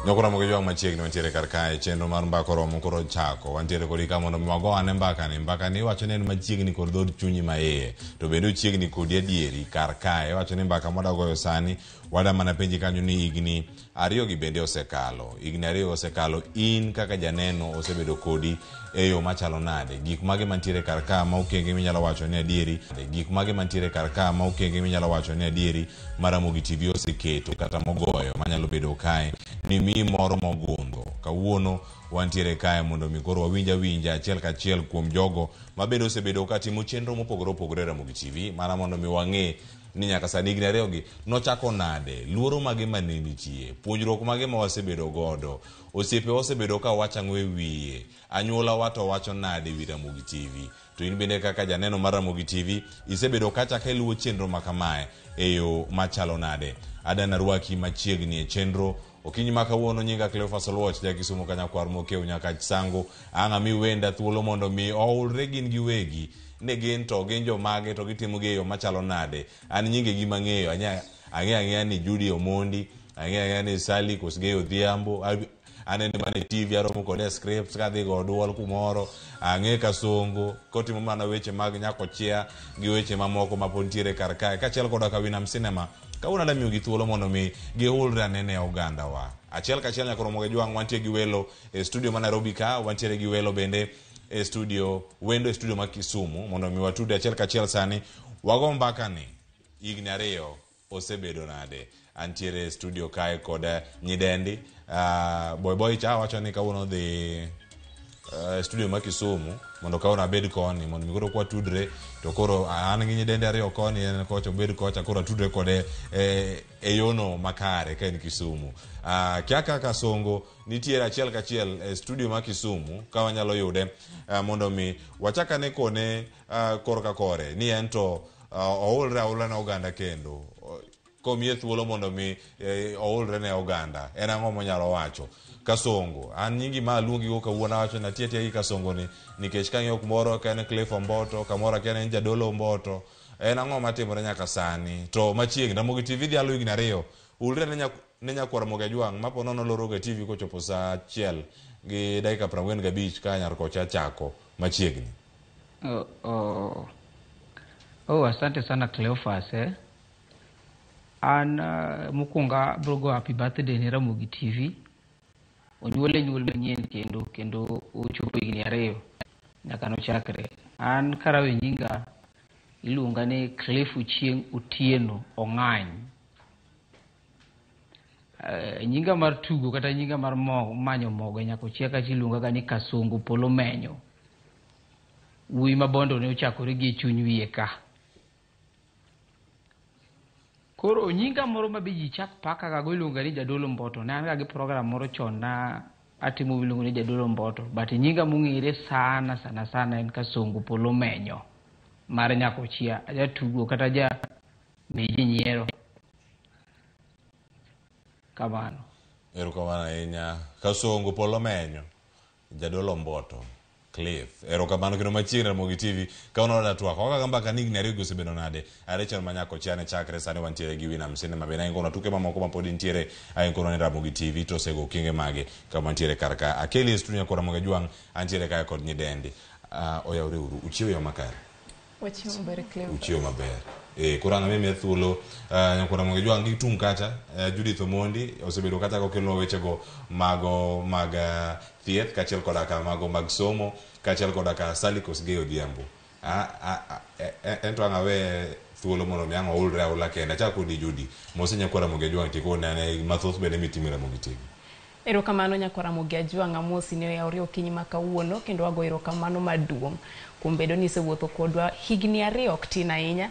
Nyokora mogo jwang' machiegni wantiere kar kae chenro mar mbaka oromo koro chako wantiere kodi ka mondo mi wago ane mbakani mbakani iwacho ni en machiegni kod dhood chunyi ma iye to bende ochiegni kodi adieri kar kae iwacho ni mbaka mwada goyo sani wada mana penji kanyo ni higni ariyogi bende osekalo higni ariyo osekalo in kaka janeno osebedo kodi e yo machalo nade gik mage mantiere kar ka ma okenge minyalo wacho ni adieri gik mage mantiere kar ka ma okenge minyalo wacho ni adieri ma Ramogi TV oseketo kata mogoyo manyalo bedo kae ni miyi moro mogundho kawuono wantiere kae mondo mi koro wawinj awinja achiel kachiel kuom jogo ma bende osebedo ka timo chenro mopogore opogore e Ramogi TV mana mondo mi wang'e ni nyaka sani higni ariyogi nochako nade luoro mage mane nitie puonjruok mage ma wasebedo godo osiepewa osebedo ka wacho ang'o e wiye anyuola wa to wacho nade e wi Ramogi TV to in bende kaka janeno mar Ramogi TV isebedo kacha ka iluwo chenro ma kamae e yo machalo nade adana rwaki machiegni e chenro okinyi ma kawuono nyinga Cleophas Oluoch ja Kisumo kanyakwar mokew nyaka Sango ang' ami wenda thuolo mondo mi oulre gin giwegi ni gin to gin jomage to gitimo gi e yo machalo nade an nyingegi mang'eyo ang'eyo ang'eya ni Judy Omondi ang'eyo ang'eya ni Sally Kosgei Odhiambo anene mana e TV aromo kode e scripts kadhi go duol kumoro ang'e Kasongo kotimo mana weche mag nyakochia gi weche mamoko ma pod nitiere kar kae kaachiel koda ka Winam Cinema kawuono adwa miyogi thuolo mondo mi gihulre anene e ogandawa achiel kachiel nyaka romo gi jwang' wantie gi welo e studio ma Nairobi ka wantiere gi welo bende e studio wendo e studio ma Kisumu mondo mi watude achiel kachiel sani wago mbaka ni higni ariyo osebedo nade antiere e studio kae kod nyidendi boy boy cha wacho ni kawuono dhi studio ma Kisumu mondo kawuono abed koni mondo mi koro kwatudre to koro an gi nyidendi ariyo koni en kocha obed kocha koro atudre kode e yono makare ka en Kisumu. Kia kaka Songo nitiere achiel kachiel e studio ma Kisumu ka wanyalo yude mondo mi wachak ane kone korka kore ni en to oulre aula ne oganda kendo komiye thuolo mondo mi oulre ne oganda en ang'o monyalo wacho Kasongo an nyingi ma aluongi go kawuono awacho ni atiyo atiya gi Kasongo ni nikech kang'iyo kumoro ka en Cliff Omboto kamoro akia ni en Jadolo Omboto en ang'o matimore nyaka sani to machiegni Ramogi TV dhialo higni ariyo ulre ne nyakwar Ramogi Ajwang' ma po nono loro ga TV kochopo saa achiel gi dakika 45 ka nyar kocha chako machiegni. Oh, oh. Asante sana Cleophas eh. An mokwongo abro go happy birthday ne Ramogi TV. Onyuole nyuol manyien kendo kendo ochopo higni ariyo nyaka nochakre. An karawe nyinga iluonga ni Cliff Ochieng' Otieno Ong'any. Nyinga mar tugo kata nyinga mar manyo mogo e Nyakochia kacha iluonga ga ni Kasongo Polo Menyo. Wuoyi ma bondo ne ochakore gi e chuny wiye ka. Koro nyinga moro ma be ji chak paka ga go iluonga ni Jadolo Mboto. Ne an ga gi program moro chon na atimo miluongo ni Jadolo Mboto. But nyinga mong'ere sana sana sana en Kasongo Polo Menyo mar Nyakochia. Ajatugo kata ja mi ji nyiero. Kamano. Erokamano ahinya. Kasongo Polo Menyo, Jadolo Mboto, Cliff. Erokamano kendo machiegni Ramogi TV. Kawuono wada twak. Wagaga mbaka ni higni ariyo gi osebedo nade. Are chon ma Nyakochia ne chakre sani wantiere gi Winam Cinema bende ahingo tuke mamoko ma pod nitiere ahingo ni Ramogi TV to osego okenge mage kama wantiere kar ka. Akeli e studio nyakwar Ramogi Ajwang' antiere kae kod nyidendi. Oyawre uru. Uchiewo yo makare. Wachiewo maber Cleophas. Uchiewo maber. Koro ang' amiye thuolo nyakwar Ramogi Ajwang' gi tung' kacha Judith Omondi osebedo kacha kokelonwa wechego mago mag thieth kaachiel koda ka mago mag somo kaachiel koda ka Sally Kosgei Odhiambo. En to ang' awe thuolo mondo mi ang' oulre aula kende. Achak kodi Judy. Mose nyakwar Ramogi Ajwang' tikone ane mathoth bende mitimo e Ramogi TV. Erokamano nyakwar Ramogi Ajwang' amosi ni oyawre okinyi ma kawuono kendo wago erokamano maduong' kuom bedo ni isewuotho kodwa higni ariyo ok tin ahinya.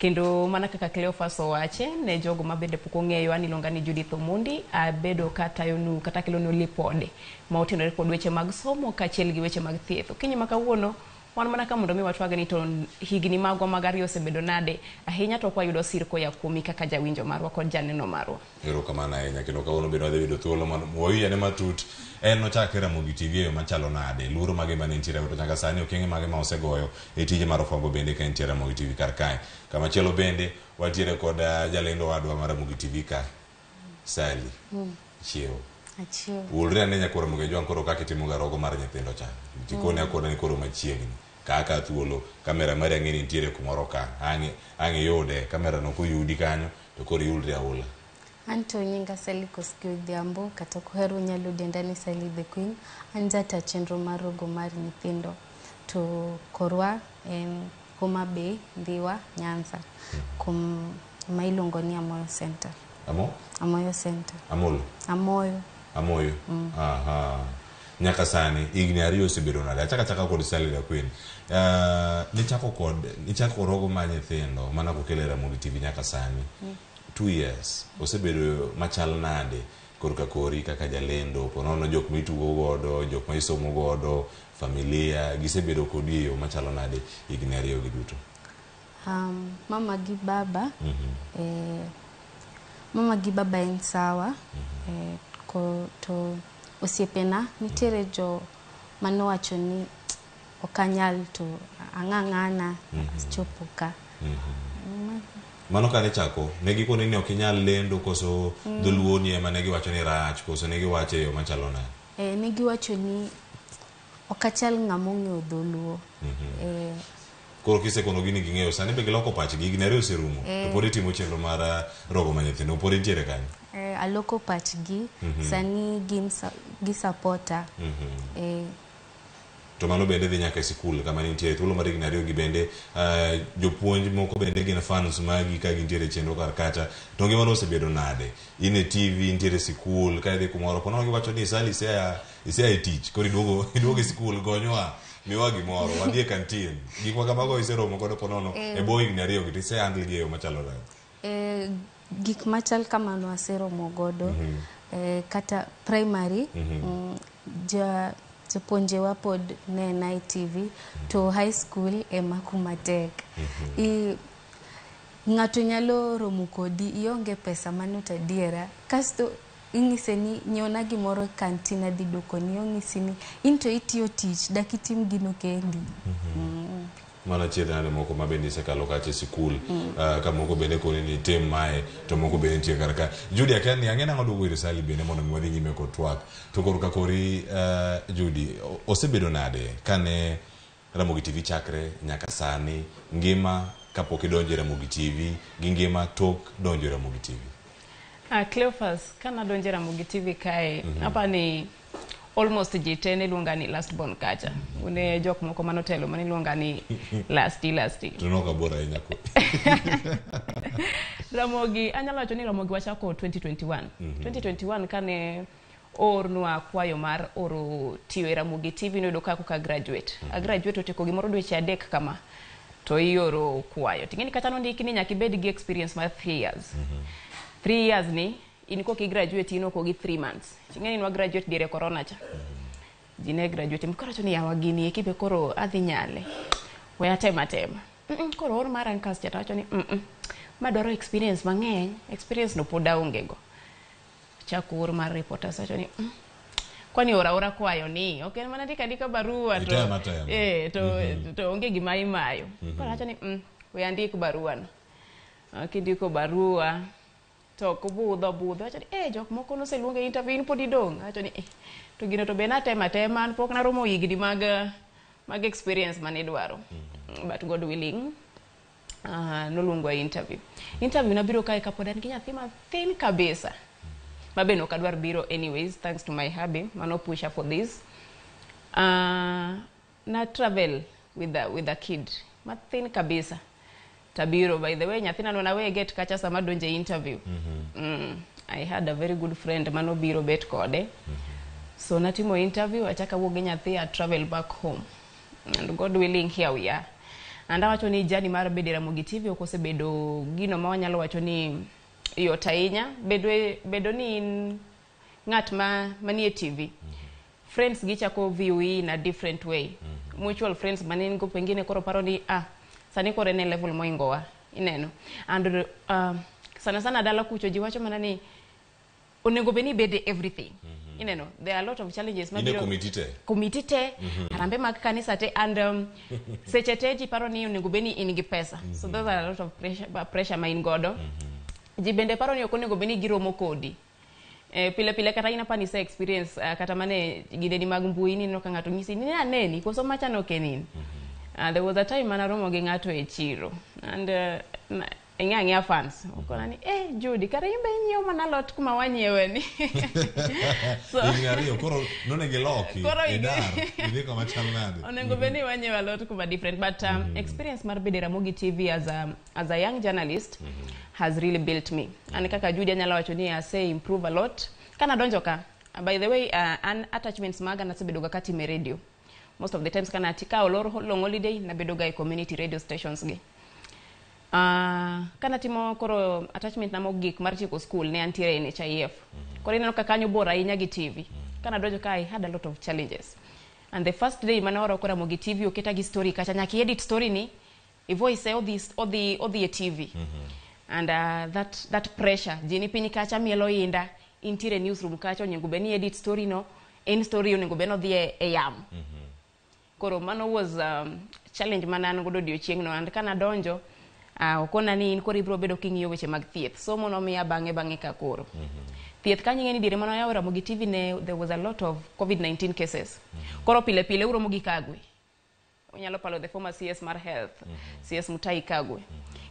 Kendo mana kaka Cleophas owache ne jogo mabende pok ong'eyo, an iluonga ni Judith Omondi, abedo katayonu kata kelonu lipode ma otenore kod weche mag somo kaachiel gi weche mag thieth. Okinyi ma kawuono wan mana ka mondo mi watwag ni to higni magwa mag ariyo osebedo nade, ahinya to kwayudo sir koya kuomi kaka jawinjo marwa kod janeno marwa. Erokamano ahinya kendo kawuono bende wadhi yudo thuolo mondo wawinj ane matut en nochakre Ramogi TV e yo machalo nade, luoro mage mane nitiere to nyaka sani okenge mage ma osegoyo e tije mar fwambo bende ka entie Ramogi TV kar kae. Kamachielo bende wantiere kod jalendo wadwa mar Ramogi TV ka, Sally. Chiew. Achiew. Ulre ane nyakwar Ramogi Ajwang' koro kaka itimo ga rogo mar nyithindo cha. Tikone akona ni koro machiegni. Kaka thuolo, kamera mari ang'e ni nitiere kumoro ka. Ang' iyude, kamera no koyudi kanyo to koro iulri aula. Anto nyinga Sally Koskei Odhiambo, kata kuhero unyalo denda ni Sally the Queen. An jata chenro mar rogo mar nyithindo. To korwa en Homa Bay, Ndhiwa, Nyanza. Kum ma iluongo ni Amoyo Center. Amo? Amoyo Center. Amolo? Amoyo. Amoyo. Aha. Nyaka sani higni ariyo osebedo nade? Achaka achaka kod Sally the Queen. Nichako rogo mar nyithindo mana kokelo e Ramogi TV nyaka sani. 2 years osebedo machal nade korka kori kaka jalendo, ponono jok mitugo godo, jok ma isomo godo, familia gisebedo kodi e yo machalo nade higni ariyo gi duto? Mama gi baba, mama gi baba en sawa, to osiepena nitiere jo manowacho ni ok anyal to ang'ang'ana chopo ka. Mano kane chako, ne gikoni ni ok inyal lendo koso dholuo ni ema ne giwacho ni rach, koso ne giwacho e yo machalo nade? Ne giwacho ni ok achal ng'ama ong'eyo dholuo. Koro kisekono gini ging'eyo, sani be giloko pachgi, higni ariyo oserumo, to pod itimo chenro mar rogo ma nyithindo, pod intiere kanyo? Aloko pachgi, sani gin gisapota. To mano bende dhi nyaka e sikul kama nintiere thuolo mar higni ariyo gi bende jopuonj moko bende gin fans magi ka gintiere e chenro kar kacha. To ngimano osebedo nade? In e TV, intiere e sikul, ka idhi kumoro, ponono giwacho ni Sally isea e tich, koro iduogo e sikul, gonywa, miwa gimoro, wadhi e kantin. Gik ma kamago iseromo godo ponono e bwo higni ariyo gi to ise handle gi e yo machalo nade? Gik machal kamano aseromo godo. Kata primary, jopuonjewa pod nena e TV, to high school ema kuma tek. Ng'ato nyalo romo kodi, ionge pesa mano to adiera. Kasto inyise ni nyiewna gimoro e kantin adhi dwokoni, onyisi ni in to itiyo tich, dak itim gino kendi. Mana achiedh nade moko ma bende isekalo kacha e sikul, ka moko bende koni ni tim mae, to moko bende nitie kar ka. Judy, akia ni ang'e nang'o duogo ir Sally bende mondo mi wadhi nyime kod twak. To korka kori, Judy, osebedo nade kane Ramogi TV chakre nyaka sani, ngima kapok idonjo e Ramogi TV gi ngima tok donjo e Ramogi TV? Cleophas, kana donjo e Ramogi TV kae, apani almost ji te ne luonga ni last born kacha. Une jok moko manotelo mane luonga ni lasti. To nok abor ahinya ko. Ramogi, anyalo wacho ni Ramogi wachako 2021. 2021 kane oornwa kwayo mar oro tiyo e Ramogi TV noyudo ka koka graduate. A graduate otieko gimoro dweche 3 kama to ioro kwayo. Ting'eni kata nondiki ni nyaka ibed gi experience mar 3 years. 3 years ni in koki graduate in oko gi 3 months. Ting'eni nwa graduate diere corona cha. Ji ne graduate mkoro wacho ni yawa gini eki be koro adhi nyale. We atema tema. Koro or mar ankas cha to wacho ni ma dwaro experience mang'eny, experience no pod aonge go. Chako or mar reporters wacho ni kwani ora ora kwayo ni ok en mana ndika ndika barua to Itema tema. To onge gima imayo. Koro wacho ni we andik barua no. Kindiko barua to kubudho budho wacho ni jok moko noseluongo e interview in pod idong'. Wacho ni to gino to be natema tema an pok naromo higni mag experience manidwaro. But God willing, noluongo e interview. Interview nabiro kae kapod an gi nyathi mathin kabisa. Ma be nok adwar biro anyways, thanks to my hubby mano pusha for this. Na travel with a kid mathin kabisa. Tabiro, by the way, nyathina no nawe get kacha sama donje interview. I had a very good friend mano biro bet kode. So natimo interview, achaka wuok gi nyathi, I travel back home. And God willing, here we are. And awacho ni journey mar bedo e Ramogi TV ok osebedo gino ma wanyalo wacho ni yot ahinya. Bedo ni in ng'at ma manie TV. Friends gichako view in a different way. Mutual friends mane go pengine koro paro ni sani koro en e level moingowa. Ineno. And sana sana dala kucho ji wacho mana ni onego bed ni ibede everything. Ineno, there are a lot of challenges In e committee te. Committee te, harambe mag kanisa te, and seche te ji paro ni onego bed ni in gi pesa. So those are a lot of pressure ma in godo. Ji bende paro ni ok onego bed ni giromo kodi. Pile pile kata in apani ise experience kata mane gideni mag mbui nineno ka ng'ato nyisi ni aneni koso macha ne ok en in. There was a time mana romo gi ng'ato e chiro and ing'e ang'eya fans okona ni Judy, kare in be inyiewo mana alot kuma wanyiewe ni. So Higni 2 koro nonego iloki. Koro Idar. Idhi kama chal nade. Onego bed ni wanyiewo alot kuma different, but experience mar bedo e Ramogi TV as a young journalist has really built me. An kaka Judy anyalo wacho ni ase improve a lot. Kana donjo ka, by the way, an attachments maga nasebedo ga katime radio. Most of the times kana tika olor long holiday nabedo ga e community radio stations gi. Kana timo koro attachment na mogik mar tieko school ne antiere e NHIF. Koro ineno ka kanyo bor ahinya gi TV. Kana donjo ka I had a lot of challenges. And the first day mane oro kora Ramogi TV oketa gi story kacha nyaka edit story ni i voice odhi e TV. And that pressure ji ni piny kacha mielo inda intiere newsroom kacha onego bed ni edit story no en story onego bed ni odhi e yamo. Koro mano was challenge mane an godo odiochieng'no, and kana donjo okona ni in koro ibiro bedo king'iyo weche mag thieth. Somo nomiya bang'e bang'e ka koro. Thieth kanyo ing'e ni diere mane oyawo Ramogi TV ne there was a lot of COVID-19 cases. Koro pile pile uromo gi Kagwe. Unyalo palo the former CS mar health, CS Mutahi Kagwe.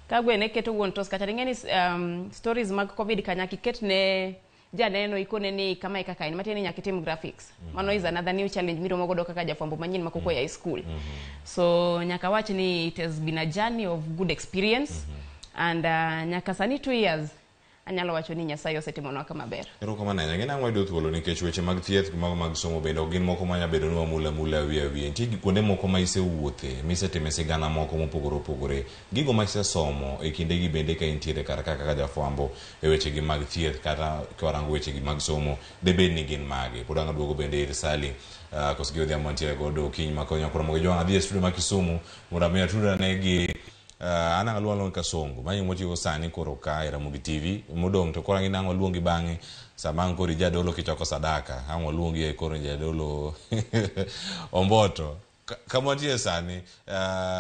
Kagwe ne keto wuon tos kacha ing'e ni stories mag COVID ka nyaka iket ne janeno ikone ni kama e kaka en, matiende ni nyaka itim graphics. Mano is another new challenge miromo godo kaka jafwambo manyien ma koko ya school. So nyaka wach ni it has been a journey of good experience. And nyaka sani 2 years anyalo wacho ni Nyasaye osetimonwa kama ber. Erokamano ahinya. Gin ang'o wayudo thuolo nikech weche mag thieth gi mago mag somo bende ok gin moko manya bedo ni wamulo amula awiye awiye. Nitie kuonde moko ma isewuothe, misetime sigana moko mopogore opogore. Gigo ma isesomo e kindegi bende ka intiere kar ka kaka jafwambo e wechegi mag thieth kata kwarango wechegi mag somo, debed ni gin mage. Pod ang' aduogo bende ir Sally Kosgei Odhiambo mantiere godo okinyi ma konyo koro mogo jwang' adhi e studio ma Kisumu mondo ami atudane gi an ang' aluongo Kasongo ma motiyo sani koro ka e Ramogi TV modong' to koro ang' ang' waluongi bang'e sama ang' koro ijadolo kichoko sadaka ang' waluongi e koro jadolo Omboto kama wantie sani.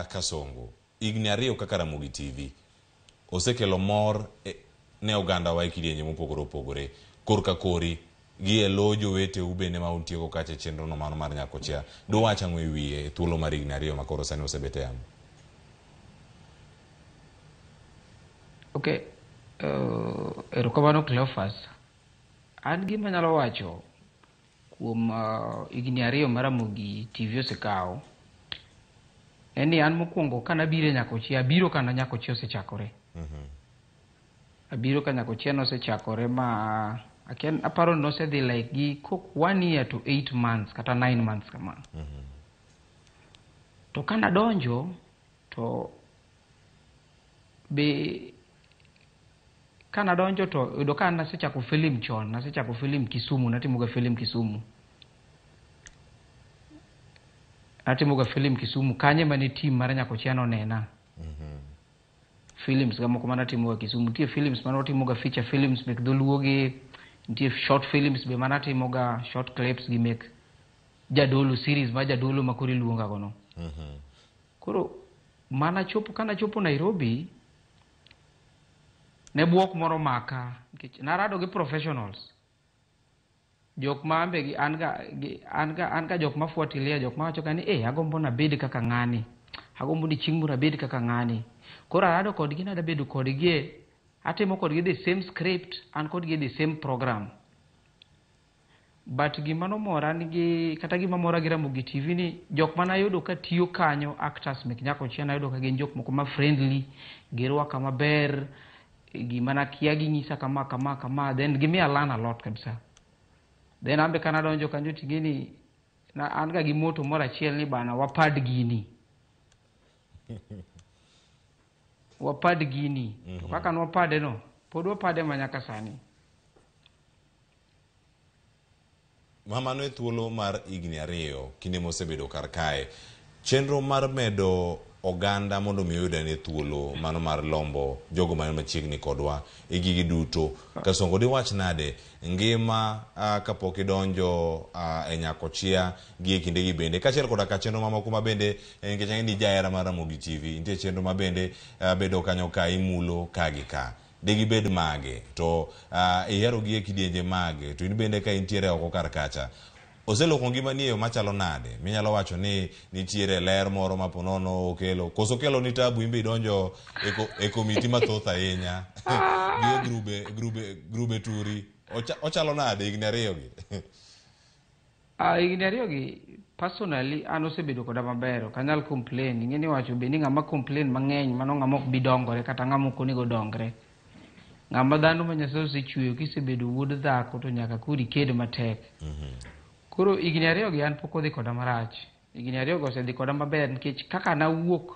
Kasongo, higni 2 kaka Ramogi TV osekelo mor ne oganda wa e kidienje mopogore opogore korka kori gi e lo joweteu bende ma untieko kacha e chenro no mano mar Nyakochia. Duwach ang'o e wiye e thuolo mar higni 2 ma koro sani osebet e yamo? Okay, erokamano Cleophas. An gima anyalo wacho kuom higni 2 mar Ramogi TV osekawo en ni an mokwongo kanabiro e Nyakochia, abiro kana Nyakochia osechakore. Abiro ka Nyakochia nosechakore ma akia, aparo ni nosedhi like gi kok 1 year to 8 months kata 9 months kama. To kanadonjo to be kanadonjo to yudo ka nasechako film chon, nasechako film Kisumu, natimoga film Kisumu. Natimoga film Kisumu, kanye mane team mar Nyakochia nonena. Films ga moko manatimoga Kisumu, nitie films mane watimoga feature films mek dholuo gi, nitie short films be manatimoga short clips gi mek jadolo series ma jadolo ma koro iluonga go no. Koro mana chopo kana chopo Nairobi ne buok moro maka nikech narado gi professionals. Jok ma ambe gi an ga gi an ga an ga jok ma fuatilia, jok ma wacho ga ni agombo na bed kaka ng'ani. Agombo ni chieng' moro abed kaka ng'ani. Koro arado kodgi nada bedo kodgi, atimo kodgi the same script, an kodgi the same program. But gima nomora nigi kata gima mora gi Ramogi TV ni jok mana yudo ka tiyo kanyo actors mek Nyakochia nayudo ka gin jok moko ma friendly, girwaka maber, gima nakia ginyisa kama kama kama, then gimiya learn a lot kabisa. Then ambe kana donjo kanyo ting'eni na an ga gi moto moro achiel ni bana wapad gini. Wapad gini. To kaka nwapade no, pod wapade ma nyaka sani. Mano e thuolo mar higni 2 kinde mosebedo kar kae. Chenro mar medo oganda mondo mi oyud ane thuolo mano mar lombo jogo man machiegni kodwa e gigi duto. Kasongo diwach nade ngima kapok idonjo e Nyakochia gi e kindegi bende kaachiel koda ka chenro mamoko ma bende nikech ang'e ni jahera mar Ramogi TV nitie chenro ma bende bedo kanyo ka imulo ka gi ka. Digibed mage to ihero gi e kidienje mage to in bende ka intiere oko kar kacha oseloko ngimani e yo machalo nade minyalo wacho ni nitiere ler moro ma ponono okelo koso okelo ni tabu imbe idonjo e komiti mathoth ahinya gi e grube turi ochalo nade higni 2 gi? Higni 2 gi personally an osebedo koda maber, ok anyal complain. Ing'e ni wacho be ni ng'ama complain mang'eny mano ng'ama ok bi dongore kata ng'ama ok onego dongre. Ng'ama dhano ma Nyasaye osechweyo kisebedo wuod dhako to nyaka koro iked matek. Koro higni 2 gi an pok odhi koda marach. Higni 2 go osedhi koda maber nikech kaka nawuok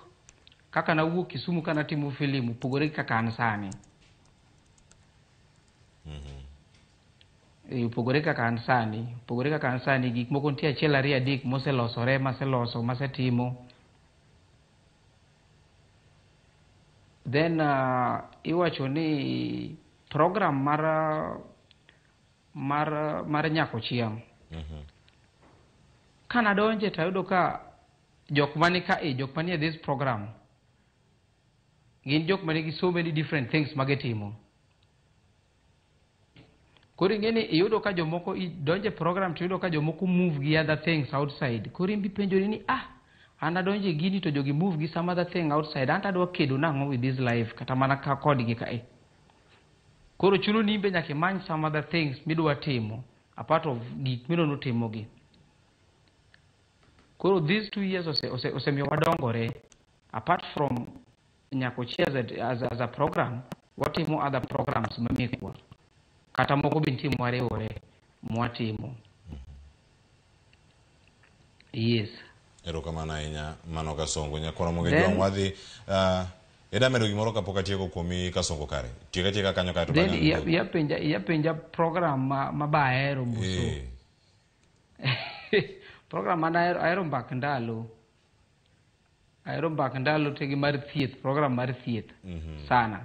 Kisumu kanatimo filim opogore gi kaka an sani. Opogore kaka an sani, opogore kaka an sani gik moko nitie 1 2 3 moselosore, maseloso, masetimo. Then iwacho ni program mar Nyakochia. Kanadonje tayudo ka jok mani ka e jok manie this program gin jok manigi so many different things magitimo. Koro ing'e ni iyudo ka jomoko donje program to iyudo ka jomoko move gi other things outside. Koro in bipenjori ni an adonje gini to jogi move gi some other thing outside, an to adwa kedo nang'o with this life kata mana ka kodgi kae. Koro chuno ni imbe nyaka imany some other things midwa timo apart of gik minono timogi. Koro these 2 years osemiyo wadongore. Apart from Nyakochia as a program, watimo other programs mamekwa. Kata moko be nitie mwariwore mwatimo. Yes. Erokamano ahinya mano Kasongo. Nyakwara Moge Jwang' wadhi ida medo gimoro kapok atieko kuomi Kasongo kare. Tieka tieka kanyo kae to bang'e. Then iya penja program ma ba ahero mbuso. Program mana ahero mbak ndalo. Ahero mbak ndalo tegi mar thieth, program mar thieth. Sana.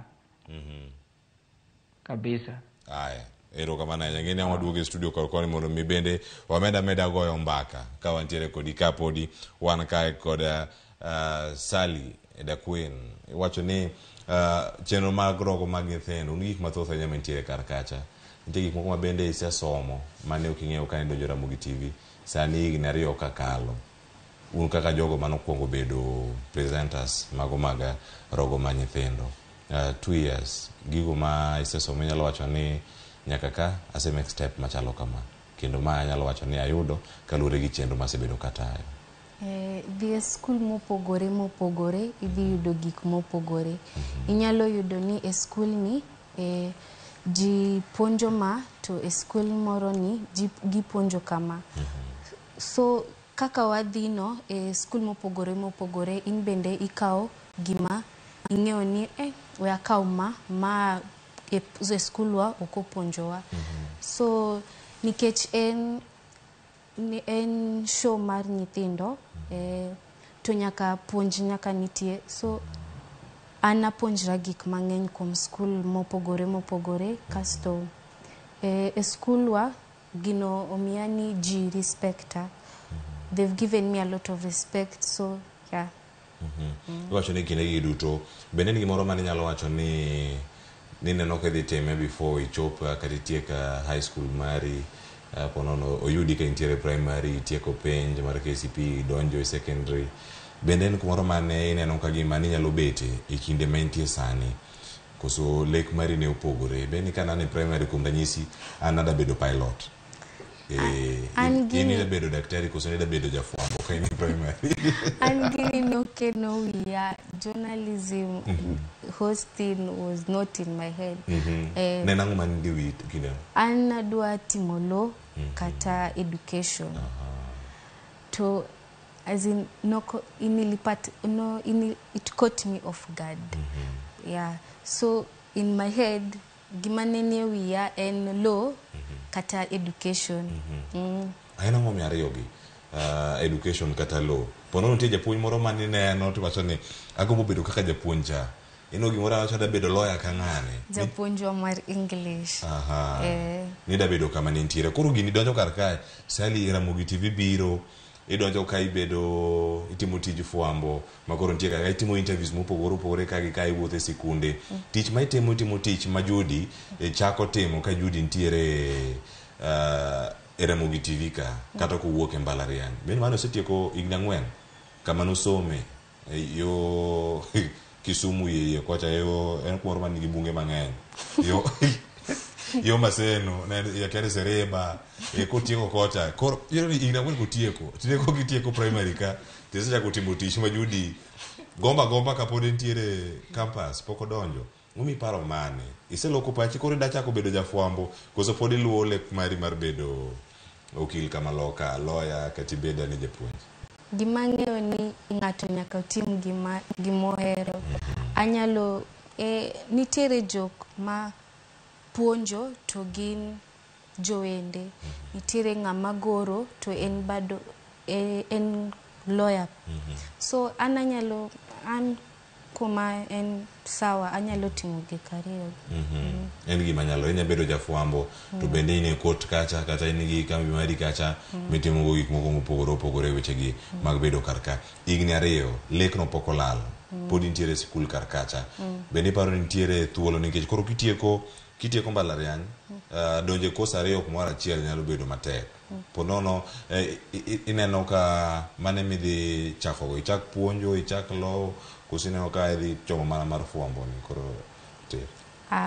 Kabisa. Aya. Erokamano ahinya. Ng'eni ang' waduogo e studio kod koni mondo mi bende wamed ameda goyo mbaka ka wantiere kodi ka podi wan kae kod Sally the Queen. Iwacho ni chenro mag rogo mag nyithindo un gik mathoth ahinya mantiere kar kacha. Nitie gik moko ma bende isesomo mane ok ing'eyo kane idonjo Ramogi TV. Sani higni 2 kakalo. Un kaka jogo manokwongo bedo presenters mago mag rogo mag nyithindo. 2 years gigo ma isesomo inyalo wacho ni nyaka ka ase make step machalo kama kendo ma anyalo wacho ni ayudo kaluwore gi chenro masebedo katayo. Dhi e skul mopogore mopogore idhi yudo gik mopogore. Inyalo yudo ni e skul ni ji puonjo ma to e skul moro ni ji gipuonjo kama. So kaka wadhi no e skul mopogore mopogore in bende ikawo gima ing'eyo ni we akaw ma e skulwa ok opuonjowa. So nikech en show mar nyithindo to nyaka puonj nyaka nitie. So an apuonjra gik mang'eny kuom skul mopogore mopogore kasto e skulwa gino omiya ni ji respecta. They've given me a lot of respect, so yeah. Iwacho ni kindegi duto bende en gimoro mane inyalo wacho ni nineno kidhi time before ichop kata itiek high school mari ponono oyudi ka intiere primary itieko penj mar KCPE idonjo e secondary bende en kumoro mane ineno ka gima ninyalo bete e kinde ma intie sani koso lek mari ne opogore bende ka nane primary kuom ranyisi an ada bedo pilot An in ida bedo daktari koso ida bedo jafwambo ka in e primary? An gini nokeno wiya, journalism, hosting was not in my head. Ne nang'o mane nie wiyi kindeno? An adwa timo law kata education. To As in, noko inilipat no ini, it caught me off guard. Yeah, so in my head gima ne nie wiya en law kata education. En ang'o mi ariyogi, education kata law? Ponono nitie japuonj moro manineno tiwacho ni agombo bedo kaka japuonj cha, ino gimoro awacho da bedo lawyer ka ng'ane. Japuonjwa mar English. Aha. Eh. Nida bedo kama nintiere. Koro gini donjo kar kae, Sally, Ramogi TV biro, idonjo ka ibedo itimo tij fwambo ma koro nitie kaka itimo interviews mopogore opogore ka gi ka iwuotho e sikunde. Tich ma itimo, itimo tich ma Judy chako timo ka Judy nitiere e Ramogi TV ka, kata kowuok e mbalariany. Bende mano osetieko higni 4 kama nosome yo Kisumu iye kocha, yo en kumoro man nigi bunge mang'eny yo Maseno ne yakiare Seriba kotieko kocha. Koro iyudo ni higni 4 kotieko tieko gitieko primary ka tisechako timo tich ma Judy gomba gomba kapod entiere campus pok odonjo. Umi paro mane iseloko pachi koro ida chako bedo jafwambo koso pod iluwo lek mari mar bedo okil kama loka lawyer kata ibed ane japuonj? Gima ang'eyo ni ng'ato nyaka tim gima gimohero. Anyalo nitiere jok ma puonjo to gin jowende. Nitiere ng'ama goro to en bado en lawyer. So an anyalo an kuma en sawa, anyalo timo gik ariyo. En gima nyalo inya bedo jafwambo to bende in e court kacha kata in gi kambi mari kacha mitimogo gik moko mopogore opogore e wechegi mag bedo kar ka. Higni 2 lekno pok olal, pod intiere e sikul kar kacha. Bende iparo ni nitiere thuolo nikech koro kitieko mbalariany, donjo e course 2 kumoro achiel nyalo bedo matek. Po nono ineno ka mane midhi chakogo, ichak puonjo, ichak law, koso ineno ka idhi chomo mana mar fwambo ni koro tir?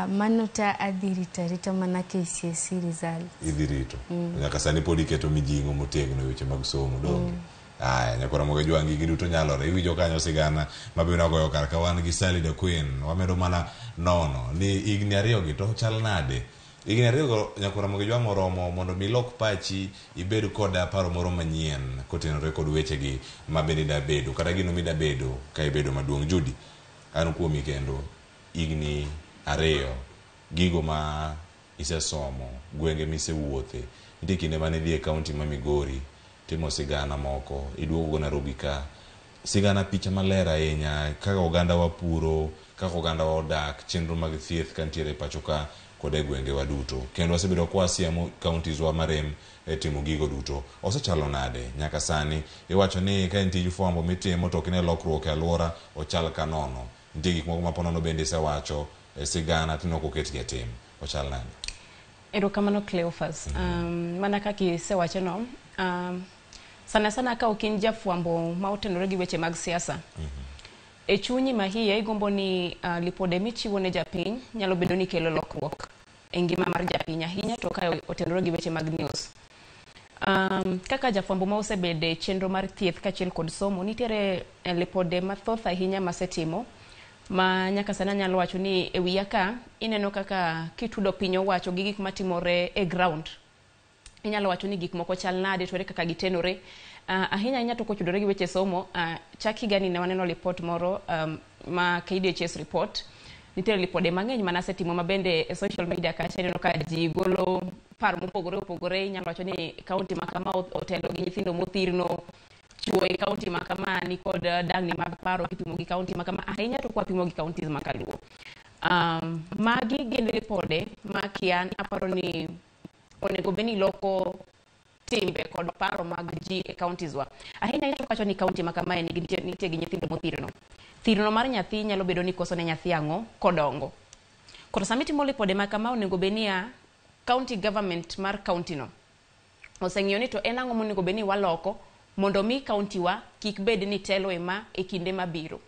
Mano ta adhi rito arita mana KCSE results. Idhi rito. Nyaka sani pod iketo mijing'o motegno e weche mag somo, donge? Aya, nyakora Ramogi Jwang', gigi duto nyalore. Iwinjo kanyo sigana ma bende wagoyo kar ka wan gi Sally the Queen. Wamedo mana nono ni higni 2 gi to chal nade? Higni 2 go nyakora Ramogi Jwang' oromo mondo mi ilok pachi ibed kod paro moro manyien kotenore kod wechegi ma bende ida bedo kata gino mida bedo ka ibedo maduong'. Judy, an kuomi kendo higni 2 gigo ma isesomo, gwenge misewuothe. Nitie kinde mane idhi e kaunti ma Migori timo sigana moko, iduogo go Nairobi ka. Sigana picha maler ahinya kaka oganda wa puro, kaka oganda wa odak, chenro mag thieth ka nitiere e pacho ka kod e gwenge wa duto. Kendo wasebedo ka wasiemo counties wa marem e timo gigo duto. Osechalo nade nyaka sani? Iwacho ni ka en tij fwambo mitimo to ok ine lokruok e alwora, ochal ka nono. Nitie gik moko ma po nono bende isewacho e sigana tineno koketgi e tim. Ochal nade? Erokamano Cleophas. Mana kaka isewacho no, sana sana ka ok in jafwambo ma otenore gi weche mag siasa. E chunyi mahie igombo ni lipode michiwo ne japiny nyalo bedo ni kelo lokruok e ngima mar japiny ahinya to ka otenore gi weche mag news. Kaka jafwambo ma osebede e chenro mar thieth kaachiel kod somo, nitiere lipode mathoth ahinya masetimo ma nyaka sani anyalo wacho ni e wiya ka ineno kaka kitudo piny owacho gi gik matimore e ground. Inyalo wacho ni gik moko chal nade to ere kaka gitenore. Ahinya ahinya to kotudore gi weche somo, chak higani ne waneno lipot moro ma KDHS report. Nitiere lipode mang'eny manasetimo ma bende e social media kacha ineno ka ji golo paro mopogore opogore. Inyalo wacho ni kaunti ma kama otelo gi nyithindo mothirno, chuo e kaunti ma kama nikod dangni mag paro kipimo gi kaunti ma kama, ahinya to kwapimo gi counties ma kaluo. Magi gin ripode ma kian aparo ni onego bed ni loko timbe kod paro mag ji e counties wa. Ahinya ahinya to kwacho ni kaunti ma kamae nigi nitie gi nyithindo mothirno. Thirno mar nyathi nyalo bedo ni koso ne nyathi ang'o kodongo. Koro sama itimo lipode ma kama onego bed niya county government mar county no oseng'iyo ni to en ang'o monego bed ni waloko mondo mi county wa kik bed ni telo e ma e kinde mabiro.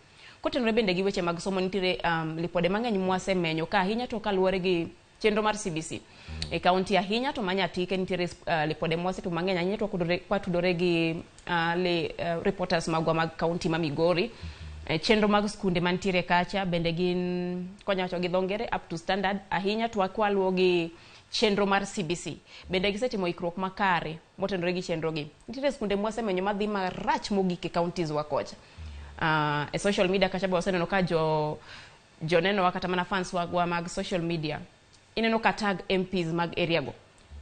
Kotenore bende gi weche mag somo nitiere lipode mang'eny mwasemenyo ka ahinya to kaluwore gi chenro mar CBC. E county ahinya to manyatike nitiere lipode mwasetimo mang'eny ahinya to kwatudore gi reporters magwa mag county ma Migori. Chenro mag skunde mantiere kacha bende gin konya wacho gi dho ngere up to standard ahinya to waluwo gi chenro mar CBC. Bende gisetimo ikruok makare motenore gi chenro gi. Nitiere skunde mwasemenyo madhi marach mogik e counties wa kocha. E social media kacha be waseneno ka jo joneno wa kata mana fans wagwa mag social media ineno ka tag MPs mag area go.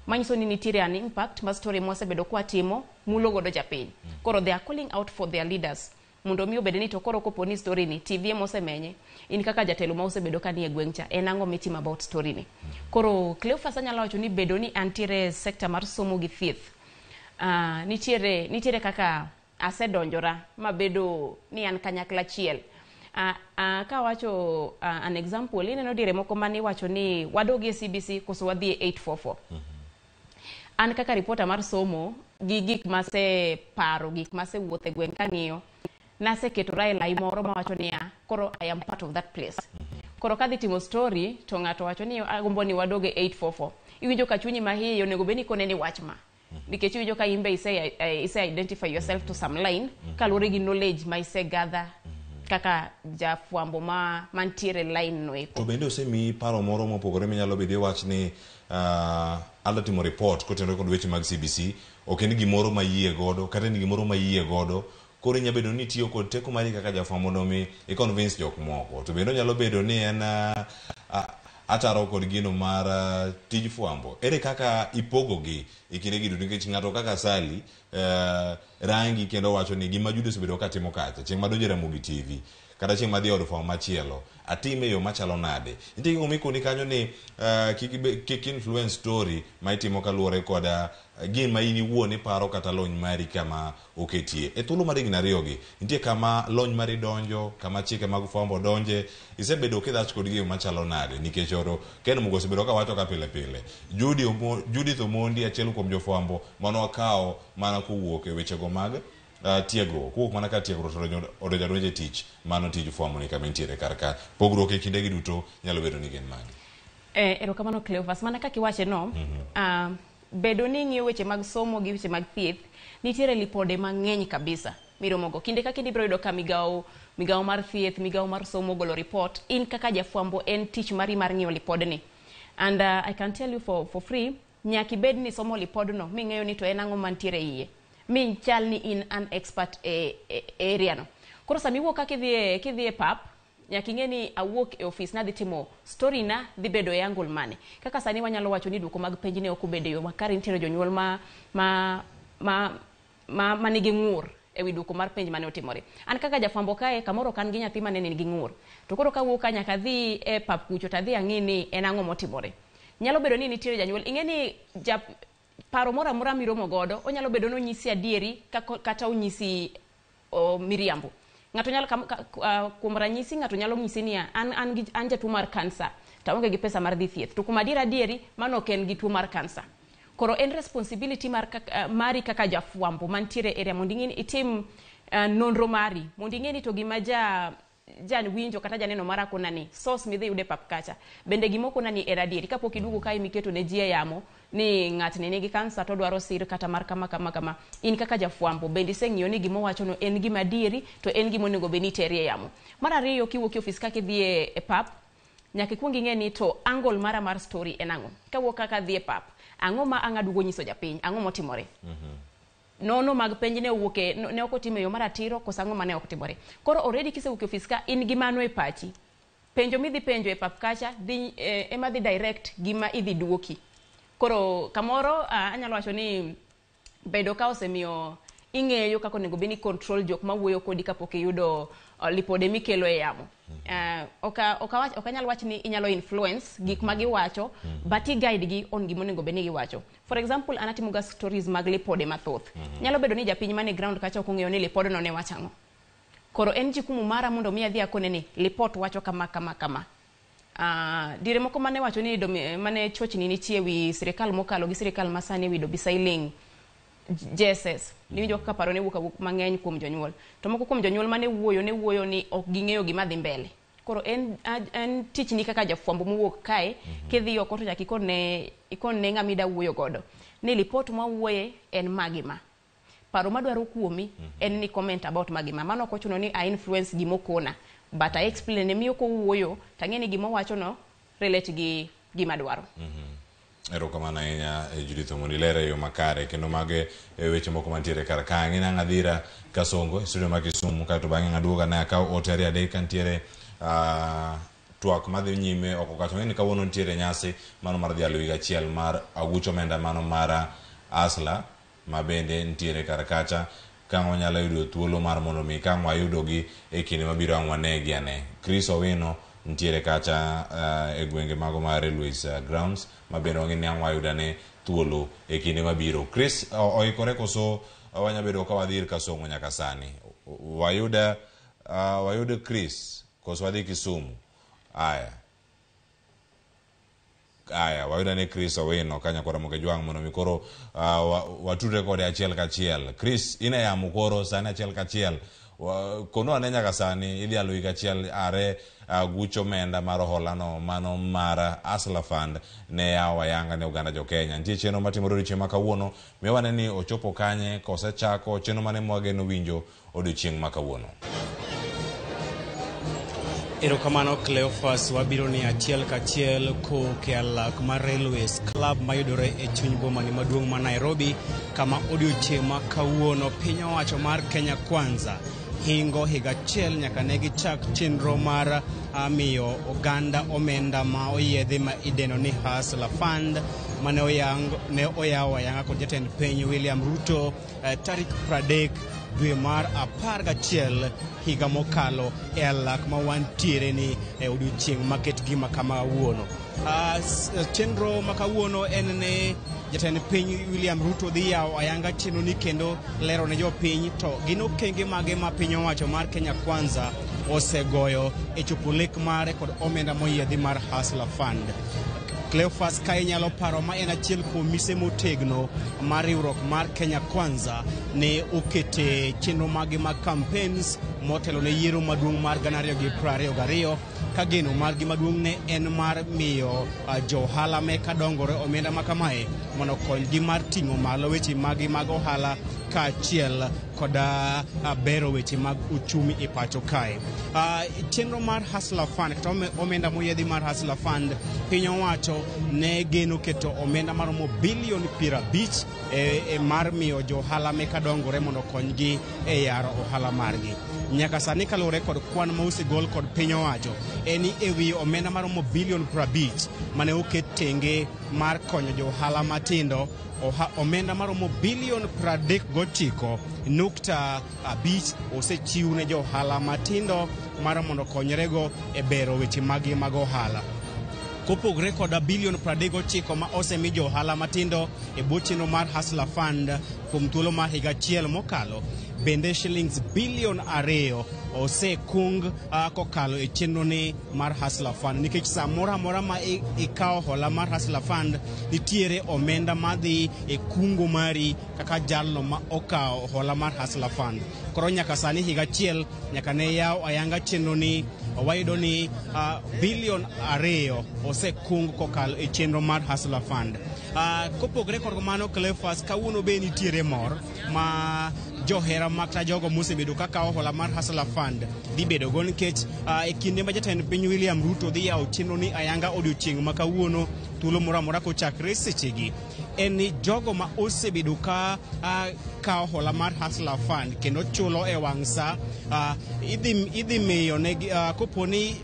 Manyiso ni nitiere an impact ma story mwasebedo kwatimo mulo godo japiny. Koro they are calling out for their leaders mondo mi obed ni to koro kopo ni story ni TV ema osemenye, in kaka jatelo ma osebedo ka nie gweng' cha, en ang'o mitimo about story ni? Koro Cleophas anyalo wacho ni bedo ni antiere e sector mar somo gi thieth, nitiere kaka asedonjora mabedo ni an kanyakla achiel. Kawacho an example, ineno diere moko mane iwacho ni wadog e CBC koso wadhi e 844. An kaka reporter mar somo gi gik maseparo, gik masewuotho e gweng' kang'iyo, naseketora e lai moro mawacho niya, koro I am part of that place. Koro kadhi timo story to ng'ato wacho ni agombo ni wadog e 844. Iwinjo ka chunyi mahiyo onego bed ni ikone ni wach ma. Nikech iwinjo ka in be ise identify yourself to some line kaluwore gi knowledge ma ise gather kaka jafwambo ma mantiere line no eko. To bende osemiyi paro moro mopogore minyalo bedo iwach ni adwa timo report kotenore kod weche mag CBC, ok en gimoro ma yie godo kata en gimoro ma yie godo, koro inyalo bedo ni itiyo kod teko mari kaka jafwambo mondo mi i convince jok moko. To bende onyalo bedo ni en ataro kod gino mar tij fwambo. Ere kaka ipogogi e kinde gi duto? Nikech ng'ato kaka Sally rangi kendo wacho ni gima Judy osebedo katimo kacha, chieng' madonjo e Ramogi TV kata chieng' madhi e od fwambo machielo, atime e yo machalo nade? Nitie gigo mikoni kanyo ni kik influence story ma itimo kaluwore kod gima in iwuon iparo kata lony mari kama oketie. E thuolo mar higni ariyo gi, nitie kama lony mari donjo, kama chike mag fwambo donje, isebedo kidhach kod gigo machalo nade? Nikech oro Ken Mugo osebedo kawacho ka pile pile. Judith Omondi achiel kuom jofwambo mane wakawo mana kowuok e wechego mag tiegruok, kowuok mana ka tiegruok to odonjo adonja e tich, mano tij fwambo ni kama intiere kar ka. Pogruok e kindegi duto nyalo bedo ni gin mage? Erokamano Cleophas, mana kaka iwache no, bedo ni ing'iyo weche mag somo gi weche mag thieth, nitiere lipode mang'eny kabisa miromogo. Kinde ka kinde ibiro yudo ka migawo mar thieth, migawo mar somo ogolo report, in kaka jafwambo en tich mari mar ng'iyo lipodni. And I can tell you for free, nyaka ibed ni somo lipodno ming'eyo ni to en ang'o mantiere iye. Mi chal ni in an expert e area no. Koro sama iwuok ka kidhi e pap, nyaka ing'e ni awuok e ofis nadhi timo story na dhi bedo e angle mane. Kaka sani wanyalo wacho ni duoko mag penj ne ok obedo e yo makare, nitiere jonyuol ma nigi ng'ur ewi duoko mar penj mane otimore. An kaka jafwambo kae, kamoro ok an gi nyathi mane nigi ng'ur. To koro kawuok ka nyaka adhi e pap kucho to adhi ang'i ni en ang'o motimore. Nyalo bedo ni nitiere janyuol, ing'e ni paro moro amora miromo godo, onyalo bedo ni onyisi adieri kata onyisi miriambo. Ng'ato nyalo kuom ranyisi ng'ato nyalo nyisi niya, an jatuo mar kansa, to aonge gi pesa mar dhi thieth. To kuom adier adieri, mano ok en gi tuo mar kansa. Koro en responsibility mari kaka jafwambo mantiere area mondo ing'e ni itim nonro mari, mondo ing'e ni to gima ja winjo kata janeno mara kona ni source midhi yude pap kacha bende gima okona ni en adieri. Kapok iduogo kae miketo ne ji e yamo ni ng'atni nigi kansa to odwaro sir kata mar kama kama kama, in kaka jafwambo bende iseng'iyo ni gima owachono en gima adieri to en gima onego bed ni iteri e yamo. Mar ariyo, kiwuok e ofis kaka idhi e pap, nyaka ikuong ing'e ni to angle mara mar story en ang'o. Kawuok kaka adhi e pap, ang'o ma ang' aduogo nyiso japiny, ang'o motimore? Nono mag penj ne owuok e, ne ok otimo e yo maratiro koso ang'o mane ok timore. Koro already kisewuok e ofis ka in gi mano e pachi. Penjo midhi penjo e pap kacha dhi, ema dhi direct gima idhi duoki. Koro kamoro anyalo wacho ni bedo ka osemiyo ing'eyo kaka onego bed ni control jok mawuoyo kodi kapok iyudo lipode mikelo e yamo. Ok anyal wach ni inyalo influence gik ma giwacho, but i guide gi on gima onego bed ni giwacho. For example, an atimo ga stories mag lipode mathoth. Nyalo bedo ni japiny mane ground kacha ok ong'eyo ni lipodno ne wacho ang'o. Koro en jukumu mara mondo mi adhi akone ni lipot wacho kama kama kama. Dire moko mane wacho ni mane chochni nitie wi sirikal mokalo gi sirikal masani wi domiciling JSS. Niwinjo kaka paro ne wuok awuok mang'eny kuom jonyuol. To moko kuom jonyuol mane wuoyo ne wuoyo ni ok ging'eyo gima dhi mbele. Koro en tichni kaka jafwambo mowuok kae, kidhi oko to nyaka ikone ng'ama ida wuoyo godo. Ni lipot mwawuoye en magi ma. Paro madwaro kuomi en ni comment about magi ma. Mano ok ochuno ni a influence gimokona, but I explain ne miyo kowuoyo tang'e ni gima owacho no relate gi gima dwaro. Erokamano ahinya Judith Omondi lere e yo makare kendo mage e weche moko mantiere kar ka. Ang'e ni adhira Kasongo e studio ma Kisumu kaeto bang'e aduogo ane akaw ote ariyo adek kantiere twak madhi nyime oko kacha. Ng'e ni kawuono nitiere nyasi mano mar dhialo higa achiel mar aguch omenda mano mar Hustler ma bende nitiere kar kacha ka wanyalo yudo thuolo mar mondo mi ka wayudogi e kinde mabiro ang' wanegi ane. Chris Owino nitiere kacha e gwenge mago mar Railways grounds ma bende wang'e ni ang' wayudane thuolo e kinde mabiro. Chris oikore koso wanya bedo ka wadhi ir Kasongo nyaka sani. Wayud Chris koso wadhi Kisumu. Aya. Aya, wayudo ni Chris Owino ka nyakwara Jwang' mondo mi koro watudre kode achiel kachiel. Chris, in e yamo koro sani achiel kachiel. Kono ane nyaka sani idhialo higa achiel are guch omenda mar hola no mano mar Hustler Fund ne yawo ayanga ne oganda jo Kenya. Nitie chenro matimore odiochieng' ma kawuono, miyo wane ni ochopo kanye, kosechako, chenro mane mwageno winjo odiochieng' ma kawuono. Erokamano Cleophas, wabiro ni achiel kachiel kowuok e alak mar Railways Club mayudore e chuny boma ni maduong' ma Nairobi, kama odiochieng' ma kawuono piny owacho mar Kenya Kwanza hingo higa achiel nyaka ne gichak chenro mar miyo oganda omenda ma oyiedhi ma idendo ni Hustler Fund mane oyang, ne oyawo ayanga kod jatend piny William Ruto tarik 30 dwe mar 11 higa mokalo e alak ma wantiere ni e odiochieng' maket gima kama kawuono. Chenro ma kawuono en ni jatend piny William Ruto dhi yawo ayanga chenro ni kendo lero ne jopiny to gin okenge mage ma piny owacho mar Kenya Kwanza osegoyo e chopo lek mare kod omenda moyiedhi mar Hustler Fund. Cleophas, ka inyalo paro, ma en achiel kuom mise motegno mar riwruok mar Kenya Kwanza ne okete chenro mage mag campaigns motelo ne yiero maduong' mar 2022 ka geno margi maduong' ne en mar miyo jo ohala meka dongore omenda ma kamae mondo okonygi mar ting'o malo weche magi mag ohala kaachiel koda bero weche mag uchumi e pacho kae. Chenro mar Hustler Fund kata omenda moyiedhi mar Hustler Fund, piny owacho ne geno keto omenda maromo bilion 50 e mar miyo jo ohala meka dongore mondo okonygi e yaro ohala margi. Nyaka sani kaluwore kod kwan ma osegol kod piny owacho en ni ewi omenda maromo bilion 50 mane oket tenge mar konyo jo ohala matindo, omenda maromo bilion 39.5 osechiw ne jo ohala matindo mar mondo okonyrego e bero weche magi mag ohala. Kopogore koda bilion 39 ma osemi jo ohala matindo e bwo chenro mar Hustler Fund kuom thuolo mar higa achiel mokalo, bende shillings bilion 2 osekung kokalo e chenro ni mar Hustler Fund, nikech sa moro amora ma ikawo hola mar Hustler Fund nitiere omenda madhi e kungo mari kaka jalno ma okawo hola mar Hustler Fund. Koro nyaka sani higa achiel nyaka ne yaw ayanga chenro ni, wayudo ni bilion 2 osekung kokalo e chenro mar Hustler Fund. Kopogore kod mano, Cleophas, kawuono be nitiere mor ma johera kata jogo mosebedo ka kawo hola mar Hustler Fund dhi bedo go, nikech e kinde ma jatend piny William Ruto dhi yawo chenro ni ayanga odiochieng' ma kawuono thuolo moro amora kochakre sechegi, en ni jogo ma osebedo ka kawo hola mar Hustler Fund kendo chulo e wang' sa idhi miyo negi kopo ni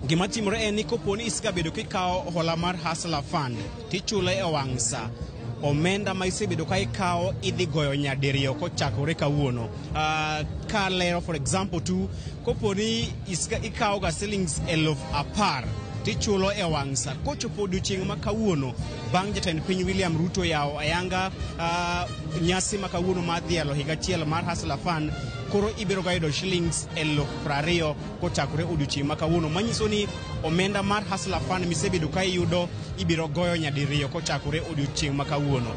gima timore en ni kopo ni isegabedo kikawo hola mar Hustler Fund tichule e wang' sa, omenda ma isebedo ka ikawo idhi goyo nyadiriyo kochakore kawuono. Kalero for example tu, kopo ni ikawo ga shillings 10,000 tichulo e wang' sa, kochopo odiochieng' ma kawuono bang' jatend piny William Ruto yawo ayanga nyasi ma kawuono mar dhialo higa achiel mar Hustler Fund, koro ibiro ga yudo shillings 20,000 kochakore odiochieng' ma kawuono, manyiso ni omenda mar Hustler Fund misebedo ka iyudo ibiro goyo nyadiriyo kochakore odiochieng' ma kawuono.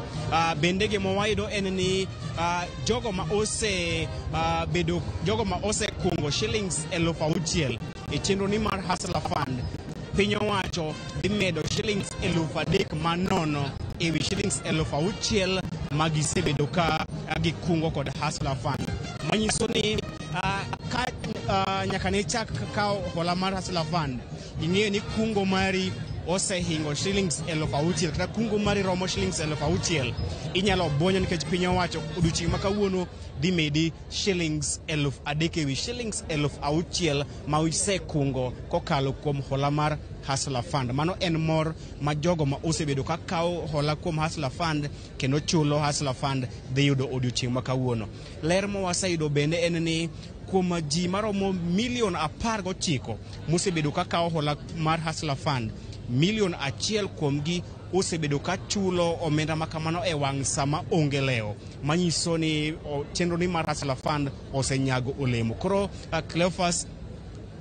Bende gima wayudo en ni jogo ma ose bedo jogo ma osekungo shillings 6,000 e chenro ni mar Hustler Fund, piny owacho dhi medo shillings 3,000 manono ewi shillings 6,000 ma gisebedo ka gikungo kod Hustler Fund, manyiso ni ka nyaka ne chak kawo hola mar Hustler Fund ing'eyo ni kungo mari osehingo shillings 6,000 kata kungo mari romo shillings 6,000, inyalo bonyo nikech piny owacho odiochieng' ma kawuono dhi medi shillings 3,000 ewi shillings 6,000 ma isekungo kokalo kuom hola mar Hustler Fund. Mano en mor ma jogo ma osebedo ka kawo hola kuom Hustler Fund kendo chulo Hustler Fund dhi yudo odiochieng' ma kawuono. Ler ma waseyudo bende en ni kuom ji maromo milion 19 mosebedo ka kawo hola mar Hustler Fund, milion 1 kuomgi osebedo ka chulo omenda ma kamano e wang' sama onge lewo, manyiso ni chenro ni mar Hustler Fund osenyago olemo. Koro Cleophas,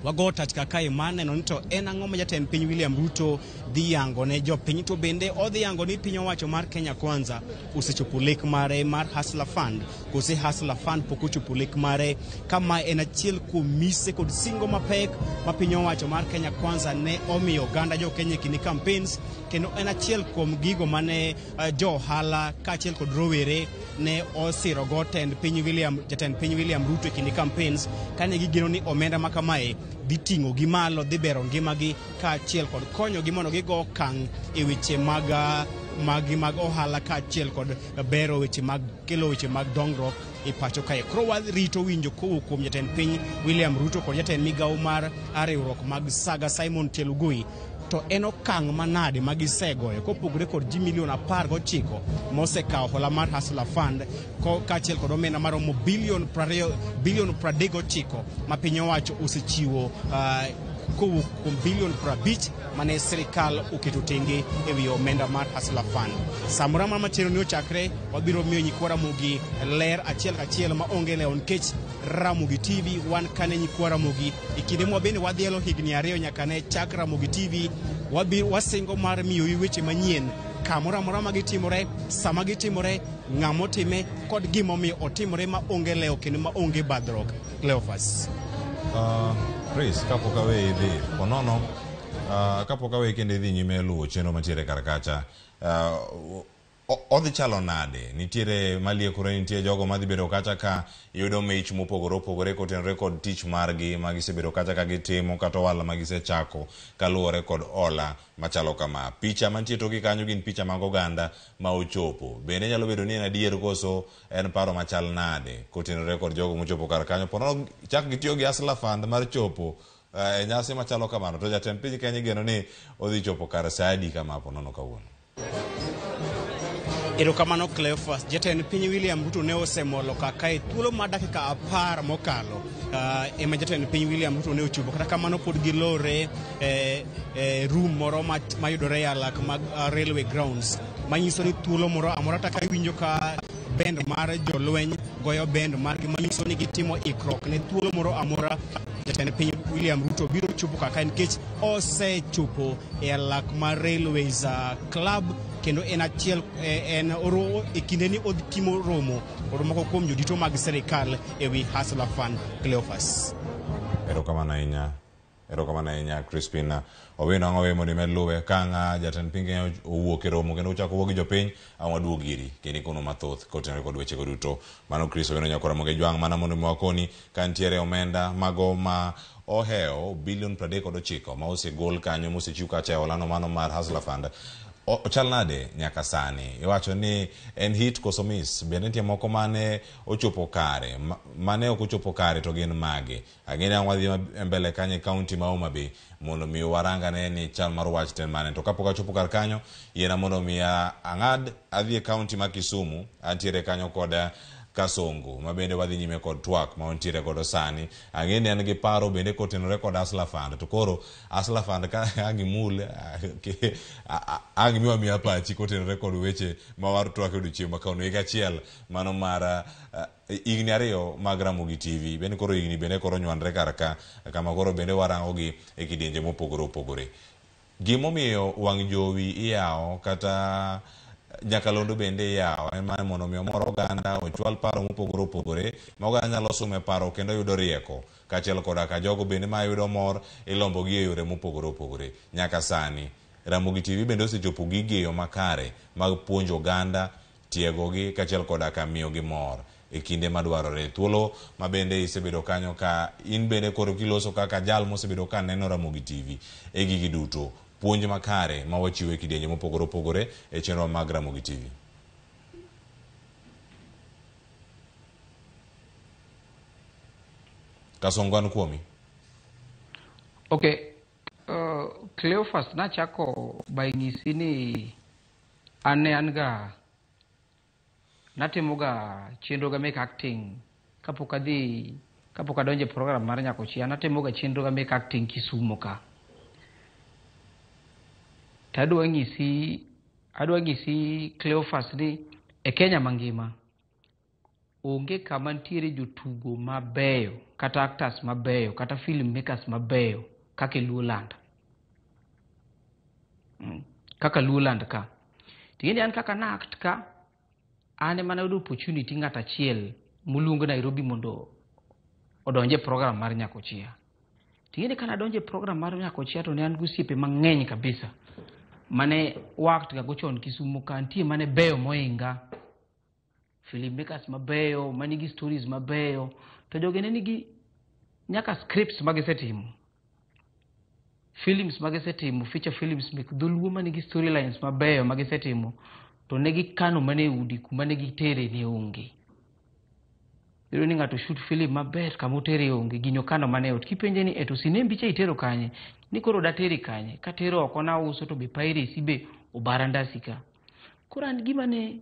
wago tach kakae mar neno ni to en ang'o ma jatend piny William Ruto dhi yango ne jopiny, to bende odhi yango ni piny owacho mar Kenya Kwanza osechopo lek mare mar Hustler Fund kose Hustler Fund pok ochopo lek mare, kama en achiel kuom mise kod singo mapek ma piny owacho mar Kenya Kwanza ne omiyo oganda jo Kenya e kinde campaigns, kendo en achiel kuom gigo mane jo ohala kaachiel kod rowere ne osirogo tend piny William, jatend piny William Ruto e kinde campaigns, kane gigeno ni omenda ma kamae dhi ting'o gi malo, dhi bero ngimagi kaachiel kod konyogi mondo gigo okang' e weche mag ohala kaachiel kod bero weche mag kelo weche mag dongruok e pacho kae. Koro warito winjo kowuok kuom jatend piny William Ruto kod jatend migawo mar riwruok mag Saga Simon Chelugui, to en okang' manade ma gisegoyo kopogore kod ji milion 19 mosekawo hola mar Hustler Fund kaachiel kod omenda maromo bilion 20, bilion 39 ma piny owacho osechiwo kowuok kuom bilion 50 mane sirikal oketo tenge ewi omenda mar Hustler Fund. Samoro amora ma chenro ni ochakre, wabiro miyo nyikwa Ramogi ler achiel kachiel ma onge lewo, nikech Ramogi TV wan kane nyikwa Ramogi e kinde mwa bende wadhielo higni 2 nyaka ne chak Ramogi TV. Wabiro wasingo mar miyou weche manyien kamoro amora ma gitimore, sama gitimore, ng'ama otime kod gimomiyo otimore ma onge lewo kendo ma onge badhruok. Cleophas. Chris, kapok aweyi idhi ponono, kapok aweyi kendo idhi nyime luwo chenro mantiere kar kacha, odhi chalo nade? Nitiere maliekore, nitie jogo madhi bedo kacha ka yudo mich mopogore opogore kotenore kod tich margi ma gisebedo kacha ka gitimo kata ohala ma gisechako kaluwore kod hola machalo kama. Picha mantie toki kanyo gin picha mag oganda ma ochopo. Bende nyalo bedo ni en adier koso en paro machal nade kotenore kod jogo mochopo kar kanyo? Ponono chak gitiyo gi Hustler Fund mar chopo e nyasi machalo kamano, to jatend piny Kenya igeno ni odhi chopo kar sa adi kama ponono kawuono? Erokamano Cleophas. Jatend piny William Ruto ne osemolo kaka e thuolo mar dakika 10 mokalo ema jatend piny William Ruto ne ochopo. Kata kamano pod gilore room moro mayudore e alak mag railway grounds, manyiso ni thuolo moro amora kata iwinjo ka bend mar jolweny goyo bend margi, manyiso ni gitimo ikruok ne thuolo moro amora jatend piny William Ruto biro chopo kaka, nikech osechopo e alak mar Railways Club, kendo en achiel en oro e kinde ni odhi timo romo kod moko kuom jodito mag sirikal ewi Hustler Fund. Cleophas. Erokamano ahinya. Erokamano ahinya Crispin Owino. Ang' owe mondo imed luwe ka ang' jatend piny Kenya owuok e romo kendo ochako wuo gi jopiny, ang' waduog iri kendo ikono mathoth kotenore kod wechego duto. Mano Chris Owino nyakwar Ramogi Jwang', mana mondo mi wakoni ka nitiere omenda mago ma ohewo bilion 39 ma osegol kanyo mosechiw kacha e holano mano mar Hustler Fund, ochal nade nyaka sani? Iwacho ni en hit koso miss? Bende nitie moko mane ochopo kare, mane ok ochopo kare to gin mage? Ang'e ni ang' wadhi mbele kanyo e kaunti ma Homa Bay mondo mi warangane ni chal mar wach to en mane. To kapok achopo kar kanyo, yiena mondo mi ang'ad adhi e kaunti ma Kisumu. Antiere kanyo kod Kasongo ma bende wadhi nyime kod twak ma wantiere godo sani. Ang'e ni en gi paro bende kotenore kod Hustler Fund. To koro Hustler Fund ka ang' imul, ang' imiwa miya pachi kotenore kod weche ma war twak e odiochieng' ma kawuono. Higa achiel mano mar higni 2 mag Ramogi TV. Bende koro higni bende koro nywandre kar ka, kama koro bende warango gi e kidienje mopogore opogore. Gimomiyo wang' jowi iyawo kata nyakalondo bende iyawo en mana mondo mi omor oganda, ochwal paro mopogore opogore ma oganda nyalo sume paro kendo yudo rieko, kaachiel koda ka jogo bende mayudo mor ilombo gi e yore mopogore opogore. Nyaka sani Ramogi TV bende osechopo gige yo makare mag puonjo oganda, tiegogi kaachiel koda ka miyogi mor e kinde madwarore. Thuolo ma bende isebedo kanyo ka in bende koro kiloso kaka jal mosebedo ka neno Ramogi TV e gigi duto, Puonj makare ma wachiwo e kidienje mopogore opogore e chenro mag Ramogi TV. Kasongo an kuomi. Okay. Cleophas nachako by nyisi ni an ne an ga natimo ga chenro ga mek acting kapok adhi kapok adonjo e program mar Nyakochia natimo ga chenro ga mek acting Kisumo ka. To adwa nyisi Cleophas ni e Kenya mangima onge kama nitiere jotugo mabeyo kata actors mabeyo kata film makers mabeyo kaka e Luoland. Kaka Luoland ka. Ting'eni an kaka na act ka, an ema nayudo opportunity ng'at achiel moluong Nairobi mondo odonje program mar Nyakochia. Ting'eni ka nadonjo e program mar Nyakochia to ne an gi osiepe mang'eny kabisa mane wa act ga go chon Kisumo ka nitie mane beyo mohinga film makers mabeyo manigi stories mabeyo to jogi ne nigi nyaka scripts magisetimo films magisetimo feature films mek dholuo manigi storylines mabeyo magisetimo to ne gikano mana e udi kuma ne gitere ne onge. Iyudo ni ng'ato shoot film maber kama otere onge gini okano mana e ot kipenje ni e to sinembi cha itero kanye ni koro datere kanye katero oko nauso to be piracy be obara ndasi ka. Koro an gima ne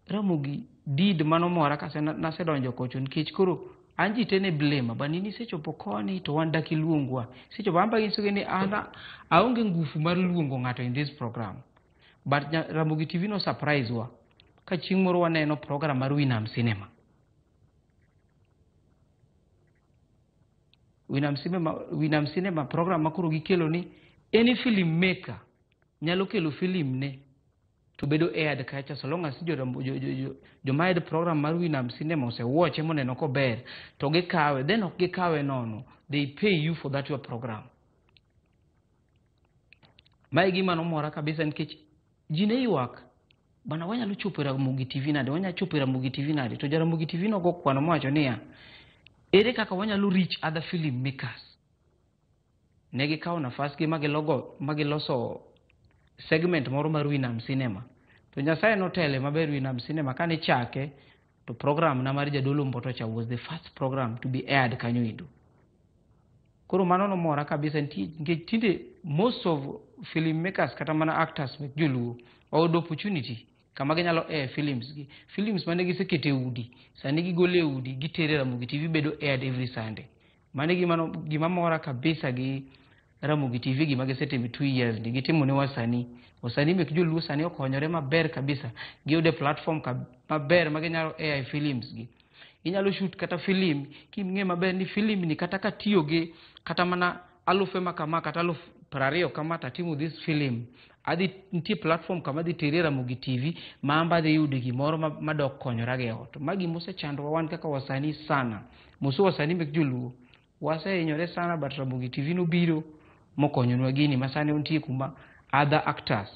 Ramogi did manomora kase nasedonjo kocho nikech koro an ji te ne blame ba ni nisechopo koni to wan dak iluongwa. Isechopo an be anyisogi ni an aonge ngufu mar luongo ng'ato in this program. But Ramogi TV no surprise wa ka chieng' moro waneno program mar Winam Cinema. Winam Cinema program ma koro gikelo ni any film maker nyalo kelo film ne to bedo aired kacha so long as joma aired program mar Winam Cinema osewatche moneno kober to gikawe then ok gikawe nono they pay you for that your program. Mae gima nomora kabisa nikech ji ne ywak bana wanyalo chopo e Ramogi TV nade wanyalo chopo e Ramogi TV nade to Jaramogi TV nogo kwano mowacho niya ere kaka wanyalo reach other film makers. Ne gikawo nafas gi magiloso segment moro mar Winam Cinema. To Nyasaye notele maber Winam Cinema kane chake to program na mar Jadolo Mboto cha was the first program to be aired kanyo endo. Koro mano nomora kabisa nikech tinde most of film makers kata mana actors mek joluo oyudo opportunity kama ginyalo air films gi. Films mane gisekete e udi sani gigolo e udi gitere Ramogi TV bedo aired every Sunday. Mano gima mora kabisa gi Ramogi TV gima gisetimo 2 years ni gitimo ne wasanii. Wasanii mek joluo sani okonyore maber kabisa. Giyudo platform maber ma ginyalo air films gi. Inyalo shoot kata film king'e maber ni film ni kata katiyo gi kata mana alufe ma kama kata 20,000 kama tatimo this film. Adhi nitie platform kama adhi tere Ramogi TV ma amba adhi yudo gimoro madok konyora go e ot. Ma gima osechandowa wan kaka wasanii sana. Moso wasanii mek joluo wasehinyore sana but Ramogi TV nobiro mokonyonwa gini ma sani nitie kuma other actors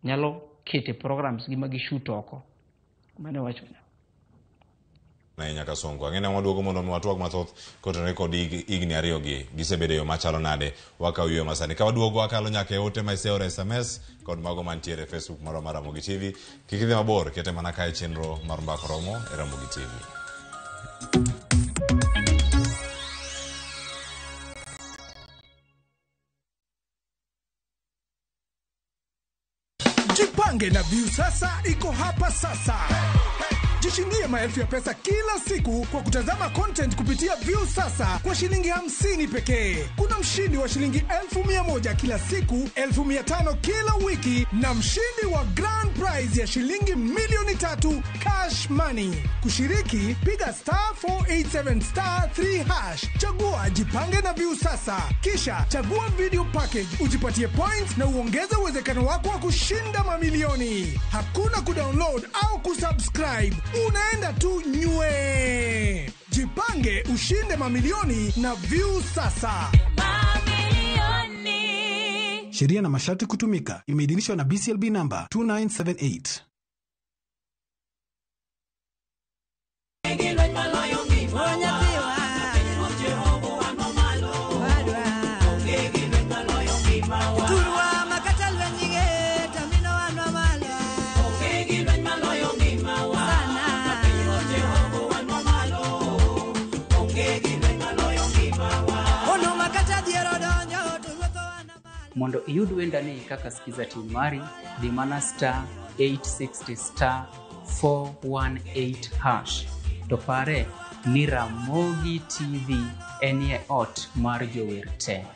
nyalo kete programs gi ma gishoot oko. Mano e wach. Ahinya Kasongo. Ang'e ni waduogo mondo mi watwag mathoth kotenore kod higni ariyo gi gisebedo e yo machalo nade wakawo yueyo masani. Ka waduogo wakalo nyaka e ote ma iseoro SMS kod mago mantiere e Facebook marwa mar Ramogi TV. Kik idhi mabor, kete mana kae chenro mar Mbaka Romo e Ramogi TV. Jipange na Viusasa iko hapa sasa. Jishindie maelfu ya pesa kila siku kwa kutazama content kupitia Viusasa kwa shilingi 50 pekee. Kuna mshindi wa shilingi 1,100 kila siku, 1,500 kila wiki na mshindi wa grand prize ya shilingi 3,000,000 cash money. Kushiriki, piga star 487 star 3 hash. Chagua Jipange na Viusasa. Kisha chagua video package, ujipatie points na uongeze uwezekano wako wa kushinda mamilioni. Hakuna kudownload au kusubscribe. Unaenda tu nywe. Jipange ushinde mamilioni na Viusasa. Mamilioni. Sheria na masharti kutumika. Imeidhinishwa na BCLB number 2978. Mondo iyud wendani kaka skiza tune mari, dhi mana star 860 star 418 hash. To pare ni Ramogi TV enie ot mar jower te.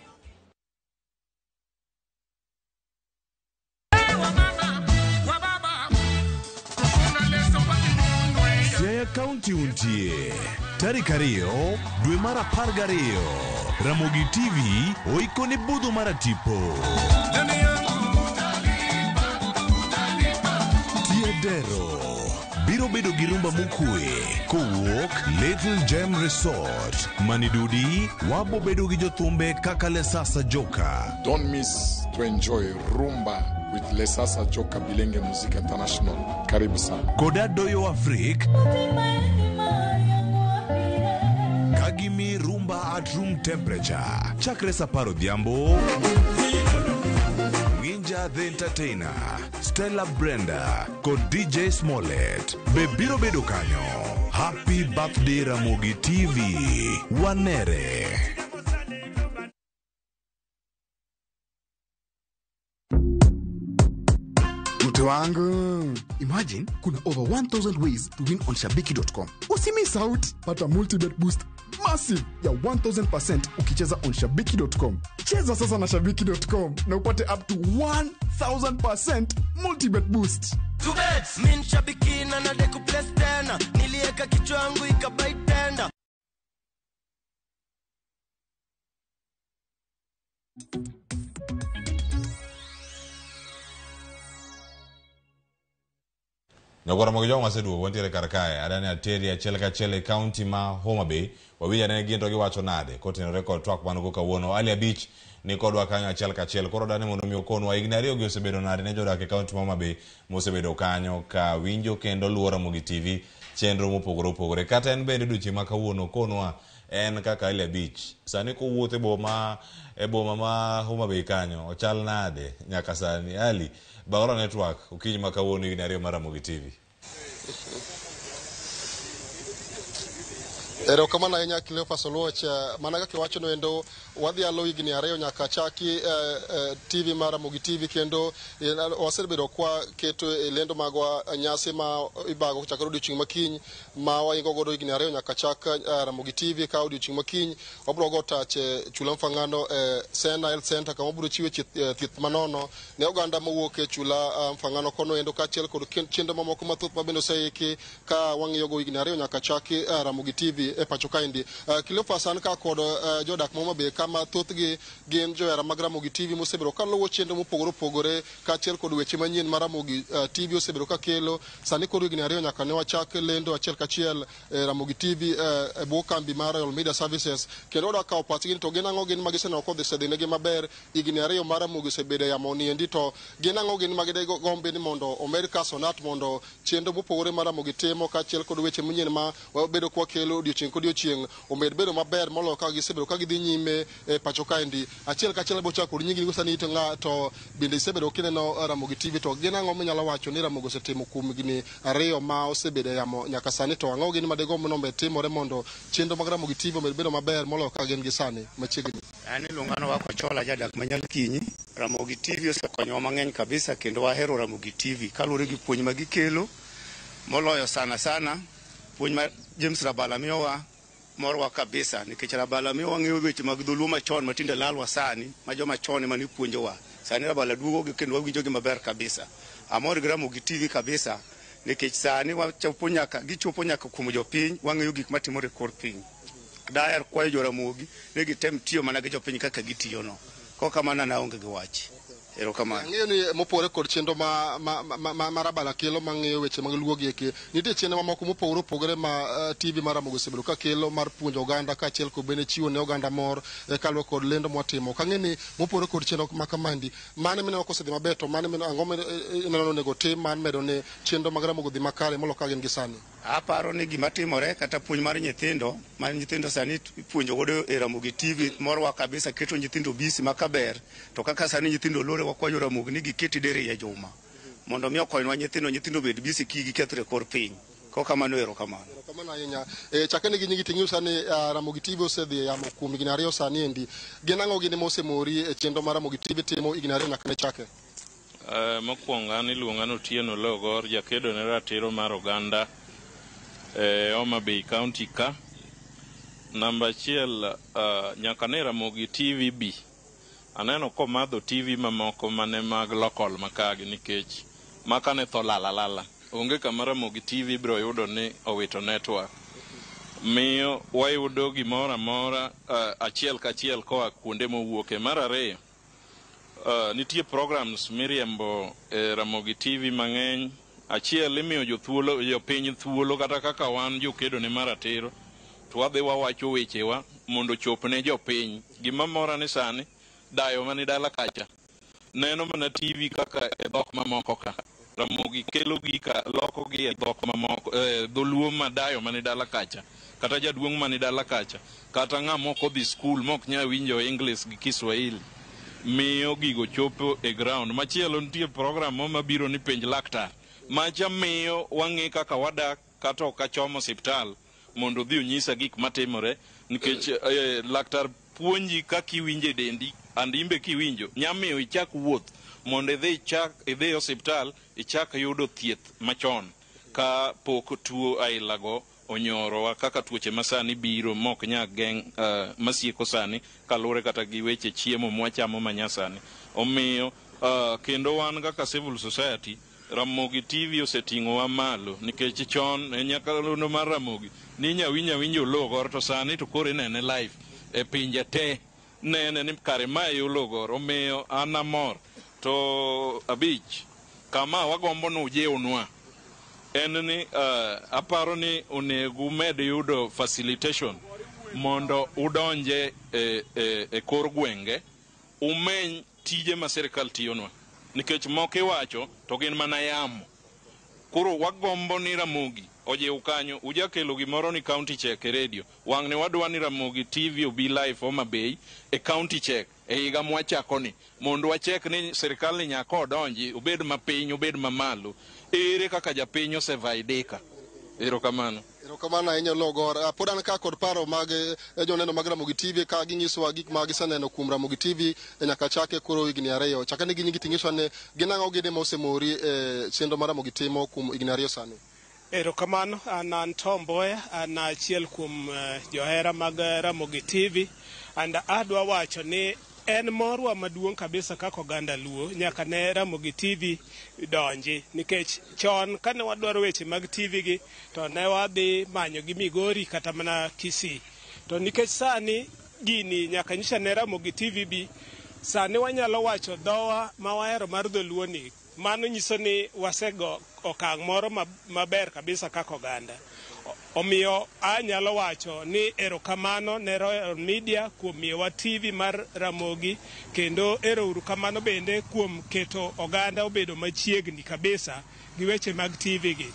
Siaya County untie tarik 2 dwe mar 12 Ramogi TV oikone budho mar tipo Tiedero biro bedo gi rumba mokwe kowuok Little Gem Resort Manidudi wabo bedo gi jothumbe kaka Lesasa Joka. Don't miss to enjoy rumba with Lesasa Joka Bilenge Music International. Karibu sana. Koda Doyo Afrik Kagimi rumba at room temperature chakre saa 10 odhiambo. Ninja the Entertainer, Stella Brenda kod DJ Smollett be biro bedo kanyo. Happy birthday Ramogi TV, wanere. Mtu wangu, imagine kuna over 1000 ways to win on shabiki.com. Usimiss out, pata multibet boost massive ya 1000% ukicheza on shabiki.com. Cheza sasa na shabiki.com na upate up to 1000% multibet boost. Min shabiki na nadeku place tena, nilieka kichwa yangu ikabai tena. Nyakora mogi joma waseduogo wantiere kar kae adani ateri achiel kachiel e kaunti ma Homa Bay wawinjo ane gin to giwacho nade kotenore kod twak man go kawuono. Ali Abich ni kodwa kanyo achiel kachiel koro dani mondo mi okonwa higni 2 gi osebedo nade ne jodak e kaunti ma Homa Bay mosebedo kanyo ka winjo kendo luwo Ramogi TV chenro mopogore opogore. Kata en bende odiochieng' ma kawuono okonwa en kaka Ali Abich sani kowuotho e boma ma Homa Bay kanyo ochal nade nyaka sani. Ali Baora Network okinyi ma kawuono higni 2 mar Ramogi TV. Erokamano ahinya Cleophas Oluoch, mana kaka iwacho no endo wadhialo higni 2 nyaka chaki TV mar Ramogi TV kendo wasebedo kwa keto e lendo magwa nyasi ma ibago chakre odiochieng' makiny ma waingo godo higni 2 nyaka chak Ramogi TV ka odiochieng' makiny wabiro go tach chula Mfangano Sena Health Center kama wabiro chiwe thieth manono ne oganda mowuok e chula Mfangano kono endo kaachiel kod chenro mamoko mathoth ma bende oseiki ka wang'iyo go higni 2 nyaka chaki Ramogi TV e pacho kaendi. Cleophas an ka kod jodak ma Homa Bay kama thothgi gin johera mag Ramogi TV mosebedo kaluwo chenro mopogore opogore kaachiel kod weche manyien ma Ramogi TV osebedo kakelo. Sani koro higni 2 nyaka ne wachak lendo achiel kachiel Ramogi TV e bwo kambi mar Royal Media Services kendo wadwa kawo pachgi to gin ang'o gin magiseneno kodhi maber higni 2 mar Ramogi osebedo e yamo niendi to gin ang'o gin magidegombe ni mondo omed kasonat mondo chenro mopogore ma Ramogi timo kaachiel kod weche manyien ma wabedo kwakelo odiochieng' kodiochieng' omed bedo maber moloyo kaka gisebedo ka gidhi nyime e pacho kaendi. Achiel kachiel bochako kod nyingi ni sani to ng'a to bende isebedo kineno Ramogi TV to gin ang'o minyalo wacho ni Ramogi osetimo kuom higni 2 ma osebedo e yamo nyaka sani to ang'o gin madegombo ni omed timore mondo chenro mag Ramogi TV omed bedo maber moloyo kaka gin gi sani machiegni. An iluonga ni Wako Chola jadak ma Nyalkinyi. Ramogi TV osekonyowa mang'eny kabisa kendo wahero Ramogi TV kaluwore gi puonj ma gikelo moloyo sana sana puonj ma James Rabala miyowa morwa kabisa nikech Rabala miyowa ng'eyo weche mag dholuo machon matinde lalwa sani ma joma chon ema nipuonjowa. Sani Rabala duogo kendo wawinjogi maber kabisa. Amor gi Ramogi TV kabisa nikech sani wachopo nyaka gichopo nyaka kuom jopiny wang'eyo gik matimore e kor piny. Daher kwayo jo Ramogi ni gitem tiyo mana gi jopiny kaka gitiyono. Kokamano an aonge gi wach. Erokamano. Ang'eyo ni mopogore kod chenro ma Rabala kelo mang'iyo weche mag luo gi eki, nitie chenro mamoko mopogore opogore ma TV mar Ramogi osebedo ka kelo mar puonjo oganda kaachiel kod bende chiwo ne oganda mor kaluwore kod lendo mwatimo. Ok ang'e ni mopogore kod chenro ma kamandi, mane mineno kosedhi maber to mane ang'o mineno ni onego tim mar medo ne chenro mag Ramogi odhi makare moloyo kaka gin gi sani. Aparo ni gima timore kata puonj mar nyithindo ma nyithindo sani ipuonjo godo e Ramogi TV morwa kabisa keto nyithindo bisi ma kaber to kaka sani nyithindo lore wakwayo Ramogi ni giketi dere e juma mondo mi okonywa nyithindo obed bisi kik gikethre kor piny. Ko kamano, erokamano. Erokamano ahinya. Chakre ne gi nyingi ting'iyo ni Ramogi TV osedhi e yamo kuom higni 2 sani endi. Gin ang'o gini mosemori e chenro mar Ramogi TV timo higni 2 nyaka ne chake? Mokwongo an iluonga ni Otieno Logor, jakedo ne ratiro mar oganda e Homa Bay County ka. Namba 1, nyaka ne Ramogi TV bi. Aneno komadho TV mamoko mane mag local makagi nikech maka ne tho lala lala. Onge kama Ramogi TV biro yudo ni owito network. Miyo wayudo gimoro amora achiel kachiel koa kuonde mowuoke. Mar ariyo, nitie programs miriembo e Ramogi TV mang'eny. Achiel, imiyo jothuolo, jopiny thuolo kata kaka wan jokedo ne maratiro to wadhi wawacho wechewa mondo ochop ne jopiny. Gima mora ni sani dayo mani dala kacha neno mana TV kaka e dhok mamoko ka. Ramogi kelo gi ka loko gi e dhok mamoko, dholuo ma dayo mani dala kacha, kata jaduong' mani dala kacha, kata ng'ama ok odhi skul mok nyal winjo English gi Kiswahili, miyo gigo chopo e ground. Machielo, nitie program mo mabiro ni penj laktar. Macha miyo wang'e kaka wadak kata ok achomo osiptal mondo odhi onyisa gik matimore nikech laktar puonji kaka iwinjo e dendi and imbe kiwinjo nyamiyo ichak wuoth mondo idhi ichak idhi osiptal ichak yudo thieth machon ka pok tuo ailago onyorowa kaka tuoche masani biro mok nya geng' masieko sani kaluwore kata gi weche chiemo mwachamo manyasani. Omiyo kendo wan kaka civil society, Ramogi TV oseting'owa malo nikech chon e nyakalondo mar Ramogi ninya winjo awinja Oloo to sani to koro inene live e pinje te nene ni kare mae e Oloo. Omiyo an amor. To abich, kama wagombo ni ujiwnwa en ni aparo ni onego umed yudo facilitation mondo udonje e kor gwenge umeny tije ma sirikal tiyonwa nikech moko iwacho to gin mana yamo. Koro wagombo ni Ramogi ojiw kanyo. Ujakelo gimoro ni county check e radio wang'ni, wadwa ni Ramogi TV obi live Homa Bay e county check e higa mwachako ni mondo wachek ni sirikal ni nyaka odonji, obed mapiny obed mamalo, ere kaka japiny osefaidika. Erokamano. Erokamano ahinya, Oloo. Pod an ka kod paro mag joneno mag Ramogi TV ka ginyisowa gik ma giseneno kuom Ramogi TV nyaka chake koro higni 2. Chakre ne ginyingi ting'iswa ni gin ang'o gini ma osemori e chenro mar Ramogi timo kuom higni 2 sani. Erokamano, an Tom Mboya, an achiel kuom johera mag Ramogi TV, and adwa wacho ni en morwa maduong' kabisa kaka oganda Luo nyaka ne Ramogi TV donji, nikech chon kane wadwaro weche mag TV gi to ne wadhi manyo gi Migori kata mana Kisii, to nikech sani gini nyaka nyicha ne Ramogi TV bi, sani wanyalo wacho dhowa ma wahero mar dholuo ni. Mano nyiso ni wasego okang' moro maber kabisa kaka oganda. Omiyo anyalo wacho ni erokamano ne Royal Media kuom miyowa TV mar Ramogi, kendo ero uru kamano bende kuom keto oganda obedo machiegni kabisa gi weche mag TV gi.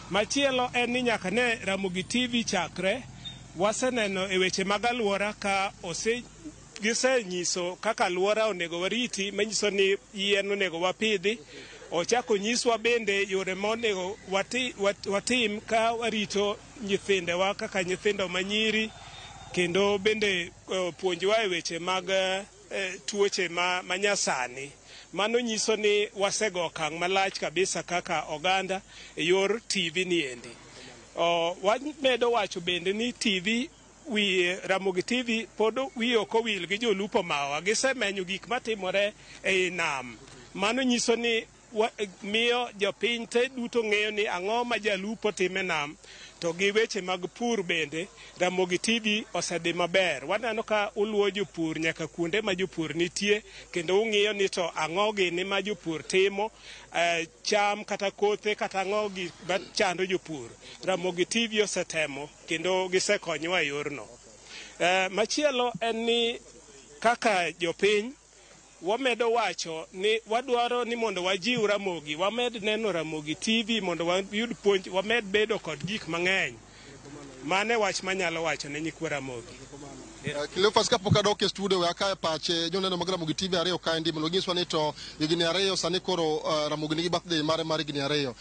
Machielo en ni nyaka ne Ramogi TV chakre, waseneno e weche mag alwora ka ose gisenyiso kaka alwora onego wariti, manyiso ni yien onego wapidhi. Ochako nyiswa bende yore ma onego watim ka warito nyithindewa kaka nyithindo manyiri, kendo bende puonjwa e weche mag tuoche manyasani. Mano nyiso ni wasego okang' malach kabisa kaka oganda e yor TV ni endi. Wamedo wacho bende ni TV wi Ramogi TV pod wiye ok owil gi jolupo mawa. Gisemenyo gik matimore ei nam. Mano nyiso ni miyo jopiny te duto ng'eyo ni ang'o ma jalupo timo e nam. To gi weche mag pur bende Ramogi TV osedhi maber. Waneno ka uluwo jopur nyaka kuonde ma jopur nitie, kendo ung'iyo ni to ang'o gini ma jopur timo, cham kata kothe kata ang'o gi machando jopur. Ramogi TV osetemo kendo gisekonyowa e yorno. Machielo en ni kaka jopiny wamedo wacho ni wadwaro ni mondo wajiw Ramogi, wamed neno Ramogi TV mondo wayud puonj, wamed bedo kod gik mang'eny. Mano e wach manyalo wacho ne nyikwa Ramogi. Cleophas, kapok adok e studio, we akae pache joneno mag Ramogi TV ariyo kaendi mondo ginyiswa ni to higni 2 sani koro Ramogi nigi birthday mare mar higni 2.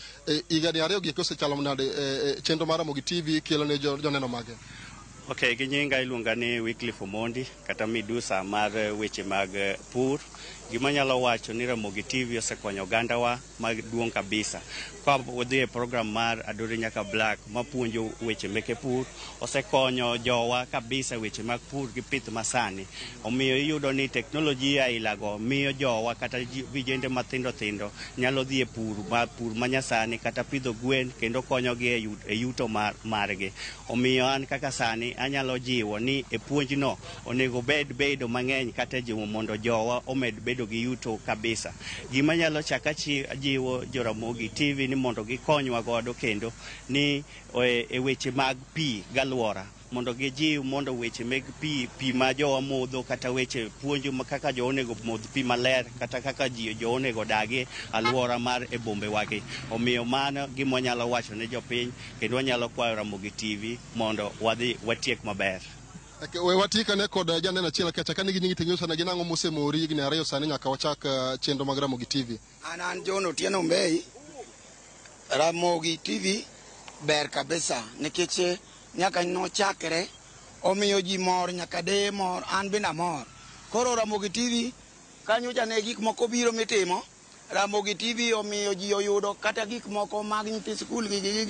Higni 2 gi osechalo nade chenro mar Ramogi TV kelo ne joneno mage? Ok, gi nyinga iluonga ni Wycliffe Omondi kata midusa mar weche mag pur. Gima nyalo wacho ni Ramogi TV osekonyo ogandawa maduong' kabisa. Ka wadhi e program mar Adore Nyaka Black mapuonjo weche meke pur, osekonyo jowa kabisa weche mag pur gi pith masani. Omiyo iyudo ni teknolojia ilago miyo jowa kata vijende mathindo thindo nyalo dhi e pur pur manyasani kata pidho gwen kendo konyogi e yuto margi. Omiyo an kaka sani anyalo jiwo ni e puonjno onego bed bedo mang'eny kata jiwo mondo jowa omed bedo gi yuto kabisa. Gima nyalo chaka jiwo Joramogi TV ni mondo gikonywa godo kendo ni e weche mag pi galuora mondo gijiw mondo weche meg pi ma jowa modho kata weche puonjo kaka jowa onego modh pi maler kata kaka jowa onego dagi aluora mar e bombe wagi. Omiyo mano gima wanyalo wacho ne jopiny kendo wanyalo kwayo Ramogi TV mondo wadhi watiek maber. We watikane kod janeno achiel kacha ka nigi nyingi tinyiso na ginang'o mosemori higni 2 sani nyaka wachak chenro mag Ramogi TV. An John Otieno Mbei. Ramogi TV ber kabisa nikech nyaka nochakre omiyo ji mor nyaka deye mor an bende amor. Koro Ramogi TV kanyo ne gik moko biro mitimo. Ramogi TV omiyo ji oyudo kata gik moko mag nyithi sikul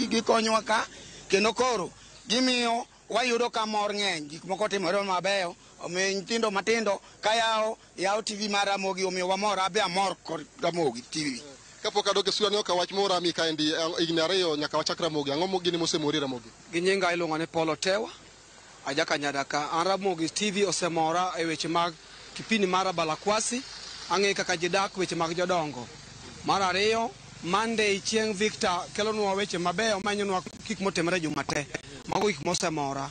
gikonyowa ka kendo koro gimiyo wayudo ka mor ng'eny gik moko timore mabeyo omiyo nyithindo matindo ka yawo TV mar Ramogi omiyo wamor abe amor kod Ramogi TV. Kapok adok e sura ni ok wach moro ami kaendi higni 2 nyaka wachak Ramogi. Ang'o gini mosemori Ramogi? Gi nyinga iluongo ni Paul Otewa ajaka Nyadaka. An Ramogi TV osemora e weche mag kipindi mar Balakwasi ang'e kaka ji dak weche mag jodongo. Mar ariyo, Monday chieng' Victor kelonwa weche mabeyo manyonwa gik motimore juma te. Mago gik mosemora.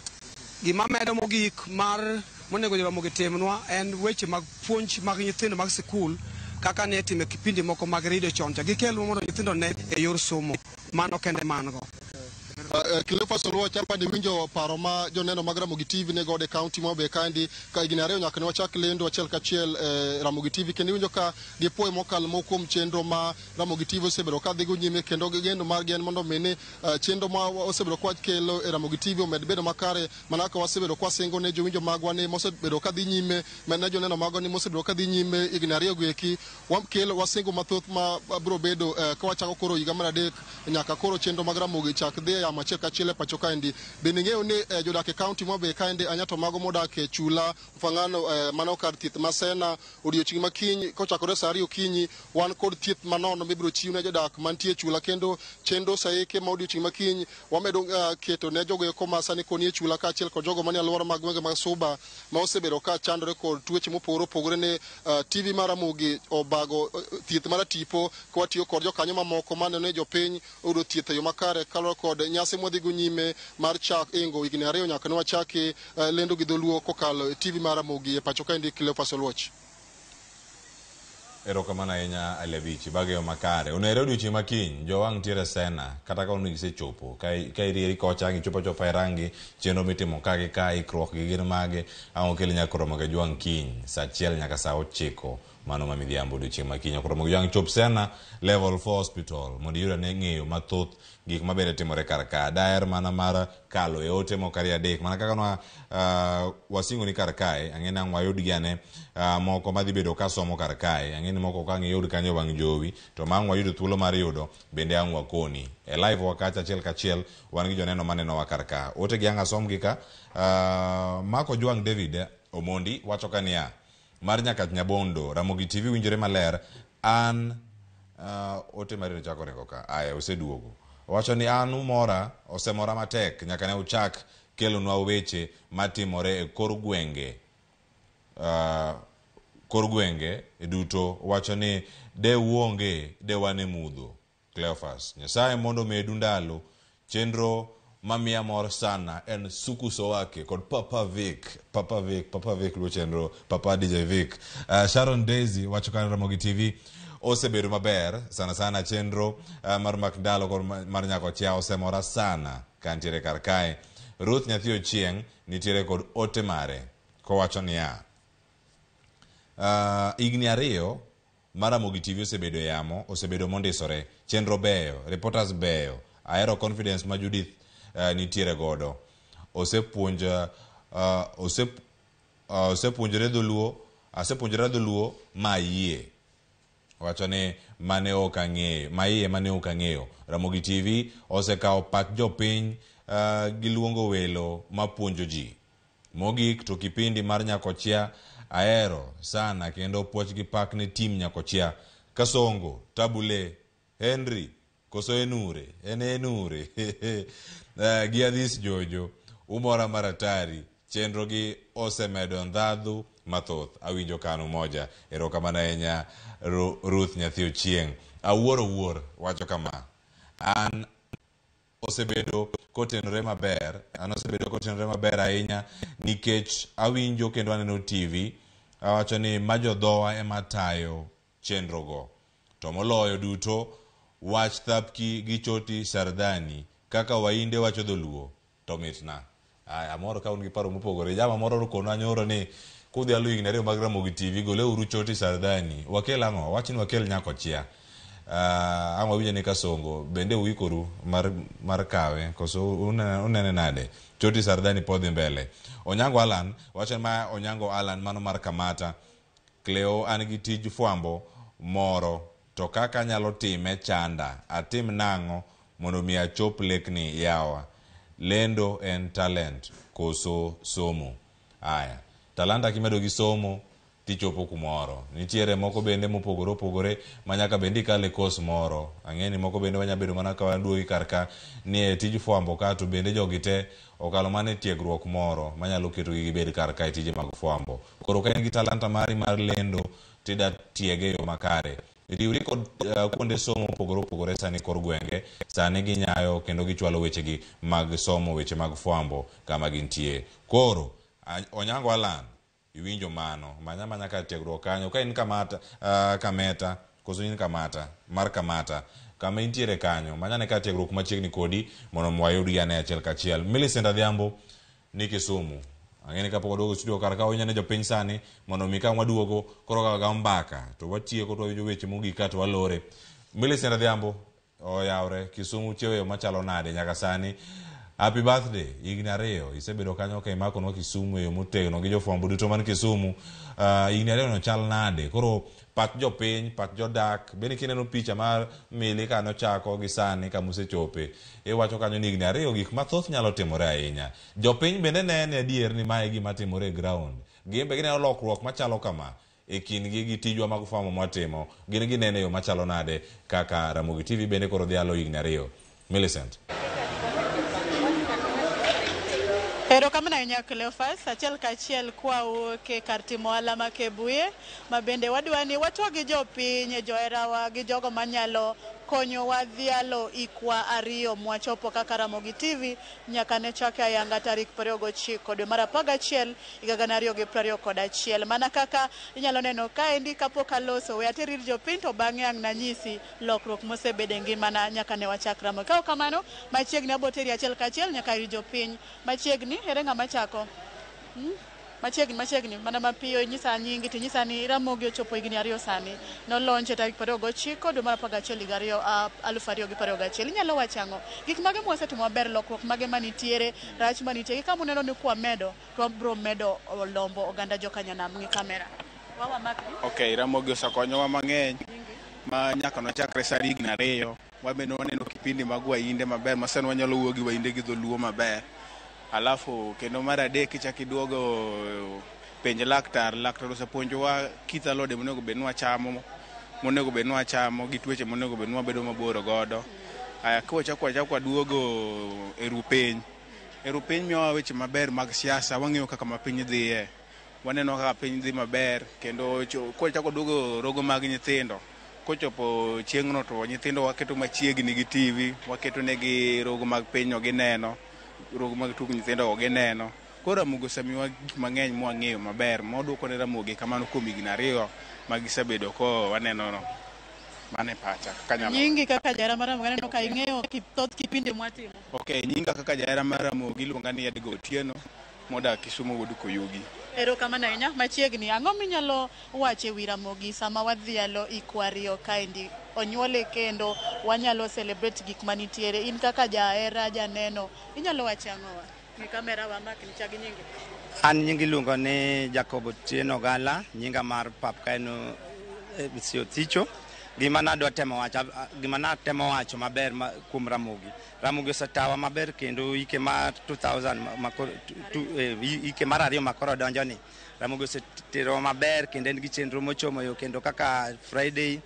Gima medo mogik mar monego Ramogi timnwa en weche mag puonj mag nyithindo mag sikul kaka ne itime kipindi moko mag redio chon cha gikelwa mondo nyithindo ne e yor somo. Mano kende man go. Cleophas Oluoch, hapa ni winjo paro ma joneno mag Ramogi TV ne godo e kaunti ma Homa Bay kaendi ka higni 2 nyaka ne wachak lendo achiel kachiel Ramogi TV kendo iwinjo ka gipuoyo mokalo moko kuom chenro ma Ramogi TV osebedo ka dhigo nyime kendo geno margi en mondo mi ni chenro ma osebedo ka kelo e Ramogi TV omed bedo makare mana kaka wasebedo ka wasingo ne jowinjo magwa ni mosebedo ka dhi nyime ne joneno magwa ni mosebedo ka dhi nyime higni 2 go eki wakelo wasingo mathoth ma biro bedo ka wachako koro higa mar 3 nyaka koro chenro mag Ramogi chak dhi e yamo achiel kachiel e pacho kaendi. Bende ing'eyo ni jodak e kaunti ma Homa Bay kaendi anya to mago modak e Chula, Mfangano, mano kar thieth ma Sena odiochieng' makiny kochakore saa 2 okinyi wan kod thieth manono mibiro chiw ne jodak mantie Chula kendo chenro saeke ma odiochieng' makiny wamedo keto ne jogo eko ma sani koni e Chula kaachiel kod jogo manie alwora mag gwenge mag Suba ma osebedo ka chandore kod tuoche mopogore opogore ne TV mar Ramogi obago thieth mar tipo ka watiyo kod jokanyo mamoko maneno ni jopiny oyudo thieth e yo makare kaluwore kod nyasi mwadhigo nyime mar chak ingo higni 2 nyaka ne wachaki lendo gi dholuo kokalo e TV mar Ramogi e pacho kaendi. Cleophas Oluoch. Erokamano ahinya Ali Abichi, bageyo makare. Onere odiochieng' makiny, jowang' ntiere Sena, kata ka gisechopo, ka irieri kocha ang' ichopo achopa e rangi, chenro mitimo ka gi ka, ikruok gi gin mage, ang' okel nyaka Ramogi Ajwang' kiny, saa 1 nyaka saa 9, mano ma midhiambo odiochieng' makiny. Ok Ramogi Ajwang' chop Sena Level 4 Hospital, mondo iyud ane ng'eyo mathoth gik mabende timore kar ka. Daher mana mar kalo e ote moko 2 3, mana kaka nwa wasingo ni kar kae, ang'e ni ang' wayud gi ane moko madhi bedo kasomo kar kae, ang'e ni moko ka ang' iyud kanyo e wang' jowi, to ma ang' wayudo thuolo mar yudo, bende ang' wakoni. E live wa kacha achiel kachiel, wan gi joneno manenowa kar ka. Ote gi ang' asom gi ka, Mark Ojwang' David Omondi wacho ka niya, mar Nyakach Nyabondo, Ramogi TV winjore maler, an ote mari chako ringo ka, aya oseduogo. Owacho ni an umora, osemora matek nyaka ne uchak kelonwa weche matimore e kor gwenge. Kor gwenge duto wacho ni de uonge de wan e mudho. Cleophas, Nyasaye mondo omedu ndalo. Chenro mamiya mor sana en Suku Sowake kod Papa Vic. Papa Vic, Papa Vic luwo chenro, Papa DJ Vic. Sharon Daisy wacho ka Ramogi TV osebedo maber sana sana chenro mar Mak Ndalo kod mar Nyakochia osemora sana kantiere kar kae. Ruth Nyathi Ochieng' nitiere kod ote mare. Kowacho niya, higni 2 mar Ramogi TV osebedo e yamo, osebedo mondisore, chenro beyo, reporters beyo, ahero confidence ma Judith nitiere godo. Osepuonjore dholuo, asepuonjora dholuo ma ayie. Wacho ni mane ok ang'eyo, ma iye mane ok ang'eyo. Ramogi TV osekawo pach jopiny gi luongo welo mapuonjo ji. Mogik to kipindi mar Nyakochia ahero sana kendo puoch gi pak ne tim Nyakochia. Kasongo, Tabule, Henry, koso Enure, en Enure. Gi Adhis Jojo, umora maratari, chenro gi osemedo ndhadhu mathoth. Awinjo kanu moja. Erokamano ahinya Ruth Nyathi Ochieng'. Awuoro wuor wacho kama. An osebedo kotenore maber, an osebedo kotenore maber ahinya nikech awinjo kendo aneno TV. Awacho ni ma jodhowa ema tayo chenrogo. To moloyo duto, wach thapki gi choti sardani kaka wainde wacho dholuo to mitna. Aya, amor ka un gi paro mopogore. Jama moro okonwa nyoro ni kudhi alu higni 2 mag Ramogi TV, goleuru choti sardani. Wakel ang'o? Wach ni wakel Nyakochia. Ang' wawinjo ni Kasongo bende uikoru mar kawe koso unene nade? Choti sardani pod dhi mbele. Onyango Alan wacho ma Onyango Alan mano mar Kamata. Cleo an gi tij fwambo moro to kaka anyalo time chanda. Atim nang'o mondo mi achop lekni yawa? Lendo en talent koso somo? Aya, talanta kimedo gi somo tichopo kumoro. Nitiere moko bende mopogore opogore ma nyaka bende ikale kos moro. Ang'e ni moko bende wanya bedo mana ka waduogi kar ka ni e tij fwambo ka to bende jogi te okalo mana e tiegruok moro manyalo ketogi gibed kar ka e tije mag fwambo. Koro ka in gi talanta mari mar lendo tida tiege e yo makare. Riwri kod kuonde somo mopogore opogore sani kor gwenge, sani ginyayo kendo gichwalo wechegi mag somo, weche mag fwambo kama gintie. Koro Onyango Alan, iwinjo mano, manya manya kar tiegruok kanyo. Ka in Kamata, Kameta, koso in Kamata, mar Kamata, kama intiere kanyo, manya ne kar tiegruok machiegni kodi mondo wayudgi ane achiel kachiel. Millicent Adhiambo ni Kisumu. Ang'e ni kapok waduogo studio kar ka wawinjo ne jopiny sani mondo mi ka waduogo koro ka wago mbaka to watieko to wawinjo weche mogik ka to walore. Millicent Adhiambo oyawre Kisumu chiewo yo machalo nade nyaka sani? Happy birthday, higni 2 isebedo kanyo ka imakonwa Kisumu e yo motegno gi jofwambo duto man Kisumu. Higni 2 no chal nade? Koro pach jopiny, pach jodak, bende kineno picha mar Mili ka nochako gi sani kama osechope, iwacho kanyo ni higni 2 gik mathoth nyalo timore ahinya. Jopiny bende nene adier ni mae gima timore e ground. Gin be gineno lokruok machalo kama e kindgi gi tijwa mag fwambo mwatimo. Gin ginene e yo machalo nade kaka Ramogi TV bende koro dhialo higni 2. Millicent. Erokamano ahinya Cleophas, achiel kachiel kwawuok e kar timo ohala ma Kebuye, ma bende wadwa ni watwag gi jopiny, joherawa gi jogo manyalo konyowa dhialo hikwa 2 mwachopo kaka Ramogi TV nyaka ne chake ayanga tarik 29 dwe mar 11 higa 2021. Mana kaka inyalo neno kaendi kapok aloso, we ater ir jopiny to bang'e ang' nanyisi lokruok mosebedo e ngimana nyaka ne wachak Ramogi. Ka ok kamano, machiegni abo teri achiel kachiel nyaka ir jopiny. Machiegni, ere ng'ama chako? Machiegni, machiegni, mana mapiyo inyisa nyingi to inyisa ni Ramogi ochopo higni 2 sani. Nolonche tarik 29 dwe mar 11 higa 2021. Inyalo wacho ang'o? Gik mage mwasetimo maber, lokruok mage manitiere, rach manitie, gi kama uneno ni kwamedo to wabro medo lombo oganda jokanyanam. Ng'i kamera. Wawa makni. Okay, Ramogi osekonyowa mang'eny ma nyaka nochakre sani higni 2. Wabende waneno kipindi mag wainde maber, ma sani wanyalo wuoyo gi wainde gi dholuo maber. Alafu kendo mar adek ichako iduogo penj laktar, laktar osepuonjowa kit alode monego bed ni wachamo, monego bed ni wachamo gi tuoche monego bed ni wabedo mabor godo. Aya, kwachako wachako waduogo e ru piny. E ru piny miyowa weche maber mag siasa, wang'eyo kaka ma piny dhiye. Waneno kaka piny dhi maber, kendo kwachako waduogo rogo mag nyithindo. Kochopo chieng'no to nyithindo waketo machiegni gi TV, waketo negi rogo mag piny no gineno, rogo mag tuk nyithindo go gineno. Koro Ramogi osemiyowa gik mang'eny mwang'eyo maber, mwadwoko ne Ramogi kamano kuom higni 2 ma gisebedo ko waneno no. Mano e pacha kaka anyalo. Nyingi kaka jahera mar Ramogi, aneno ka ing'eyo thoth kipindi mwatimo. Okay, nyinga kaka jahera mar Ramogi iluonga ni Edgar Otieno, modak Kisumu wuod Koyugi. Erokamano ahinya. Machiegni, ang'o minyalo wacho e wi Ramogi sama wadhialo hik 2 kaendi? Onyuole kendo wanyalo celebrate gik manitiere. In kaka jahera, janeno, inyalo wacho ang'owa? Ng'i kamera wa makni, chak gi nyingi. An nying iluongo ni Jacob Otieno Gala, nyinga mar pap ka en Siothicho. Gima nadwa temo wacho, gima natemo wacho maber kuom Ramogi. Ramogi osetawa maber kendo hike mar 2000 hike mar 2 makoro donjo ni. Ramogi oseterowa maber kendo en gi chenro mochomo yo kendo kaka Friday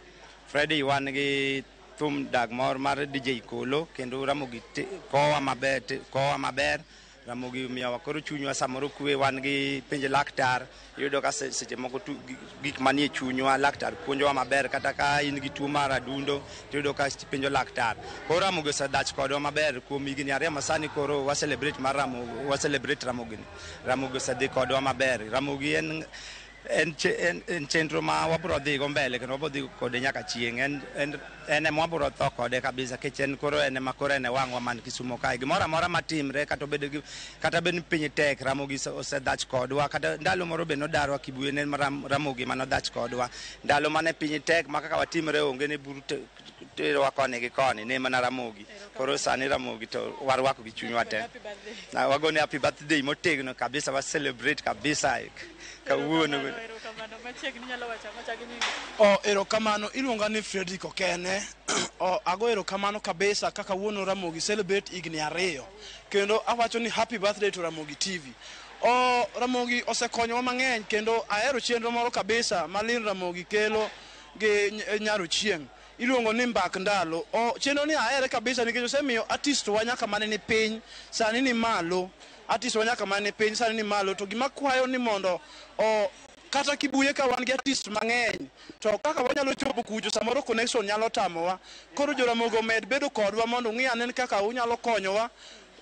wan gi thum dag mor mar DJ Kolo kendo Ramogi kowa maber. Ramogi miyowa koro chunywa samoro kwe, wan gi penj laktar, iyudo ka seche moko gik manie chunywa laktar puonjowa maber, kata ka in gi tuo mar adundo tiyudo ka penjo laktar. Koro Ramogi osedhach kodwa maber kuom higni 2 ma sani koro wa celebrate mar Ramogi, wa celebrate Ramogi ni. Ramogi osedhi kodwa maber. Ramogi en chenro ma wabiro dhigo mbele kendo wabiro dhi kode nyaka chieng'. En ema wabiro tho kode kabisa nikech en koro en ema koro en e wang'wa man Kisumo kae. Gimoro amora matimre kata obed gi kata bed ni piny tek, Ramogi osedhach kodwa. Kata ndalo moro be nodarwa Kibuye, ne Ramogi manodhach kodwa. Ndalo mane piny tek ma kaka watimre onge ne buru terowa koni gi koni, ne mana Ramogi. Koro sani Ramogi to warwako gi chunywa te. Wagone happy birthday motegno kabisa, wa celebrate kabisa kawuono. O erokamano, iluonga ni Frederick Okene. O ago erokamano kabisa kaka wuono Ramogi celebrate higni 2 kendo awacho ni happy birthday to Ramogi TV. O Ramogi osekonyowa mang'eny kendo ahero chenro moro kabisa ma Lin Ramogi kelo gi Nyaro Chieng' iluongo ni Mbak Ndalo. O chenro ni ahere kabisa nikech osemiyo artist wa nyaka mane ni piny sani ni malo. Artist wa nyaka mane ni piny sani ni malo. To gima kwayo ni mondo o kata Kibuye ka wan gi artist mang'eny to kaka wanyalo chopo kucho samoro connection nyalo tamowa. Koro jo Ramogi omed bedo kodwa mondo ung'i ane kaka unyalo konyowa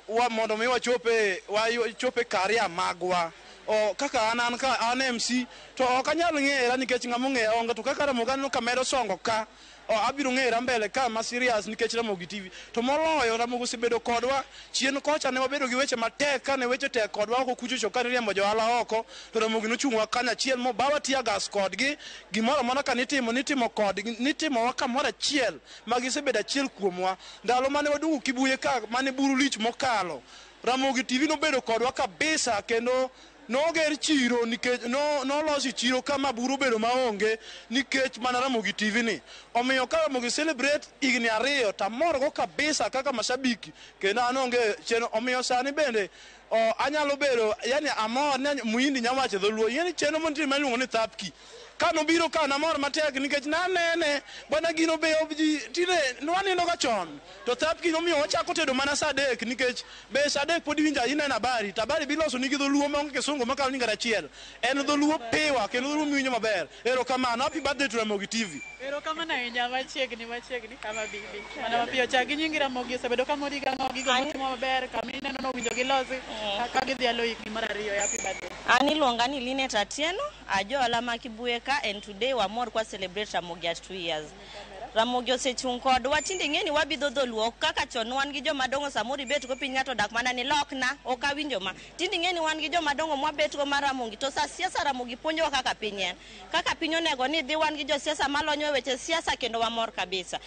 wa mondo mi wachope career magwa. O kaka an ka an MC to ok anyal ng'era nikech ng'ama ong'eya onge, to kaka Ramogi aneno ka medo songo ka o abiro ng'era mbele ka ma serious nikech Ramogi TV. To moloyo Ramogi osebedo kodwa chien kocha ne wabedo gi weche matek, kane weche tek kodwa oko kuchocho kane riembo johala oko, to Ramogi nochung'wa kanyachiel mobawa tear gas kodgi. Gimoro amora ka nitimo kodgi, nitimowa kamoro achiel ma gisebedo achiel kuomwa. Ndalo mane waduogo Kibuye ka mane buru lich mokalo, Ramogi TV nobedo kodwa kabisa kendo noger chiro nikech nolosi chiro kama buru obedo maonge nikech mana Ramogi TV ni. Omiyo ka Ramogi celebrate higni 2 tamorgo kabisa kaka mashabiki kendo an onge chenro. Omiyo sani bende anyalo bedo yani amor ni Muhindi nyawacho dholuo, yani chenro mantie ma iluongo ni Thapki. Kanobiro ka namor matek nikech nanene bwana gino be ji tinde nwanindo ga chon to Thapki nomiyo wachako tedo mana saa 3 nikech be saa 3 pod iwinjo ineno habari to habari biloso nigi dholuo maonge kisungu makalo ni ngara achiel, en dholuo piwa kendo dholuo miwinjo maber. Erokamano, happy birthday to Ramogi TV. Erokamano ahinya. Machiegni kama bibi mana mapiyo chak gi nyingi. Ramogi osebedo ka mori gang'o gigo motimo maber kama ineno nowinjo gilosi ka gidhialo higni mar 2. Happy birthday. An iluonga ni Linet Atieno, ajohala ma Kibuye ka, and today wamor kwa celebrate Ramogi at 2 years. Ramogi osechung' kodwa, tinde ing'e ni wabidho dholuo kaka chon wan gi joma dongo samoro ibet go piny ng'ato dak mana ni lokna ok awinjo ma. Tinde ing'e ni wan gi joma dongo mwabet go mar Ramogi to sa siasa Ramogi puonjowa kaka piny en. Kaka piny onego ni dhi, wan gi josiasa malonyo e weche siasa kendo wamor kabisa.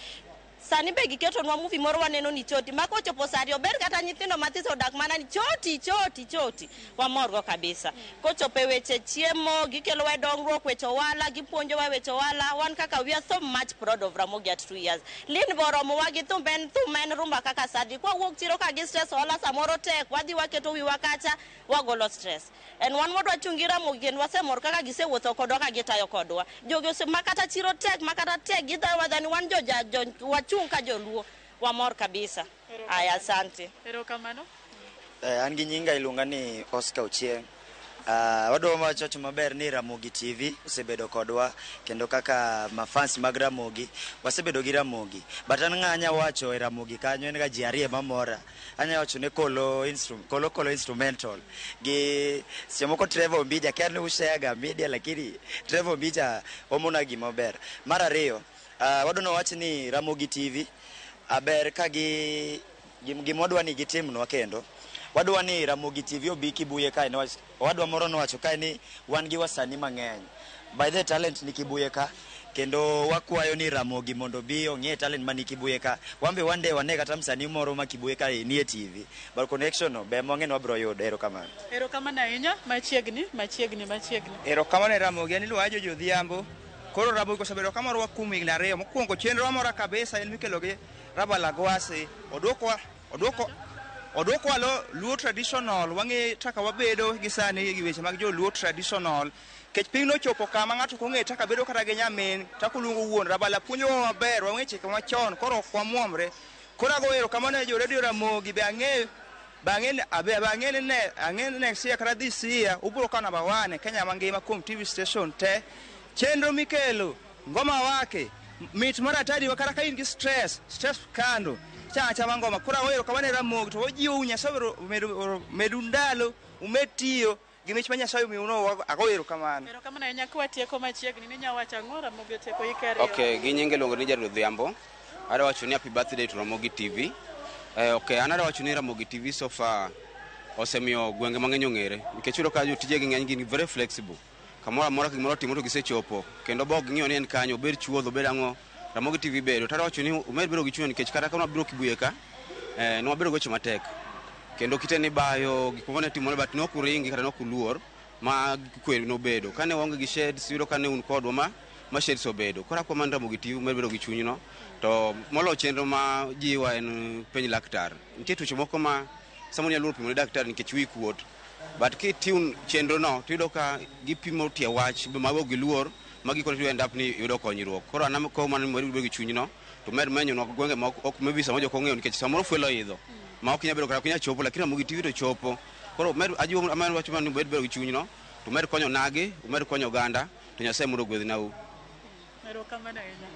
Sani be giketonwa movie moro waneno ni choti ma kochopo saa 2 ober kata nyithindo mathiso odak mana ni choti choti choti, wamorgo kabisa. Kochopo e weche chiemo gikelowa e dongruok, weche ohala gipuonjowa weche ohala. Wan kaka we are so much proud of Ramogi at 2 years. Lin boromowa gi thum en rumba kaka sadi. Kwawuok chiro ka gi stress ohala samoro tek, wadhi waketo wiwa kacha wagolo stress. En wan wadwa chung' gi Ramogi kendo wasemor kaka gisewuotho kodwa ka gitayo kodwa. Jogi ose makata chiro tek makata tek gitayowa dhani wan jo wachung' ka joluo, wamor kabisa. Aya, asante. Erokamano. An gi nyinga iluonga ni Oscar Ochieng'. Wadwa wacho maber ni Ramogi TV osebedo kodwa kendo kaka mafans mag Ramogi wasebedo gi Ramogi. But an ng'a anya wacho e Ramogi kanyo en ga ji ariyo mamora. Anya wacho ne Kolo Kolo instrumental gi seche moko Trevor Ombija, kia ni ushare ga media lakini Trevor Ombija omona gima ber. Mar ariyo, wadwa wach ni Ramogi TV aber ka gi Gima wadwa ni gitimnwa kendo, wadwa ni Ramogi TV obi Kibuye kae, niwach owadwa moro nowacho kae ni wan gi wasanii mang'eny. By the talent ni Kibuye ka, kendo wakwayo ni Ramogi mondo obi ong'e talent mani Kibuye ka. Wan be one day wane kata msanii moro ma Kibuye ka nie TV. But connection no be mwang'e ni wabiro yudo. Erokamano. Erokamano ahinya, machiegni, machiegni, machiegni. Erokamano e Ramogi, an iluonga Jojo Odhiambo. Koro Ramogi osebedo kamorowa kuom higni 2. Mokwongo chenro mora kabisa en mikelo gi Rabala Gwasi. Oduoko oduoko oduoko lo Luo traditional, wang'e kaka wabedo gi sani gi weche mag jo Luo traditional. Kech piny nochopo kama ng'ato ok ong'e kaka bedo kata gi nyamin, kaka oluongo wuon. Rabala puonjowa maber, wang'e chike machon, koro ok wamuomre. Koro ago erokamano ne jo Radio Ramogi be ang'eyo bang'e ni ne ang'e ni next year kata this year ubiro kawo number 1 e Kenya mangima kuom TV station te. Chenro mikelo ngoma wake mit mar atadi kata ka in gi stress kando chama chama ngoma. Koro ago erokamano ne Ramogi to wajiwou Nyasaye omedu ndalo umed tiyo gi mich ma Nyasaye omiyou no, ago erokamano. Erokamano ahinya, kwatieko machiegni, ninya wacho ang'o Ramogi otieko hike 2? Okay, gi nyinge iluongo ni Jared Odhiambo. Adwa wacho ni happy birthday to Ramogi TV. Okay, an adwa wacho ni Ramogi TV so far osemiyo gwenge mang'eny ong'ere. Nikech iyudo ka jotijegi ng'eny gin very flexible. Kamoro amora gimoro otimo to gisechopo. Kendo bok ging'iyo ni en kanyo, obed chuodho, obed ang'o, Ramogi TV bedo. To adwa wacho ni umed bedo gi chuny nikech kata ka nwabiro Kibuye ka, ne wabedo gi weche matek. Kendo kite ni bayo, gik moko ne timore, but ne ok uringi kata ne ok uluor ma kwe nobedo. Kane waonge gi sheds, iyudo ka ne un kodwa ma sheds obedo. Koro akwa mana Ramogi TV umed bedo gi chunyno. To moloyo chenro ma jiwa en penj laktar. Nitie tuoche moko ma samoro inyalo luoro pimo ne daktari nikech wiyi kuot. But kitune chenro no, tiyudo ka gipimo tie wach ma ok giluor, ma gikone to end up ni yudo konyruok. Koro an akwayo mana ni umed bedo gi chunyno, to med menyonwa gwenge ma ok maybe samoro jok ong'eyo nikech samoro fuel oidho. Ma ok inyal bedo kata ok inyal chopo, lakini Ramogi TV to chopo. Koro med ajiwo amedo wacho mana ni umed bedo gi chunyno, to umed konyo nagi, umed konyo oganda, to Nyasaye mondo ogwedhnau. Erokamano ahinya.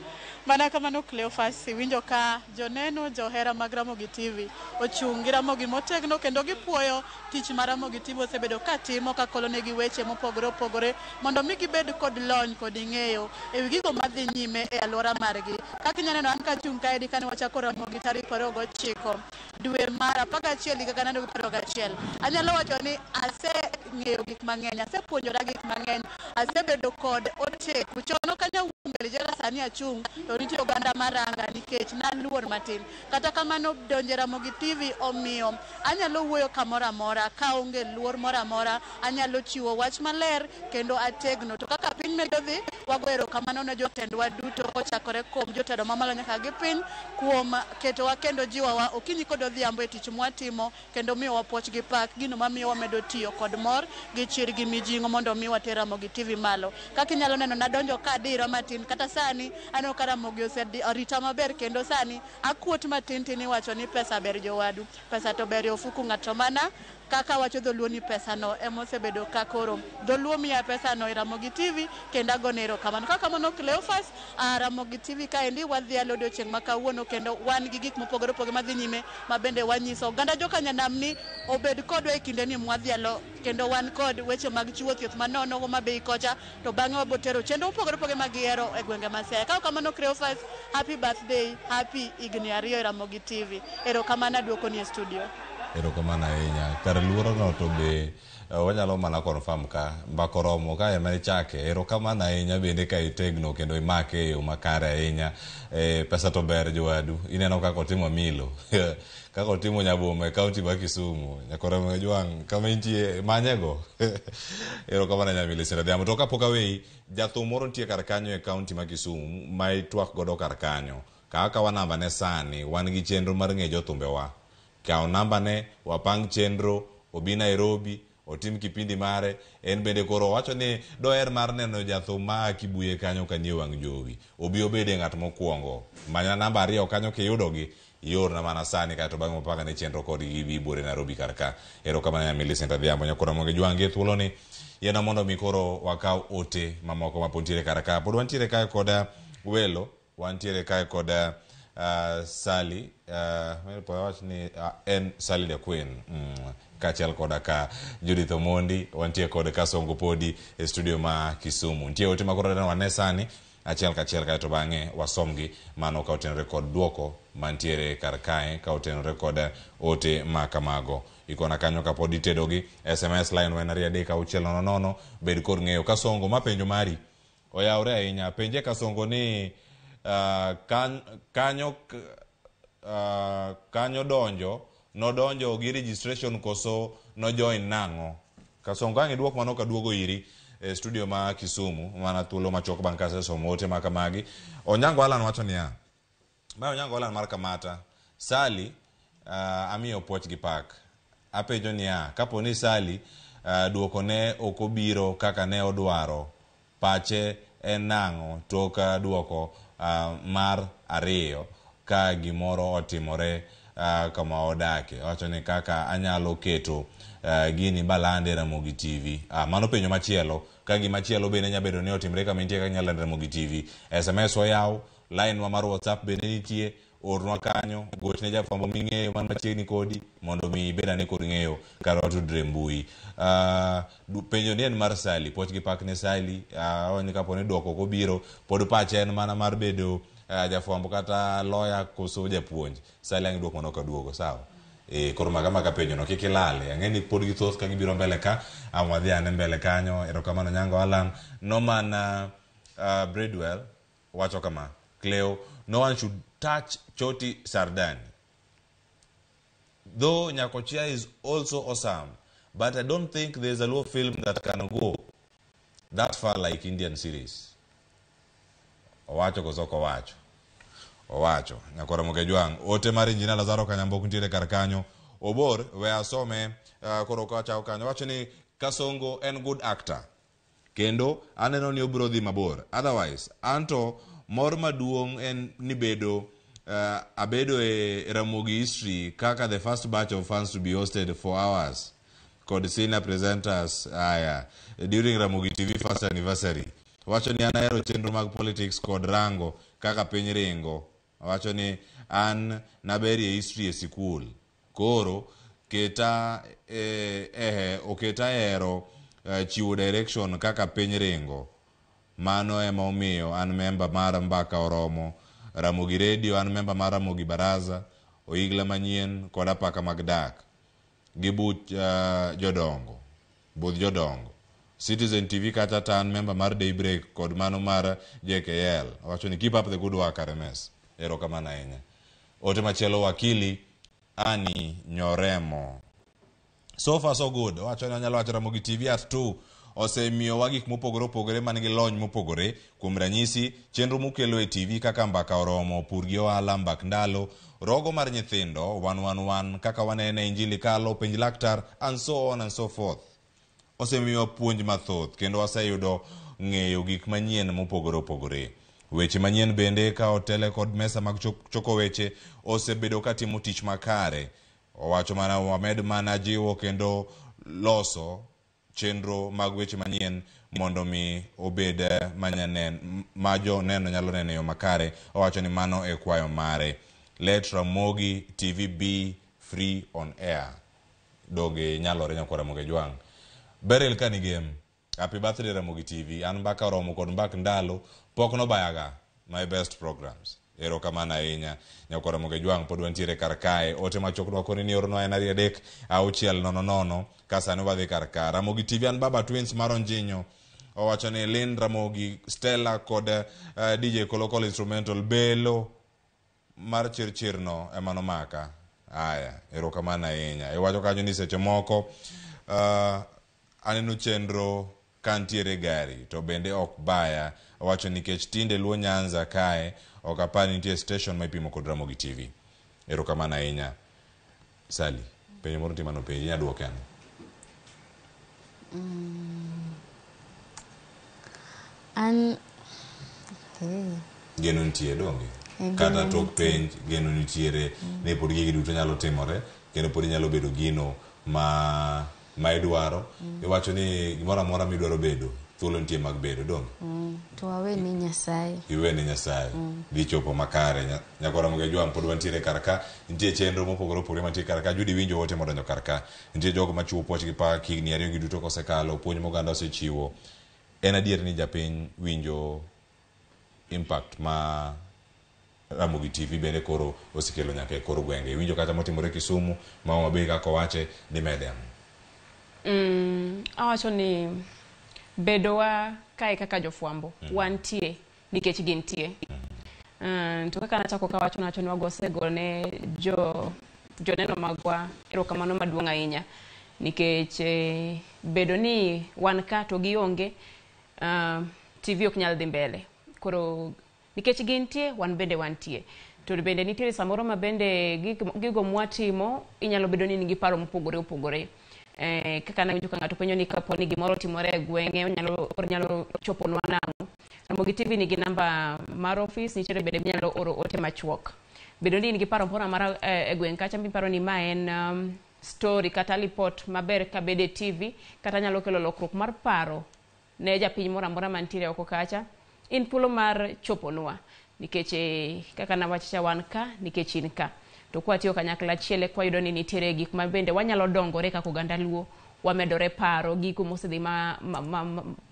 Mana kamano Cleophas, iwinjo ka joneno johera mag Ramogi TV ochung' gi Ramogi motegno kendo gipuoyo tich ma Ramogi TV osebedo ka timo ka kolonegi weche mopogore opogore mondo mi gibed kod lony kod ng'eyo ewi gigo madhi nyime e alwora margi. Kaka inyalo neno an kachung' kaendi kane wachako Ramogi tarik 29 dwe mar 11 higa 2021. Anyalo wacho ni aseng'eyo gik mang'eny, asepuonjora gik mang'eny, asebedo kod oteku. Chon ok anyal wuok mbele jela, sani achung' to nitie oganda maranga nikech naluor matin. Kata kamano donjo e Ramogi TV omiyo anyalo wuoyo kamoro amora kaonge luor moro amora, anyalo chiwo wach maler kendo ategno. To kaka piny medo dhi, wago erokamano ne jotendwa duto kochakore kuom jotelo mamalo nyaka gi piny kuom ketowa kendo jiwowa okinyi kod odhiambo e tich mwatimo kendo miyowa puoch gi pak, gino mamiyo wamedo tiyo kod mor gi chir gi mijing'o mondo mi water Ramogi TV malo. Kaka inyalo neno nadonjo kadiro matin, kata sani aneno ka Ramogi oserita maber kendo sani akuot matin tin iwacho ni pesa ber jowadu, pesa to ber e ofuku ng'ato mana kaka wacho dholuo ni pesa no emosebedo ka koro dholuo miya pesa no e Ramogi TV kendo agone erokamano. Kaka kamano Cleophas, Ramogi TV kaendi wadhialo odiochieng' ma kawuono kendo wan gi gik mopogore opogore madhi nyime ma bende wanyiso oganda joka nyanam ni obed kodwa e kinde ni mwadhialo kendo wan kod weche mag chiwo thieth manono Homa Bay kocha to bang'e wabotero chenro mopogore opogore ma gihero e gwenge ma Siaya. Ka kamano Cleophas, happy birthday, happy higni 2 e Ramogi TV. Erokamano aduokoni e studio. Erokamano ahinya. Kar luorono to be wanyalo mana confirm ka mbaka oromo ka ema ichake. Erokamano ahinya bende ka itegno kendo imake e yo makare ahinya. Pesa to ber jowadu. Ineno kaka otimo Milo. Kaka otimo Nyaboma e kaunti ma Kisumu. Nyakoro Jwang' kama intie manyego. Erokamano ahinya Millicent Adhiambo. To kapok aweyi, jathum moro nitie kar kanyo e kaunti ma Kisumu ma itwak godo kar kanyo. Kaw akawa namba ne sani, wan gi chenro mar ng'e jothumbewa. Kaw namba ne, wapang chenro, obi Nairobi, otim kipindi mare. En bende koro owacho ni doher mar neno jathum ma Kibuye kanyo kanie wang' jowi. Obi obede ng'at mokwongo. Manya namba 2 kanyo kiyudogi, iorna mana sani kaeto bang'e wapang ne chenro kodgi gibi buore Nairobi kar ka. Erokamano ahinya Millicent Adhiambo. Nyakoro Ramogi Jwang' gi thuoloni yiena mondo mi koro wakaw ote mamoko ma pod nitiere kar ka. Pod wantiere kae kod welo, wantiere kae kod Sally, wach ni en Sally the Queen, kaachiel koda ka Judith Omondi, wantie kod Kasongo Podi e studio ma Kisumu. Nitie ote ma koro wane sani achiel kachiel kaeto bang'e wasomgi mano ka otenore kod duoko mantiere kar kae ka otenore kod ote ma kamago. Ikona kanyo kapod itedogi, SMS line wa en 23600, bed kod ng'eyo. Kasongo, ma penjo mari oyawre ahinya. Penje Kasongo ni kanyo kanyo donjo, nodonjo gi registration koso nojoin nang'o? Kasongo ang' iduok mano kaduogo iri e studio ma Kisumu mana thuolo machuok bang' kasesomo ote ma kamagi. Onyango Alan wacho niya, mae Onyango Alan mar Kamata, Sally amiyo puoch gi pak. Apenjo niya, kapo ni Sally duoko ne ok obiro kaka ne odwaro, pache en nang'o tok duoko mar ariyo ka gimoro otimore kama odake? Owacho ni kaka anyalo keto gini balande Ramogi TV. Mano penjo machielo. Ka gimachielo bende nyalo bedo ni otimre kama intie kaka inyalo lando Ramogi TV. SMS oyaw, line wa mar WhatsApp bende nitie, ornwa kanyo, gochne jafwambo ming'eyo man machiegni kodi mondo mi ibed ane kod ng'eyo kaka watudre mbui. Penjo ni en mar Sally, puoch gi pak ne Sally, awacho ni kapo ni duoko ok obiro, pod pache en mana mar bedo jafwambo kata lawyer koso japuonj. Sally ang' iduok mano kaduogo, sawa? Koro maga maga penjo no kik ilale. Ang'e ni pod githoth ka gibiro mbele ka, ang' wadhi ane mbele kanyo. Erokamano Nyango Alan. Norman Bridwell wacho kama, Cleo, no one should touch Choti Sardani. Though Nyakochia is also awesome, but I don't think there's a Luo film that can go that far like Indian series. Owacho koso ok owacho? Owacho. Nyakora Mokejwang'. Ote mar Injinia Lazaro Kanyamboku nitiere kar kanyo. Obor, we asome koro kachako kanyo. Wacho ni Kasongo en good actor. Kendo aneno ni obiro dhi mabor. Otherwise, anto mor maduong' en ni bedo abedo e Ramogi history kaka the first batch of fans to be hosted for hours kod senior presenters aya during Ramogi TV first anniversary. Wacho ni an ahero chenro mag politics kod rango kaka piny ringo. Wacho ni an naberie history e sikul. Koro keta oketa hero chiwo direction kaka piny ringo. Mano ema omiyo an member mar Mbaka Oromo, Ramogi Radio, an member mar Ramogi Baraza, Oigla Manyien kod Apaka mag Dak gi buch jodongo, budh jodongo. Citizen TV kata ta an member mar Daybreak kod mano mar JKL. Owacho ni keep up the good work RMS. Erokamano ahinya. Ote machielo wakili Ani Nyoremo. So far so good. Owacho ni onyalo wacho Ramogi TV at 2 osemiyowa gik mopogore opogore man gi lony mopogore. Kuom ranyisi, chenro mukelo e TV kaka Mbaka Oromo, Pur gi Ohala, Mbak Ndalo, Rogo mar Nyithindo, 111, kaka wanene Injili Kalo, Penj Laktar, and so on and so forth. Osemiyowa puonj mathoth kendo waseyudo ng'eyo gik manyien mopogore opogore. Weche manyien bende ka otele kod mesa mag choko weche osebedo katimo tich makare. Owacho mana wamed mana jiwo kendo loso chenro mag weche manyien mondo mi obed ma joneno nyalo neno e yo makare. Owacho ni mano e kwayo mare. Let Ramogi TV be free on air. Donge nyalore nyakwar Ramogi Ojwang'. Beryl Kanigem, happy birthday Ramogi TV. An Mbaka Oromo kod Mbak Ndalo pok nobayaga my best programs. Erokamano ahinya nyakwar Ramogi Ojwang', pod wantiere kar kae. Ote machuok dwako ni ornwa en 2 3 6 0 0 ka sani wadhi kar ka. Ramogi TV an Baba Twins mar Onjinyo. Owacho ni Lynn Ramogi, Stella kod DJ Kolokol Instrumental Belo mar chirchirno ema nomaka. Aya, erokamano ahinya. Iwacho kanyo ni seche moko aneno chenro ka ntiere gari to bende ok baya. Owacho nikech tinde Luo Nyanza kae ok apar ni nitie station ma ipimo kod Ramogi TV. Erokamano ahinya. Sally, penjo moro nitie mano penji, inya duoke ang'o? An hey. Geno nitie donge? Geno Kata tok nitie. penj geno nitiere ni pod gigi duto nyalo timore kendo pod inyalo bedo gino ma idwaro. Iwacho ni gimoro amora midwaro bedo thuolo nitie mag bedo donge? To wawe ni Nyasaye. Iwe ni Nyasaye. Dhi chopo makare. Nyakwar Ramogi Ojwang' pod wantiere kar ka. Nitie chenro mopogore opogore mantie kar ka. Judy winjo ote modonjo kar ka. Nitie jogo machiwo puoch gi pak higni 2 gi duto kosekalo, puonj moganda osechiwo. En adier ni japiny winjo impact ma Ramogi TV bende koro osekelo nyaka e kor gwenge. Iwinjo kata motimore Kisumu, ma Homa Bay kaka owache, dimede ang'o? Awacho ni bedowa kae kaka jofwambo wantie nikech gintie. To kaka nachako kawacho, nawacho ni wagosegone joneno magwa erokamano maduong' ahinya nikech bedo ni wan ka to gionge, TV ok nyal dhi mbele. Koro nikech gintie, wan bende wantie. To bende nitiere samoro ma bende gigo mwatimo inyalo bedo ni nigi paro mopogore opogore. Kaka nawinjo ka ng'ato penjo ni kapo ni gimoro otimore e gweng'e onyalo choponwa nang'o. Ramogi TV nigi namba mar ofis, nitiere bende minyalo oro ote machuok. Bedo ni in gi paro moro amora e gweng' kacha miparo ni ma en story kata lipot maber kabede e TV kata nyalo kelo lokruok mar paro ne japiny moro amora mantiere oko kacha, in thuolo mar choponwa nikech kaka nawacho cha, wan ka nikech in ka. To kwatiyo kanyakla achiel eka wayudo ni nitiere gik ma bende wanyalo dongore kaka oganda Luo, wamedore paro gigo mosedhi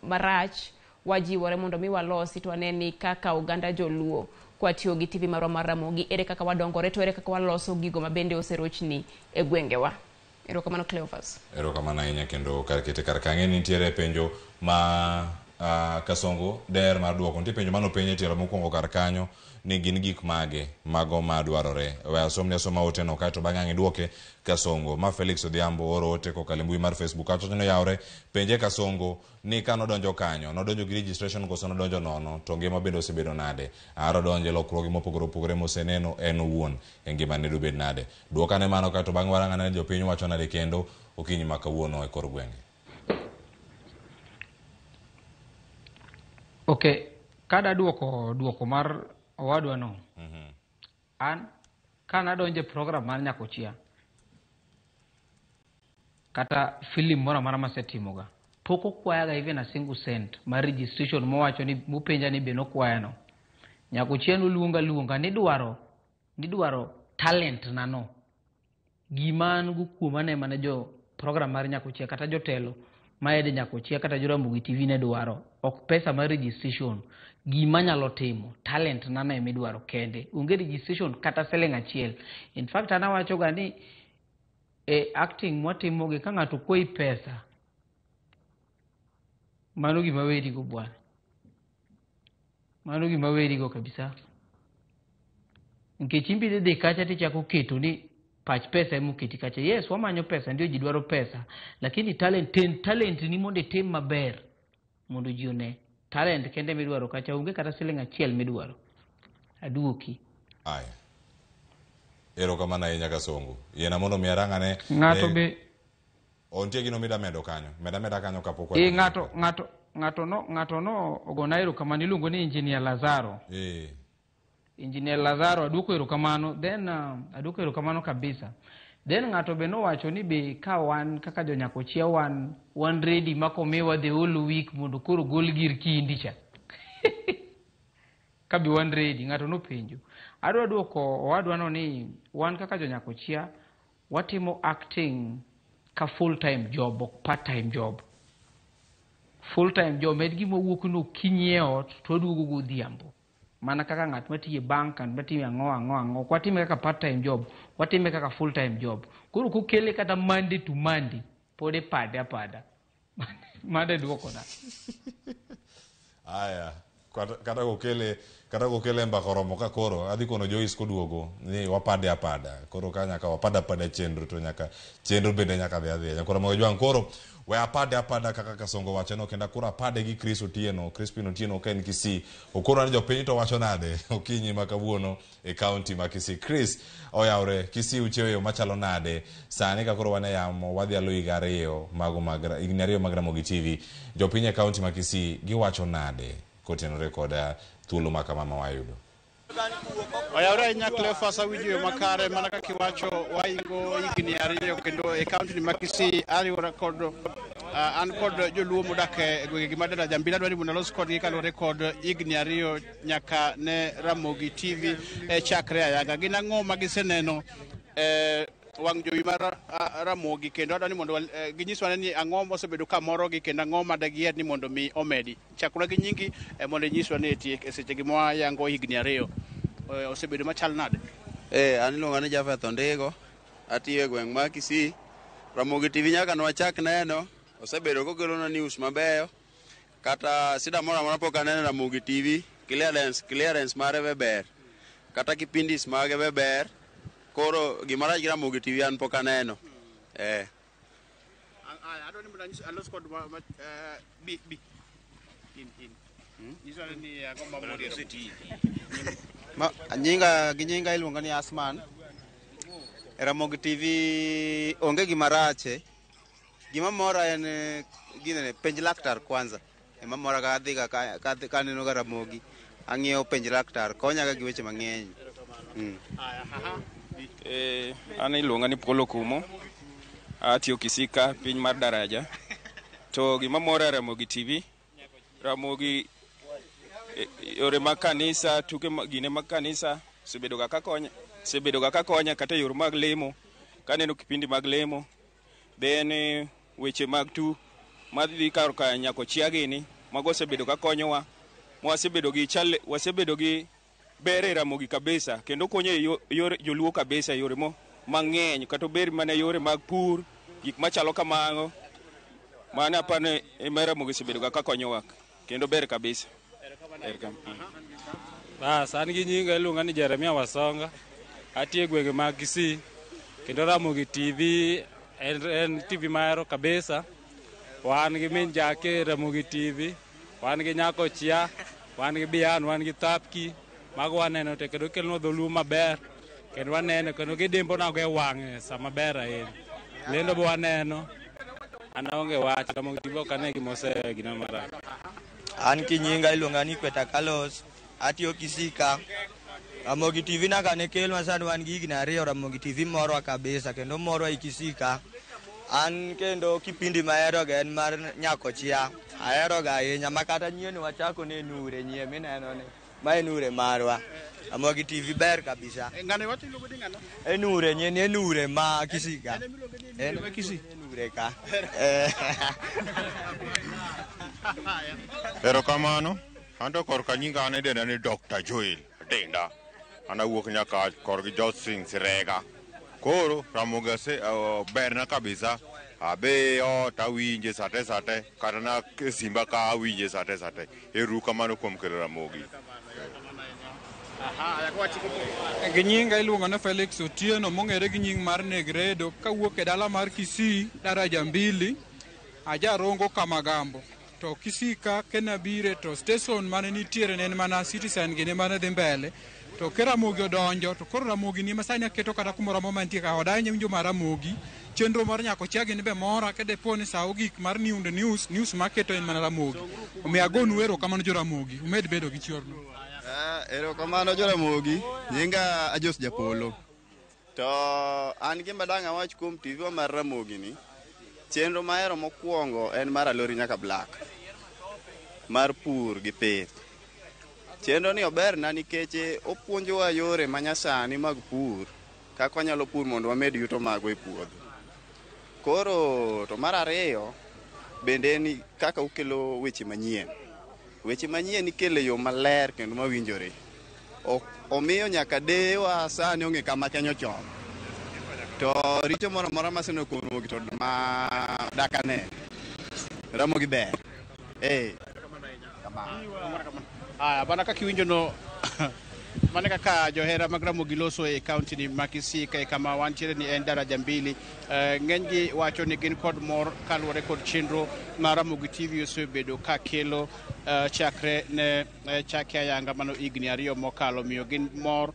marach, wajiwore mondo mi walosi to wane ni kaka oganda joluo kwatiyo gi TV marwa mar Ramogi, ere kaka wadongore to ere kaka waloso gigo ma bende oserochni e gwengewa. Erokamano, Cleophas. Erokamano ahinya. Kendo kar kete kar kang'e ni nitiere penjo ma Kasongo der mar duoko. Nitie penjo manopenj e tielo mokwongo kar kanyo ni gin gik mage mago ma dwarore. We asomni asoma ote no kaeto bang'e ang' iduoke Kasongo. Ma Felix Odhiambo oro ote kokalo e mbui mar Facebook. Kawacho ni oyawre, penje Kasongo ni ka nodonjo kanyo, nodonjo gi registration koso nodonjo nono, to ngima bende osebedo nade? Aro donjo e lokruoge mopogore opogore moseneno en owuon e ngimane dobed nade? Duok ane mano kaeto bang'e warang ane jopiny wacho nade kendo okinyi ma kawuono e kor gwenge. Okay, kada duoko duoko mar owadwa no. An kanadonjo e program mar Nyakochia kata film moro amora masetimoga, pok okwayaga even a single cent mar registration mowacho ni mopenja ni be nokwaya no. Nyakochia noluonga luonga ni dwaro talent na no. Gima an go kuoma ne mana jo program mar Nyakochia kata jotelo maede Nyakochia kata jo Ramogi TV ne dwaro, ok pesa mar registration. Gima nyalo timo talent na no emidwaro kende, onge registration kata siling achiel. In fact an awacho ga ni e acting mwatimo gi ka ng'ato kwayi pesa, mano gima weri go bwana, mano gima weri go kabisa, nikech in be idhi kacha tichako keto ni pach pesa emoketi kacha. Yes, wamanyo pesa, ndio ji dwaro pesa, lakini talent, ten talent ni mondo itim maber mondo ji one. Talent kende midwaro kacha, onge kata siling achiel midwaro. Aduoki. Aya. Erokamano ahinya Kasongo. Yiena mondo mi arang ane. Ng'ato be Ontie gino mida medo kanyo. Meda meda kanyo kapok e ng'ato no ogona erokamano, iluongo ni Engineer Lazaro. Engineer Lazaro, aduoko erokamano. Then aduoko erokamano kabisa. Then ng'ato be nowacho ni be ka wan kaka jonyakochia wan ready ma komiwa the whole week mondo koro gol gir kindi cha ka be wan ready. Ng'ato nopenjo. Adwa duoko owadwa no ni wan kaka jonyakochia watimo acting ka full time job, ok part time job. Full time job en gima wuok no okinyi e ot to waduogo godhiambo, mana kaka ng'at matiyo e bank, ng'at matiyo ang'o ang'o ang'o. Ok watime kaka part time job, watime kaka full time job. Koro kokele kata Monday to Monday, pod ipade apada. Mano e duokona. Aya. Kata kokele mbaka oromo ka koro adhi kono Joyce koduogo ni wapade apada. Koro ka nyaka wapad apada chenro to nyaka chenro bende nyaka dhi adhiya. Nyakoro mogo jwang' koro we apade apada kaka Kasongo wacho no, kendo koro apade gi Chris Otieno, Crispin Otieno ka en Kisii. Okoro ni jopiny to wacho nade okinyi ma kawuono e kaunti ma Kisii. Chris oyawre, Kisii uchiewo e yo machalo nade sani ka koro wan e yamo wadhialo higa 2 mago mag higni 2 mag Ramogi TV. Jopiny e kaunti ma Kisii giwacho nade kotenore kod thuolo ma kama ma wayudo? Oyawre ahinya Cleophas, awinjo yo makare mana kaka iwacho, waingo higni 2 kendo e kaunti ma Kisii ariwora kod an kod joluo modak e gwengegi ma Daraja Mbili. Adwa ni mondo alos kodgi kaluwore kod higni 2 nyaka ne Ramogi TV chakre ayanga. Gin ang'o ma giseneno wang' jowi mar Ramogi, kendo adwa ni mondo ginyiswa ni ang'o mosebedo ka morogi kendo ang'o ma dagiher ni mondo mi omedi. Chakna gi nyingi mondo inyiswa ni eti e sechegi mwayango higni 2. osebedo machal nade? An iluonga ni Jafeth Ondigo, atiyo e gweng' ma Kisii. Ramogi TV nyaka nwachak neno, osebedo kokelonwa news mabeyo. Kata sida moro amora pok aneno Ramogi TV, clearance mare be ber. Kata kipindis mage be ber. Koro gimarach gi Ramogi TV an pok aneno. Adwa ni mondo alos kod bi bi. In. Nyiso ni ang'o ma mori e Ramogi? Nyinga gi nyinga iluonga ni Asman. Ramogi TV onge gima rache. Gima mora en ginene penj laktar kwanza. Ema mora ka adhi ka aneno ga Ramogi. Ang'iyo penj laktar konya ga gi weche mang'eny. An iluonga ni Polo Kumo. Atiyo Kisii ka piny mar Daraja. To gima mora e Ramogi TV, Ramogi yore mag kanisa, tuke gine mag kanisa osebedo ga kakonya, osebedo ga kakonya kata e yore mag lemo. Kaneno kipindi mag lemo, then weche mag tu madhi kar ka Nyakochia gini, mago osebedo ka konyowa. Wasebedo gi chal, wasebedo gi ber e Ramogi kabisa, kendo konyo e yore joluo kabisa e yore mo mang'eny, kata ober mana yore mag pur, gik machalo kamago. Mano apani ema Ramogi osebedo ga kakonyowa, kendo ber kabisa. Bas, an gi nyinga iluonga ni Jeremia Wasonga. Atiyo e gwenge mag Kisii, kendo Ramogi TV en TV mahero kabisa. Wan gi min Jake Ramogi TV, wan gi Nyakochia, wan gi Bian, wan gi Thapki. Mago waneno te kendo kelonwa dholuo maber. Kendo waneno kendo gidimbonago e wang'e sama ber ahinya. Lendo be waneno. An aonge wach, Ramogi TV ok ane gima gino marach. An kinyinga iluonga ni Kweta Carlos, atiyo Kisii ka. Ramogi TV nyaka ne kelwa sani wan gi higni 2 Ramogi TV morwa kabisa kendo morwa e Kisii ka. An kendo kipindi maheroga en mar Nyakochia. Aheroga ahinya ma kata nyien wachako ne Nure nyie mineno ni. Ma en Nure marwa. Ramogi TV ber kabisa. Ng'ano iwacho iluongo ni ng'ano? En Nure nyien en Nure ma Kisii ka. En Nure ma Kisii. Nure ka. Erokamano. Anto korka nyinga an idenda ni Dr. Joel Adenda. An awuok nyaka korgi Josing Sirega. Koro Ramogi berna kabisa. Abe ot awinje sate sate, kata na simba ka awinje sate sate. Ero kamano kuom kelo Ramogi. Gi nyinga iluongo ni Felix Otieno mong'ere gi nying mar Negredo kawuok e dala mar Kisii, daraja mbili, ajarongo Kamagambo. To Kisii ka kenabire to station mane nitiere ne en mana Citizen gini mane dhi mbele. To ke Ramogi odonjo, to koro Ramogi ni masani aketo kata kumoro amora mantie ka oda ahinya winjo mar Ramogi. Chenro mar Nyakochia gini be mora kadepo ni sa ogik mar news, news maketo en mana Ramogi. Omiyo agonu erokamano jo Ramogi, umed bedo gi chiorno. Erokamano jo Ramogi, nyinga Ajos Japolo. To an gima dang' awach kuom TV mar Ramogi ni, chenro mahero mokwongo en mar Alori Nyaka Black, mar pur gi pith. Chenro ni oberna nikech opuonjowa yore manyasani mag pur, kaka wanyalo pur mondo wamed yuto magwa e puodho. Koro to mar ariyo bende en kaka okelo weche manyien. Weche manyien ikelo e yo maler kendo mawinjore. Omiyo nyaka dewa sani ong'e kama Kenya ochomo. To richo moro amora maseneno kuom Ramogi to ma dak ane. Ramogi ber. Aya, bana kaka iwinjo no, mano kaka johera mag Ramogi loso e kaunti ni ma Kisii ka kama wantiere ni en daraja mbili. Ng'enygi wacho ni gin kod mor kaluwore kod chenro ma Ramogi TV osebedo ka kelo chakre ne chake ayanga mano higni 2 mokalo, miyo gin mor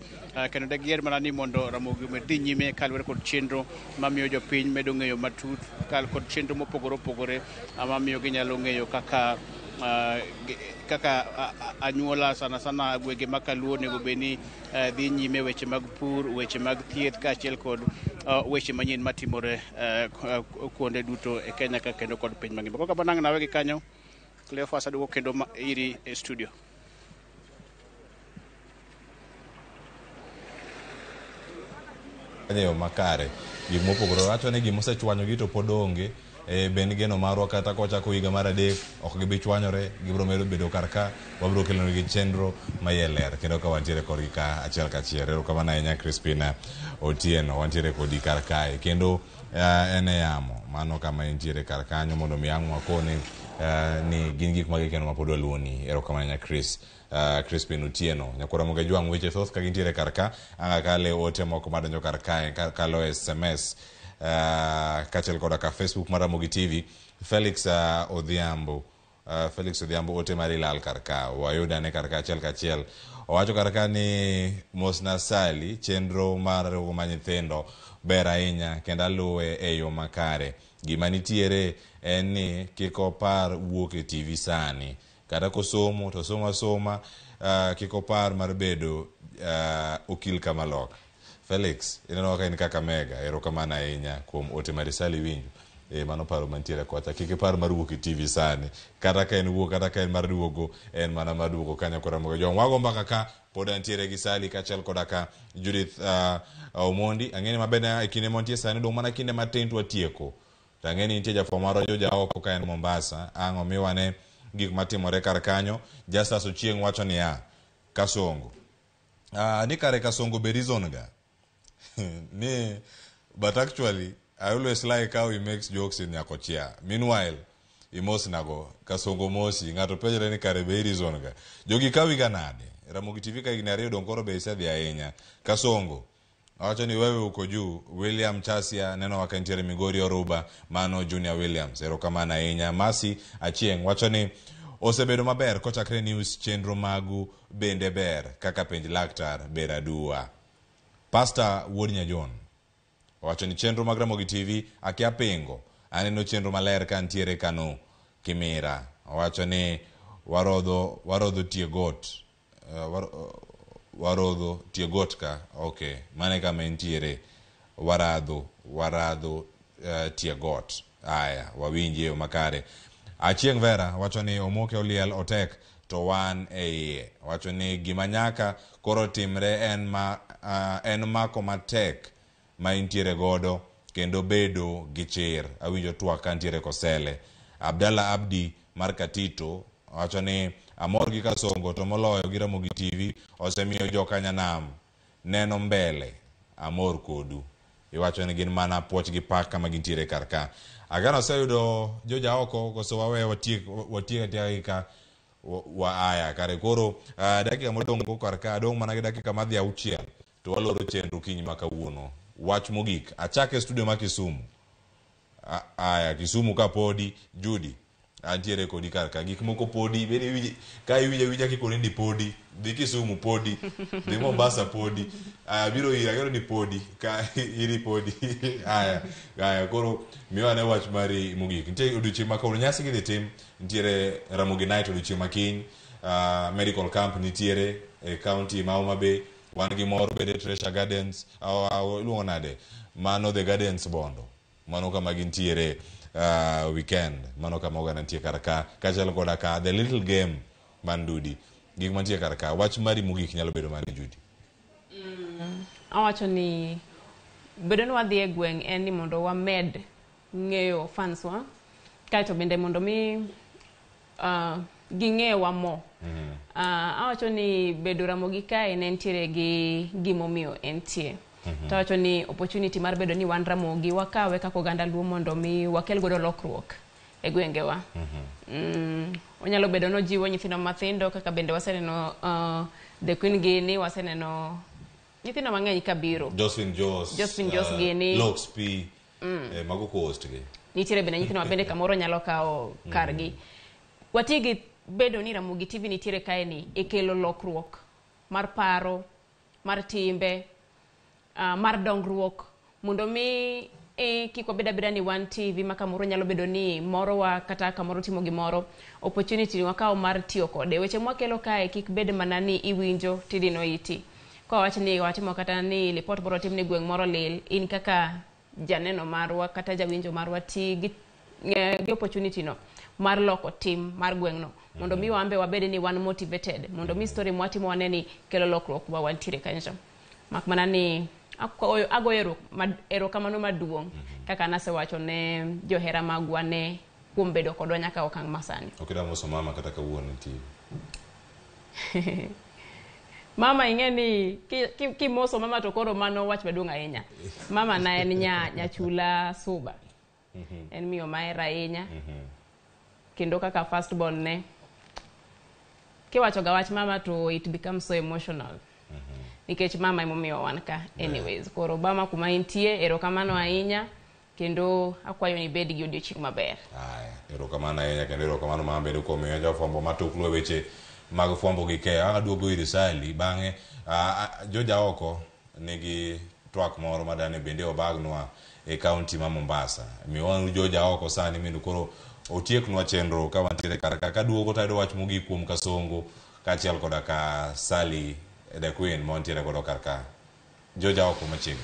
kendo de giher mana ni mondo Ramogi omed dhi nyime kaluwore kod chenro mamiyo jopiny medo ng'eyo matut kal kod chenro mopogore opogore mamiyo ginyalo ng'eyo kaka kaka anyuola sana sana gwenge ma Kaluo onego bed ni dhi nyime weche mag pur, weche mag thieth kaachiel kod weche manyien matimore kuonde duto e Kenya ka kendo kod piny mangima. Koro kamano ang' nawe gi kanyo, Cleophas aduogo kendo iri e studio. Yo makare. Gik mopogore wacho ni gimosechwanyogi to pod onge. Ben geno marwa kata kochako higa mar 3 ok gibi chwanyore, gibiro medo bedo kar ka, wabiro kelonegi chenro ma iye ler kendo ka wantiere kodgi ka achiel kachiel. Erokamano ahinya Crispina Otieno, wantiere kodi kar kae kendo en e yamo mano kama intiere kar kanyo mondo mi ang' wakone ni gin gik mage kendo mapod waluoni. Erokamano ahinya Chris. Crispin Otieno nyakwara Ramogi Ajwang' weche thoth ka gintiere kar ka ang' akale ote moko madonjo kar kae kalo SMS kaachiel koda ka Facebook mar Ramogi TV. Felix Odhiambo Felix Odhiambo ote mari lal kar ka wayudane kar ka achiel kachiel. Owacho kar ka ni mosna Sally, chenro mar riwruok mar nyithindo ber ahinya kendo aluwe e yo makare. Gima nitiere en ni kik opar wuok e TV sani. Kata kosomo to somo asoma, kik opar mar bedo okil kamaloka. Felix, ineno ka in Kakamega, erokamano ahinya kuom ote mari. Sally winjo. Mano paro mantiere kocha. Kik ipar mar wuok e TV sani. Kata ka en wuok, kata ka en mar duogo, en mana mar duogo kanyo kora Ramogi Ajwang'. Wago mbaka ka pod antiere gi Sally kaachiel koda ka Judith Omondi. Ang'e ni maber e kinde mantie sani dong' mana kinde matin to watieko. To ang'e ni nitie jafwambo marwa Joja oko ka en Mombasa. Ang' omiwa ne gik matimore kar kanyo. Justus Ochieng' wacho niya, Kasongo. Ni kare Kasongo be reason ga. Ni, but actually, I always like how he makes jokes in Nyakochia. Meanwhile, imos nago, Kasongo mosi, ng'ato penjore ni kare be reason ga. Jogi kawi ga nade? Ramogi TV ka higni 2 dong' koro be isedhi ahinya. Kasongo, owacho ni wewe uko juu. William Chasia neno waka nitiere Migori Oruba, mano Junior Williams. Erokamano ahinya. Masi Achieng' wacho ni osebedo maber kochakre news chenro magu bende ber kaka penj laktar ber aduwa. Pastor Wuod Nyajon owacho ni chenro mag Ramogi TV akia pingo, aneno chenro maler ka nitiere Kano Kimira. Owacho ni warodho tie got, warodho tie got ka, okay, mane kama entiere, waradho tie got. Aya, wawinji e makare. Achieng' Vera wacho ni omoke oliel otek to wan e iye. Wacho ni gima nyaka koro timre en mako matek ma intiere godo kendo bedo gi chir. Awinjo twak ka ntiere Kosele. Abdalla Abdi mar Katito wacho ni amor gi Kasongo to moloyo gi Ramogi TV osemiyo jokanyanam neno mbele. Amor kodu. Iwacho ni gin mana puoch gi pak kama gintiere kar ka. Agano oseyudo joja oko koso wawe watiek atieka ka wa aya kare koro dakika modong' go kar ka dong' mana gi dakika madhi 6 to waloro chenro kiny ma kawuono. Wach mogik achake studio ma Kisumu. Aya Kisumu ka podi Judy antiere kodi kar ka gik moko podi bende iwinje ka iwinjo awinja kikoni ni podi dhi Kisumu podi dhi Mombasa podi aya biro ira ageno ni podi ka iri podi aya aya koro miwa ne wach mari mogik. Nitie odiochieng' ma kawuono nyasi gidhi tim, nitiere Ramogi Night odiochieng' ma kiny, medical camp nitiere e county ma Homa Bay, wan gi moro bende Treasure Gardens, iluongo nade, mano The Gardens Bondo, mano kama gintiere weekend, mano kama oganda nitie kar ka, kaachiel koda ka The Little Game man Dudi. Gik mantie kar ka, wach mari mogik nyalo bedo mane Judy? Awacho ni bedo ni wadhi e gweng' en ni mondo wamed ng'eyo fans wa, kaeto bende mondo mi ging'ewa mo. Awacho ni bedo Ramogi kae ne nitiere gi gimomiyo entie. To awacho ni opportunity mar bedo ni wan Ramogi wakawe kaka oganda Luo mondo mi wakel godo lokruok e gwengewa. Onyalo bedo ni ojiwo nyithindo mathindo kaka bende waseneno The Queen gini, waseneno nyithindo mang'eny kabiro. Josephine Jos, Josephine Jos gini. Lox P, mago co-host gi. Nitiere bende nyithindo ma bende kamoro nyalo kawo kargi. Wati gi bedo ni Ramogi TV nitiere kae ni e kelo lokruok mar paro, mar timbe, mar dongruok, mondo mi kik wabed abeda ni wan TV ma kamoro nyalo bedo ni morowa kata kamoro timo gimoro, opportunity wakawo mar tiyo kode. Weche mwakelo kae kik bed mana ni iwinjo tidino iti. Kwa wach ni watimo kata ni lipot moro tim ni gweng' moro lil, in kaka janeno marwa kata jawinjo marwa ti gi opportunity no mar loko tim mar gweng'no mondo mi wambe wabed ni wan motivated, mondo mi story mwatimo wane ni kelo lokruok ma wantiere kanyo. Mak mana ni Agoyo erokamano maduong' kaka nasewacho ne johera magwa ne kuom bedo kodwa nyaka okang' masani. Ok idwa moso mama kata kawuono e TV? Mama ing'e ni kimoso mama to koro mano wach maduong' ahinya. Mama na en nyachula Suba. En miyo mahero ahinya. Kendo kaka first born ne. Kiwacho ga wach mama to it becomes so emotional. Nikech mama emomiyo wan ka anyways. Koro mama kuma intie, erokamano ahinya. Kendo akwayo ni ibed gi odiochieng' maber. Aya, erokamano ahinya kendo erokamano mama bende kuom miyo jofwambo matuklu e weche mag fwambo gi keyo. Ang' aduogo ir Sally bang'e Joja oko nigi twak moro madani bende obagnwa e kaunti ma Mombasa. Miwa Joja oko sani mondo koro otieknwa chenro ka wantiere kar ka. Kaduogo to ayudo wach mogik kuom Kasongo kaachiel koda ka Sally the Queen ma wantiere godo kar ka. Joja oko machiegni.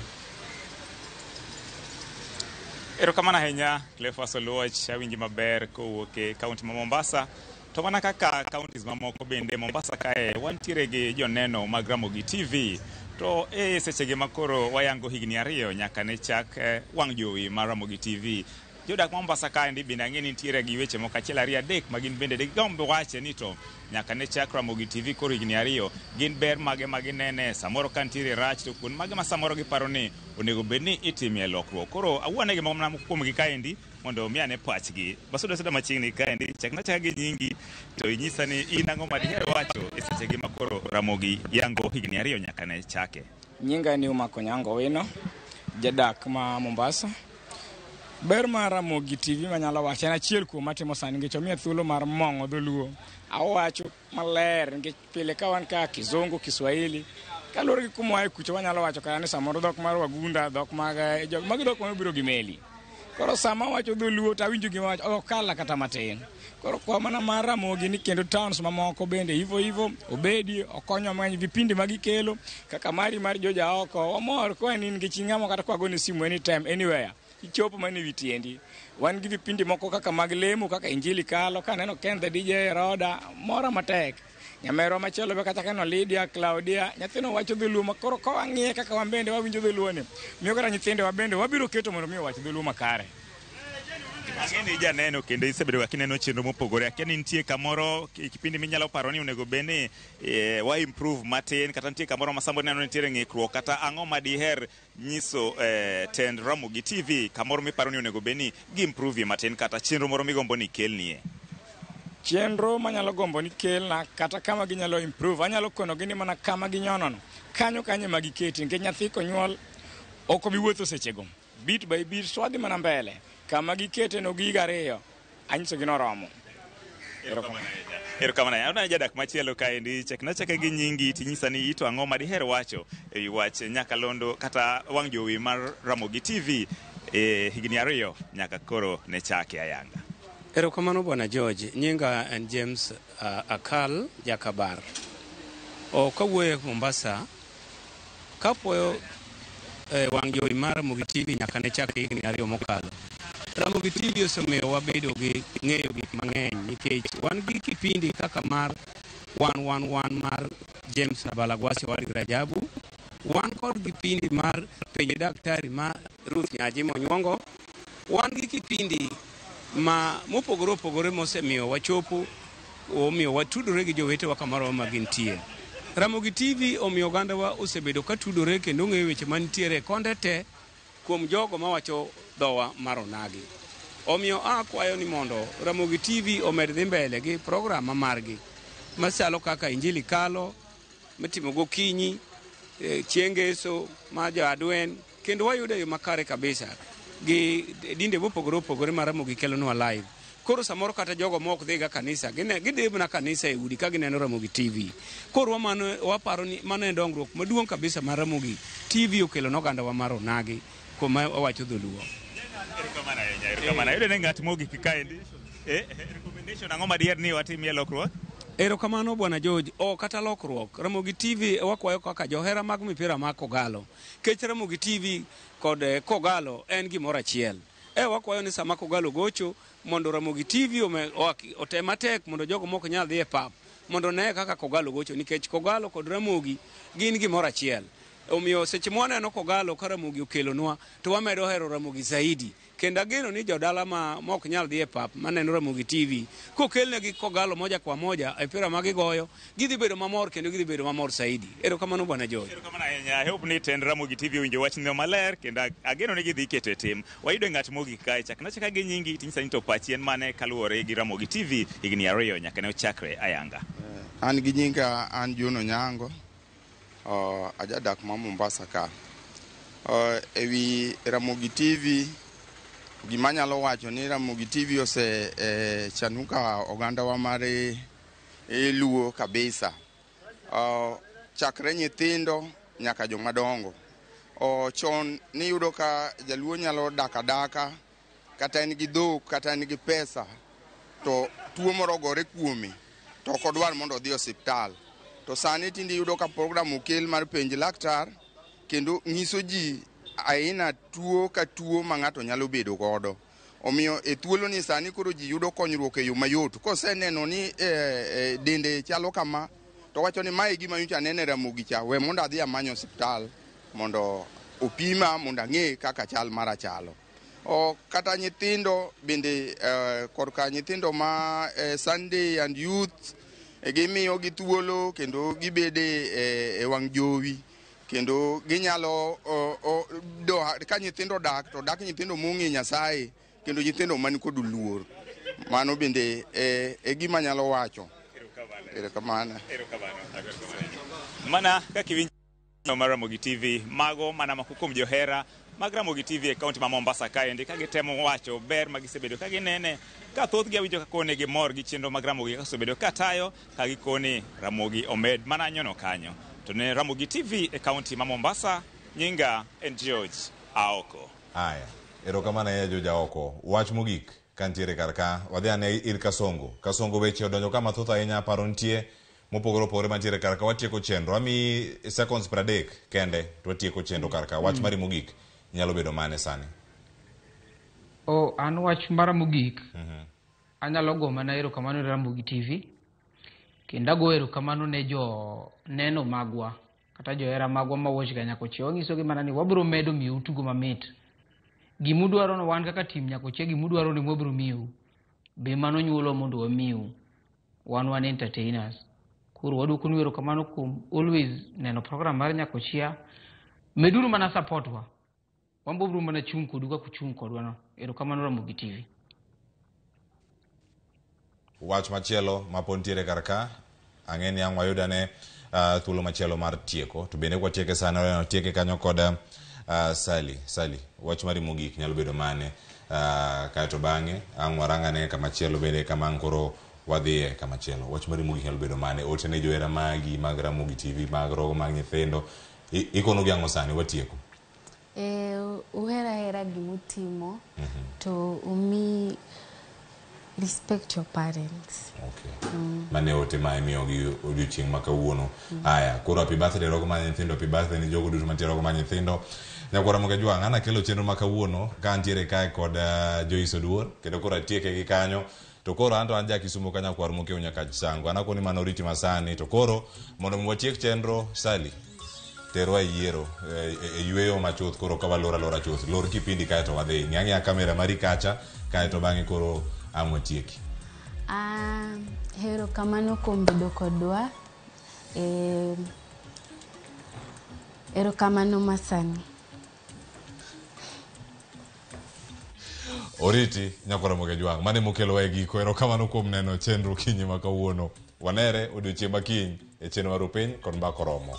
Erokamano ahinya Cleophas Oluoch, awinji maber kowuok e kaunti ma Mombasa. To mana kaka counties mamoko bende Mombasa kae wantiere gi joneno mag Ramogi TV. To e sechegi ma koro wayango higni 2 nyaka ne chak wang' jowi mar Ramogi TV. Jodak ma Mombasa kaendi bende ang'e ni nitiere gi weche moko 1 2 3 ma gin bende digomb wache ni to nyaka ne chak Ramogi TV koro higni 2 gin ber mage ma ginene samoro ka nitiere rach to kuond mage ma samoro giparo ni onego bed ni itimie lokruok. Koro awuone gi moko kuomgi kaendi mondo mi ane pachgi. Basuda suda machiegni kaendi, chakna chaka gi nyingi to inyisa ni in ang'o ma diher wacho e sechegi ma koro Ramogi yango higni 2 nyaka ne chake. Nyinga ni Omar Onyango Wino, jadak ma Mombasa. Ber mar Ramogi TV manyalo wacho en achiel kuom matimo sani nikech omiya thuolo mar mong'o dholuo. Awacho maler nikech pile ka wan ka Kizungu, Kiswahili, kaluwore gi kuma wae kucho wanyalo wacho kata ni samoro dhok mar Wagunda, dhok mag magi dhok mabiro gi meli. Koro sama awacho dholuo to awinjo gima wacho, ok kala kata matin. Koro kwa mana mar Ramogi ni kendo towns mamoko bende hivyo hivyo obedi okonyo mang'eny vipindi magikelo kaka mari mar Joja oko wamor kwa ni nikech ing'amo kata kwa goni simu anytime anywhere ichopo mana ewi tiendi. Wan gi vipindi moko kaka mag lemo kaka Injili kalo kaneno Ken the DJ Roda mora matek. Nyamerwa machielo be kata kaneno Lydia Claudia nyathino wacho dholuo ma koro ka wang'iye kaka wan bende wawinjo dholuo ni miyo kata nyithindewa bende wabiro keto mondo mi owach dholuo makare. Ang'e ni janeno kendo isebedo ka kineno chenro mopogore. Akia ni nitie kamoro kipindi minyalo paro ni onego bed ni wa improve matin kata nitie kamoro ma samoro ineno nitiere ng'ikruok kata ang'o ma diher nyiso tend Ramogi TV kamoro miparo ni onego bed ni gi improve matin kata chenro moro migombo ni kelnie. Chenro manyalo gombo ni kelna kata kama ginyalo improve anyalo konogi ni mana kama ginyonono kanyo kanyo ema giketi nikech nyathi konyuol ok obi wuotho sechego bit by bit to wadhi mana mbele kama gikete no gi higa 2 anyisogi noromo. Erokamano ahinya. Aneno jadak machielo kaendi, chakna chaka gi nyingi tinyisa ni ito ang'o ma diher wacho ewi wach nyakalondo kata wang' jowi mar Ramogi TV e higni 2 nyaka koro ne chake ayanga. Erokamano bwana George, nyinga en James Akal Jakabar. O kawuoyo Mombasa, kapuoyo wang' jowi mar Ramogi TV nyaka ne chak higni 2 mokalo. Ramogi TV osemiyo wabedo gi ng'eyo gik mang'eny nikech wan gi kipindi kaka mar 111 mar James Abalagwasi Wadgi Rajabu, wan kod kipindi mar Penj Daktari ma Ruth Nyaji Monyuongo, wan gi kipindi ma mopogore opogore mosemiyo wachopo omiyo watudore gi jowetewa kamoro ma gintie. Ramogi TV omiyo ogandawa osebedo ka tudore kendo ng'eyo weche mantiere e konde te kuom jogo mawacho dhowa mar onagi. Omiyo akwayo ni mondo Ramogi TV omed dhi mbele gi program margi machalo kaka Injili Kalo mitimo gokinyi, chieng' ngeso ma jo adwen, kendo wayudo e yo makare kabisa gi dinde mopogore opogore ma Ramogi kelonwa live. Koro samoro kata jogo mok dhiga kanisa, gidhi mana kanisa e udi ka gineno Ramogi TV. Koro waparo ni mano en dongruok maduong' kabisa mar Ramogi TV okelo ne ogandawa mar onagi kuom ma wawacho dholuo. Erokamano ahinya, erokamano. Ayudo ni ng'at mogik kaendi. Recommendation ang'o madier ni watimie lokruok? Erokamano bwana George, o kata lokruok. Ramogi TV wakwayo kaka johera mag mipira mag Kogalo. Kech Ramogi TV kod Kogalo en gimoro achiel. Wakwayo ni sama Kogalo gocho mondo Ramogi TV otem matek mondo jogo mok nyal dhi e pap mondo ne kaka Kogalo gocho nikech Kogalo kod Ramogi gin gimoro achiel. Omiyo seche mwaneno Kogalo ka Ramogi okelonwa to wamedo hero Ramogi zaidi. Kendo ageno ni jodala ma mok nyal dhi e pap maneno Ramogi TV kokelnegi Kogalo moja kwa moja e pira ma gigoyo gidhi bedo mamor kendo gidhi bedo mamor zaidi. Erokamano bwana George. Erokamano ahinya. I hope ni tend Ramogi TV owinjo wachno maler kendo ageno ni gidhi keto e tim. Wayudo ng'at mogik kae chak nachaka gi nyingi tinyisa ni to pachi en mane kaluwore gi Ramogi TV higni 2 nyaka ne ochakre ayanga. An gi nyinga an John Onyango. Ajadak ma Mombasa ka. Ewi Ramogi TV, gima anyalo wacho ni Ramogi TV ose chanuka ogandawa mar Luo kabisa. Chakre nyithindo nyaka joma dongo. Chon niyudo ka jaluo nyalo dak adaka kata en gi dhok kata en gi pesa to tuo moro ogore kuome to ok odwar mondo odhi osiptal. To sani tinde iyudo ka program okel mar penj laktar kendo nyiso ji aina tuo ka tuo ma ng'ato nyalo bedo godo. Omiyo e thuolo ni sani koro ji yudo konyruok e yo mayot. Koseneno ni dende chalo kama to wacho ni mae gima nyocha aneno e Ramogi cha, we mondo adhi amany osiptal mondo opima mondo ang'e kaka chal mara chalo. Kata nyithindo bende korka nyithindo ma Sunday and youth gimiyo gi thuolo kendo gibede e wang' jowi kendo ginyalo ka nyithindo dak to dak nyithindo mong'e Nyasaye kendo nyithindo man kod luor. Mano bende e gima nyalo wacho. Erokamano. Mana kaka iwinjo mar Ramogi TV, mago mana moko kuom johera mag Ramogi TV e kaunti ma Mombasa kaendi ka gitemo wacho ber ma gisebedo ka ginene ka thothgi awinjo ka kone gimor gi chenro mag Ramogi ka osebedo ka tayo ka gikoni Ramogi omed mana nyono kanyo. To ne Ramogi TV e kaunti ma Mombasa, nyinga en George Aoko. Aya, erokamano ahinya George Aoko. Wach mogik kantiere kar ka, wadhi ane ir Kasongo. Kasongo weche odonjo ka mathoth ahinya, paro nitie mopogore opogore mantiere kar ka. Watieko chenro, amiyi seconds 30 kende to watieko chenro kar ka. Wach mari mogik nyalo bedo mane sani? An wach mara mogik anyalo go mana erokamano ne Ramogi TV kendo ago erokamano ne jo neno magwa kata johera magwa ma watch ga Nyakochiel. Wanyisogi mana ni wabiro medo miyou tugo mamit. Gimudwaro no wan kaka team Nyakochiel, gimudwaro ni wabiro miyou. Be mano nyuolo mondo wamiu. Wan entertainers. Koro waduokonu erokamano kuom always neno program mar Nyakochiel. Meduru mana support wa. Wan biro mana chung' kodu kaka uchung' kodwa no. Erokamano Ramogi TV. Wach machielo mapod nitiere kar ka, ang'e ni ang' wayudane thuolo machielo mar tieko. To bende kwatieke sani, watieke kanyo kod Sally. Sally, wach mari mogik nyalo bedo mane? Kaeto bang'e ang' warang'ane kamachielo bende kama ang' koro wadhiye kamachielo. Wach mari mogik nyalo bedo mane? Ote ne johera magi mag Ramogi TV, mag rogo mag nyithindo. Ikonogi ang'o sani? Watieko. Uhera hera gimutimo to umi respect your parents. Okay. Mane ote ma imiyogi odiochieng' ma kawuono. Aya, koro happy birthday rogo mar nyithindo, happy birthday ni jogo duto mantie rogo mar nyithindo. Nyakwara Ramogi Ajwang', an akelo chenro ma kawuono ka antiere kae kod Joyce Oduor, kendo koro atieke gi kanyo. To koro anto an ja Kisumo ka nyakwar Mokeo nyaka Chango. An akoni mano oriti masani. To koro mondo mi watiek chenro, Sally, terwa e yiero, e yweyo machuth koro ka walor alora chuth. Lor kipindi kae to wadhi. Ng'i ang'iya kamera mari kacha, kae to bang'e koro ang' watieki. Hero kamano kuom bedo kodwa. Erokamano masani. Oriti nyakwar Ramogi Ajwang', mane mokelowa e giko. Erokamano kuom neno chenro kinyi ma kawuono. Wanere odiochieng' ma kiny e chenro mar Upiny kod Mbaka Oromo.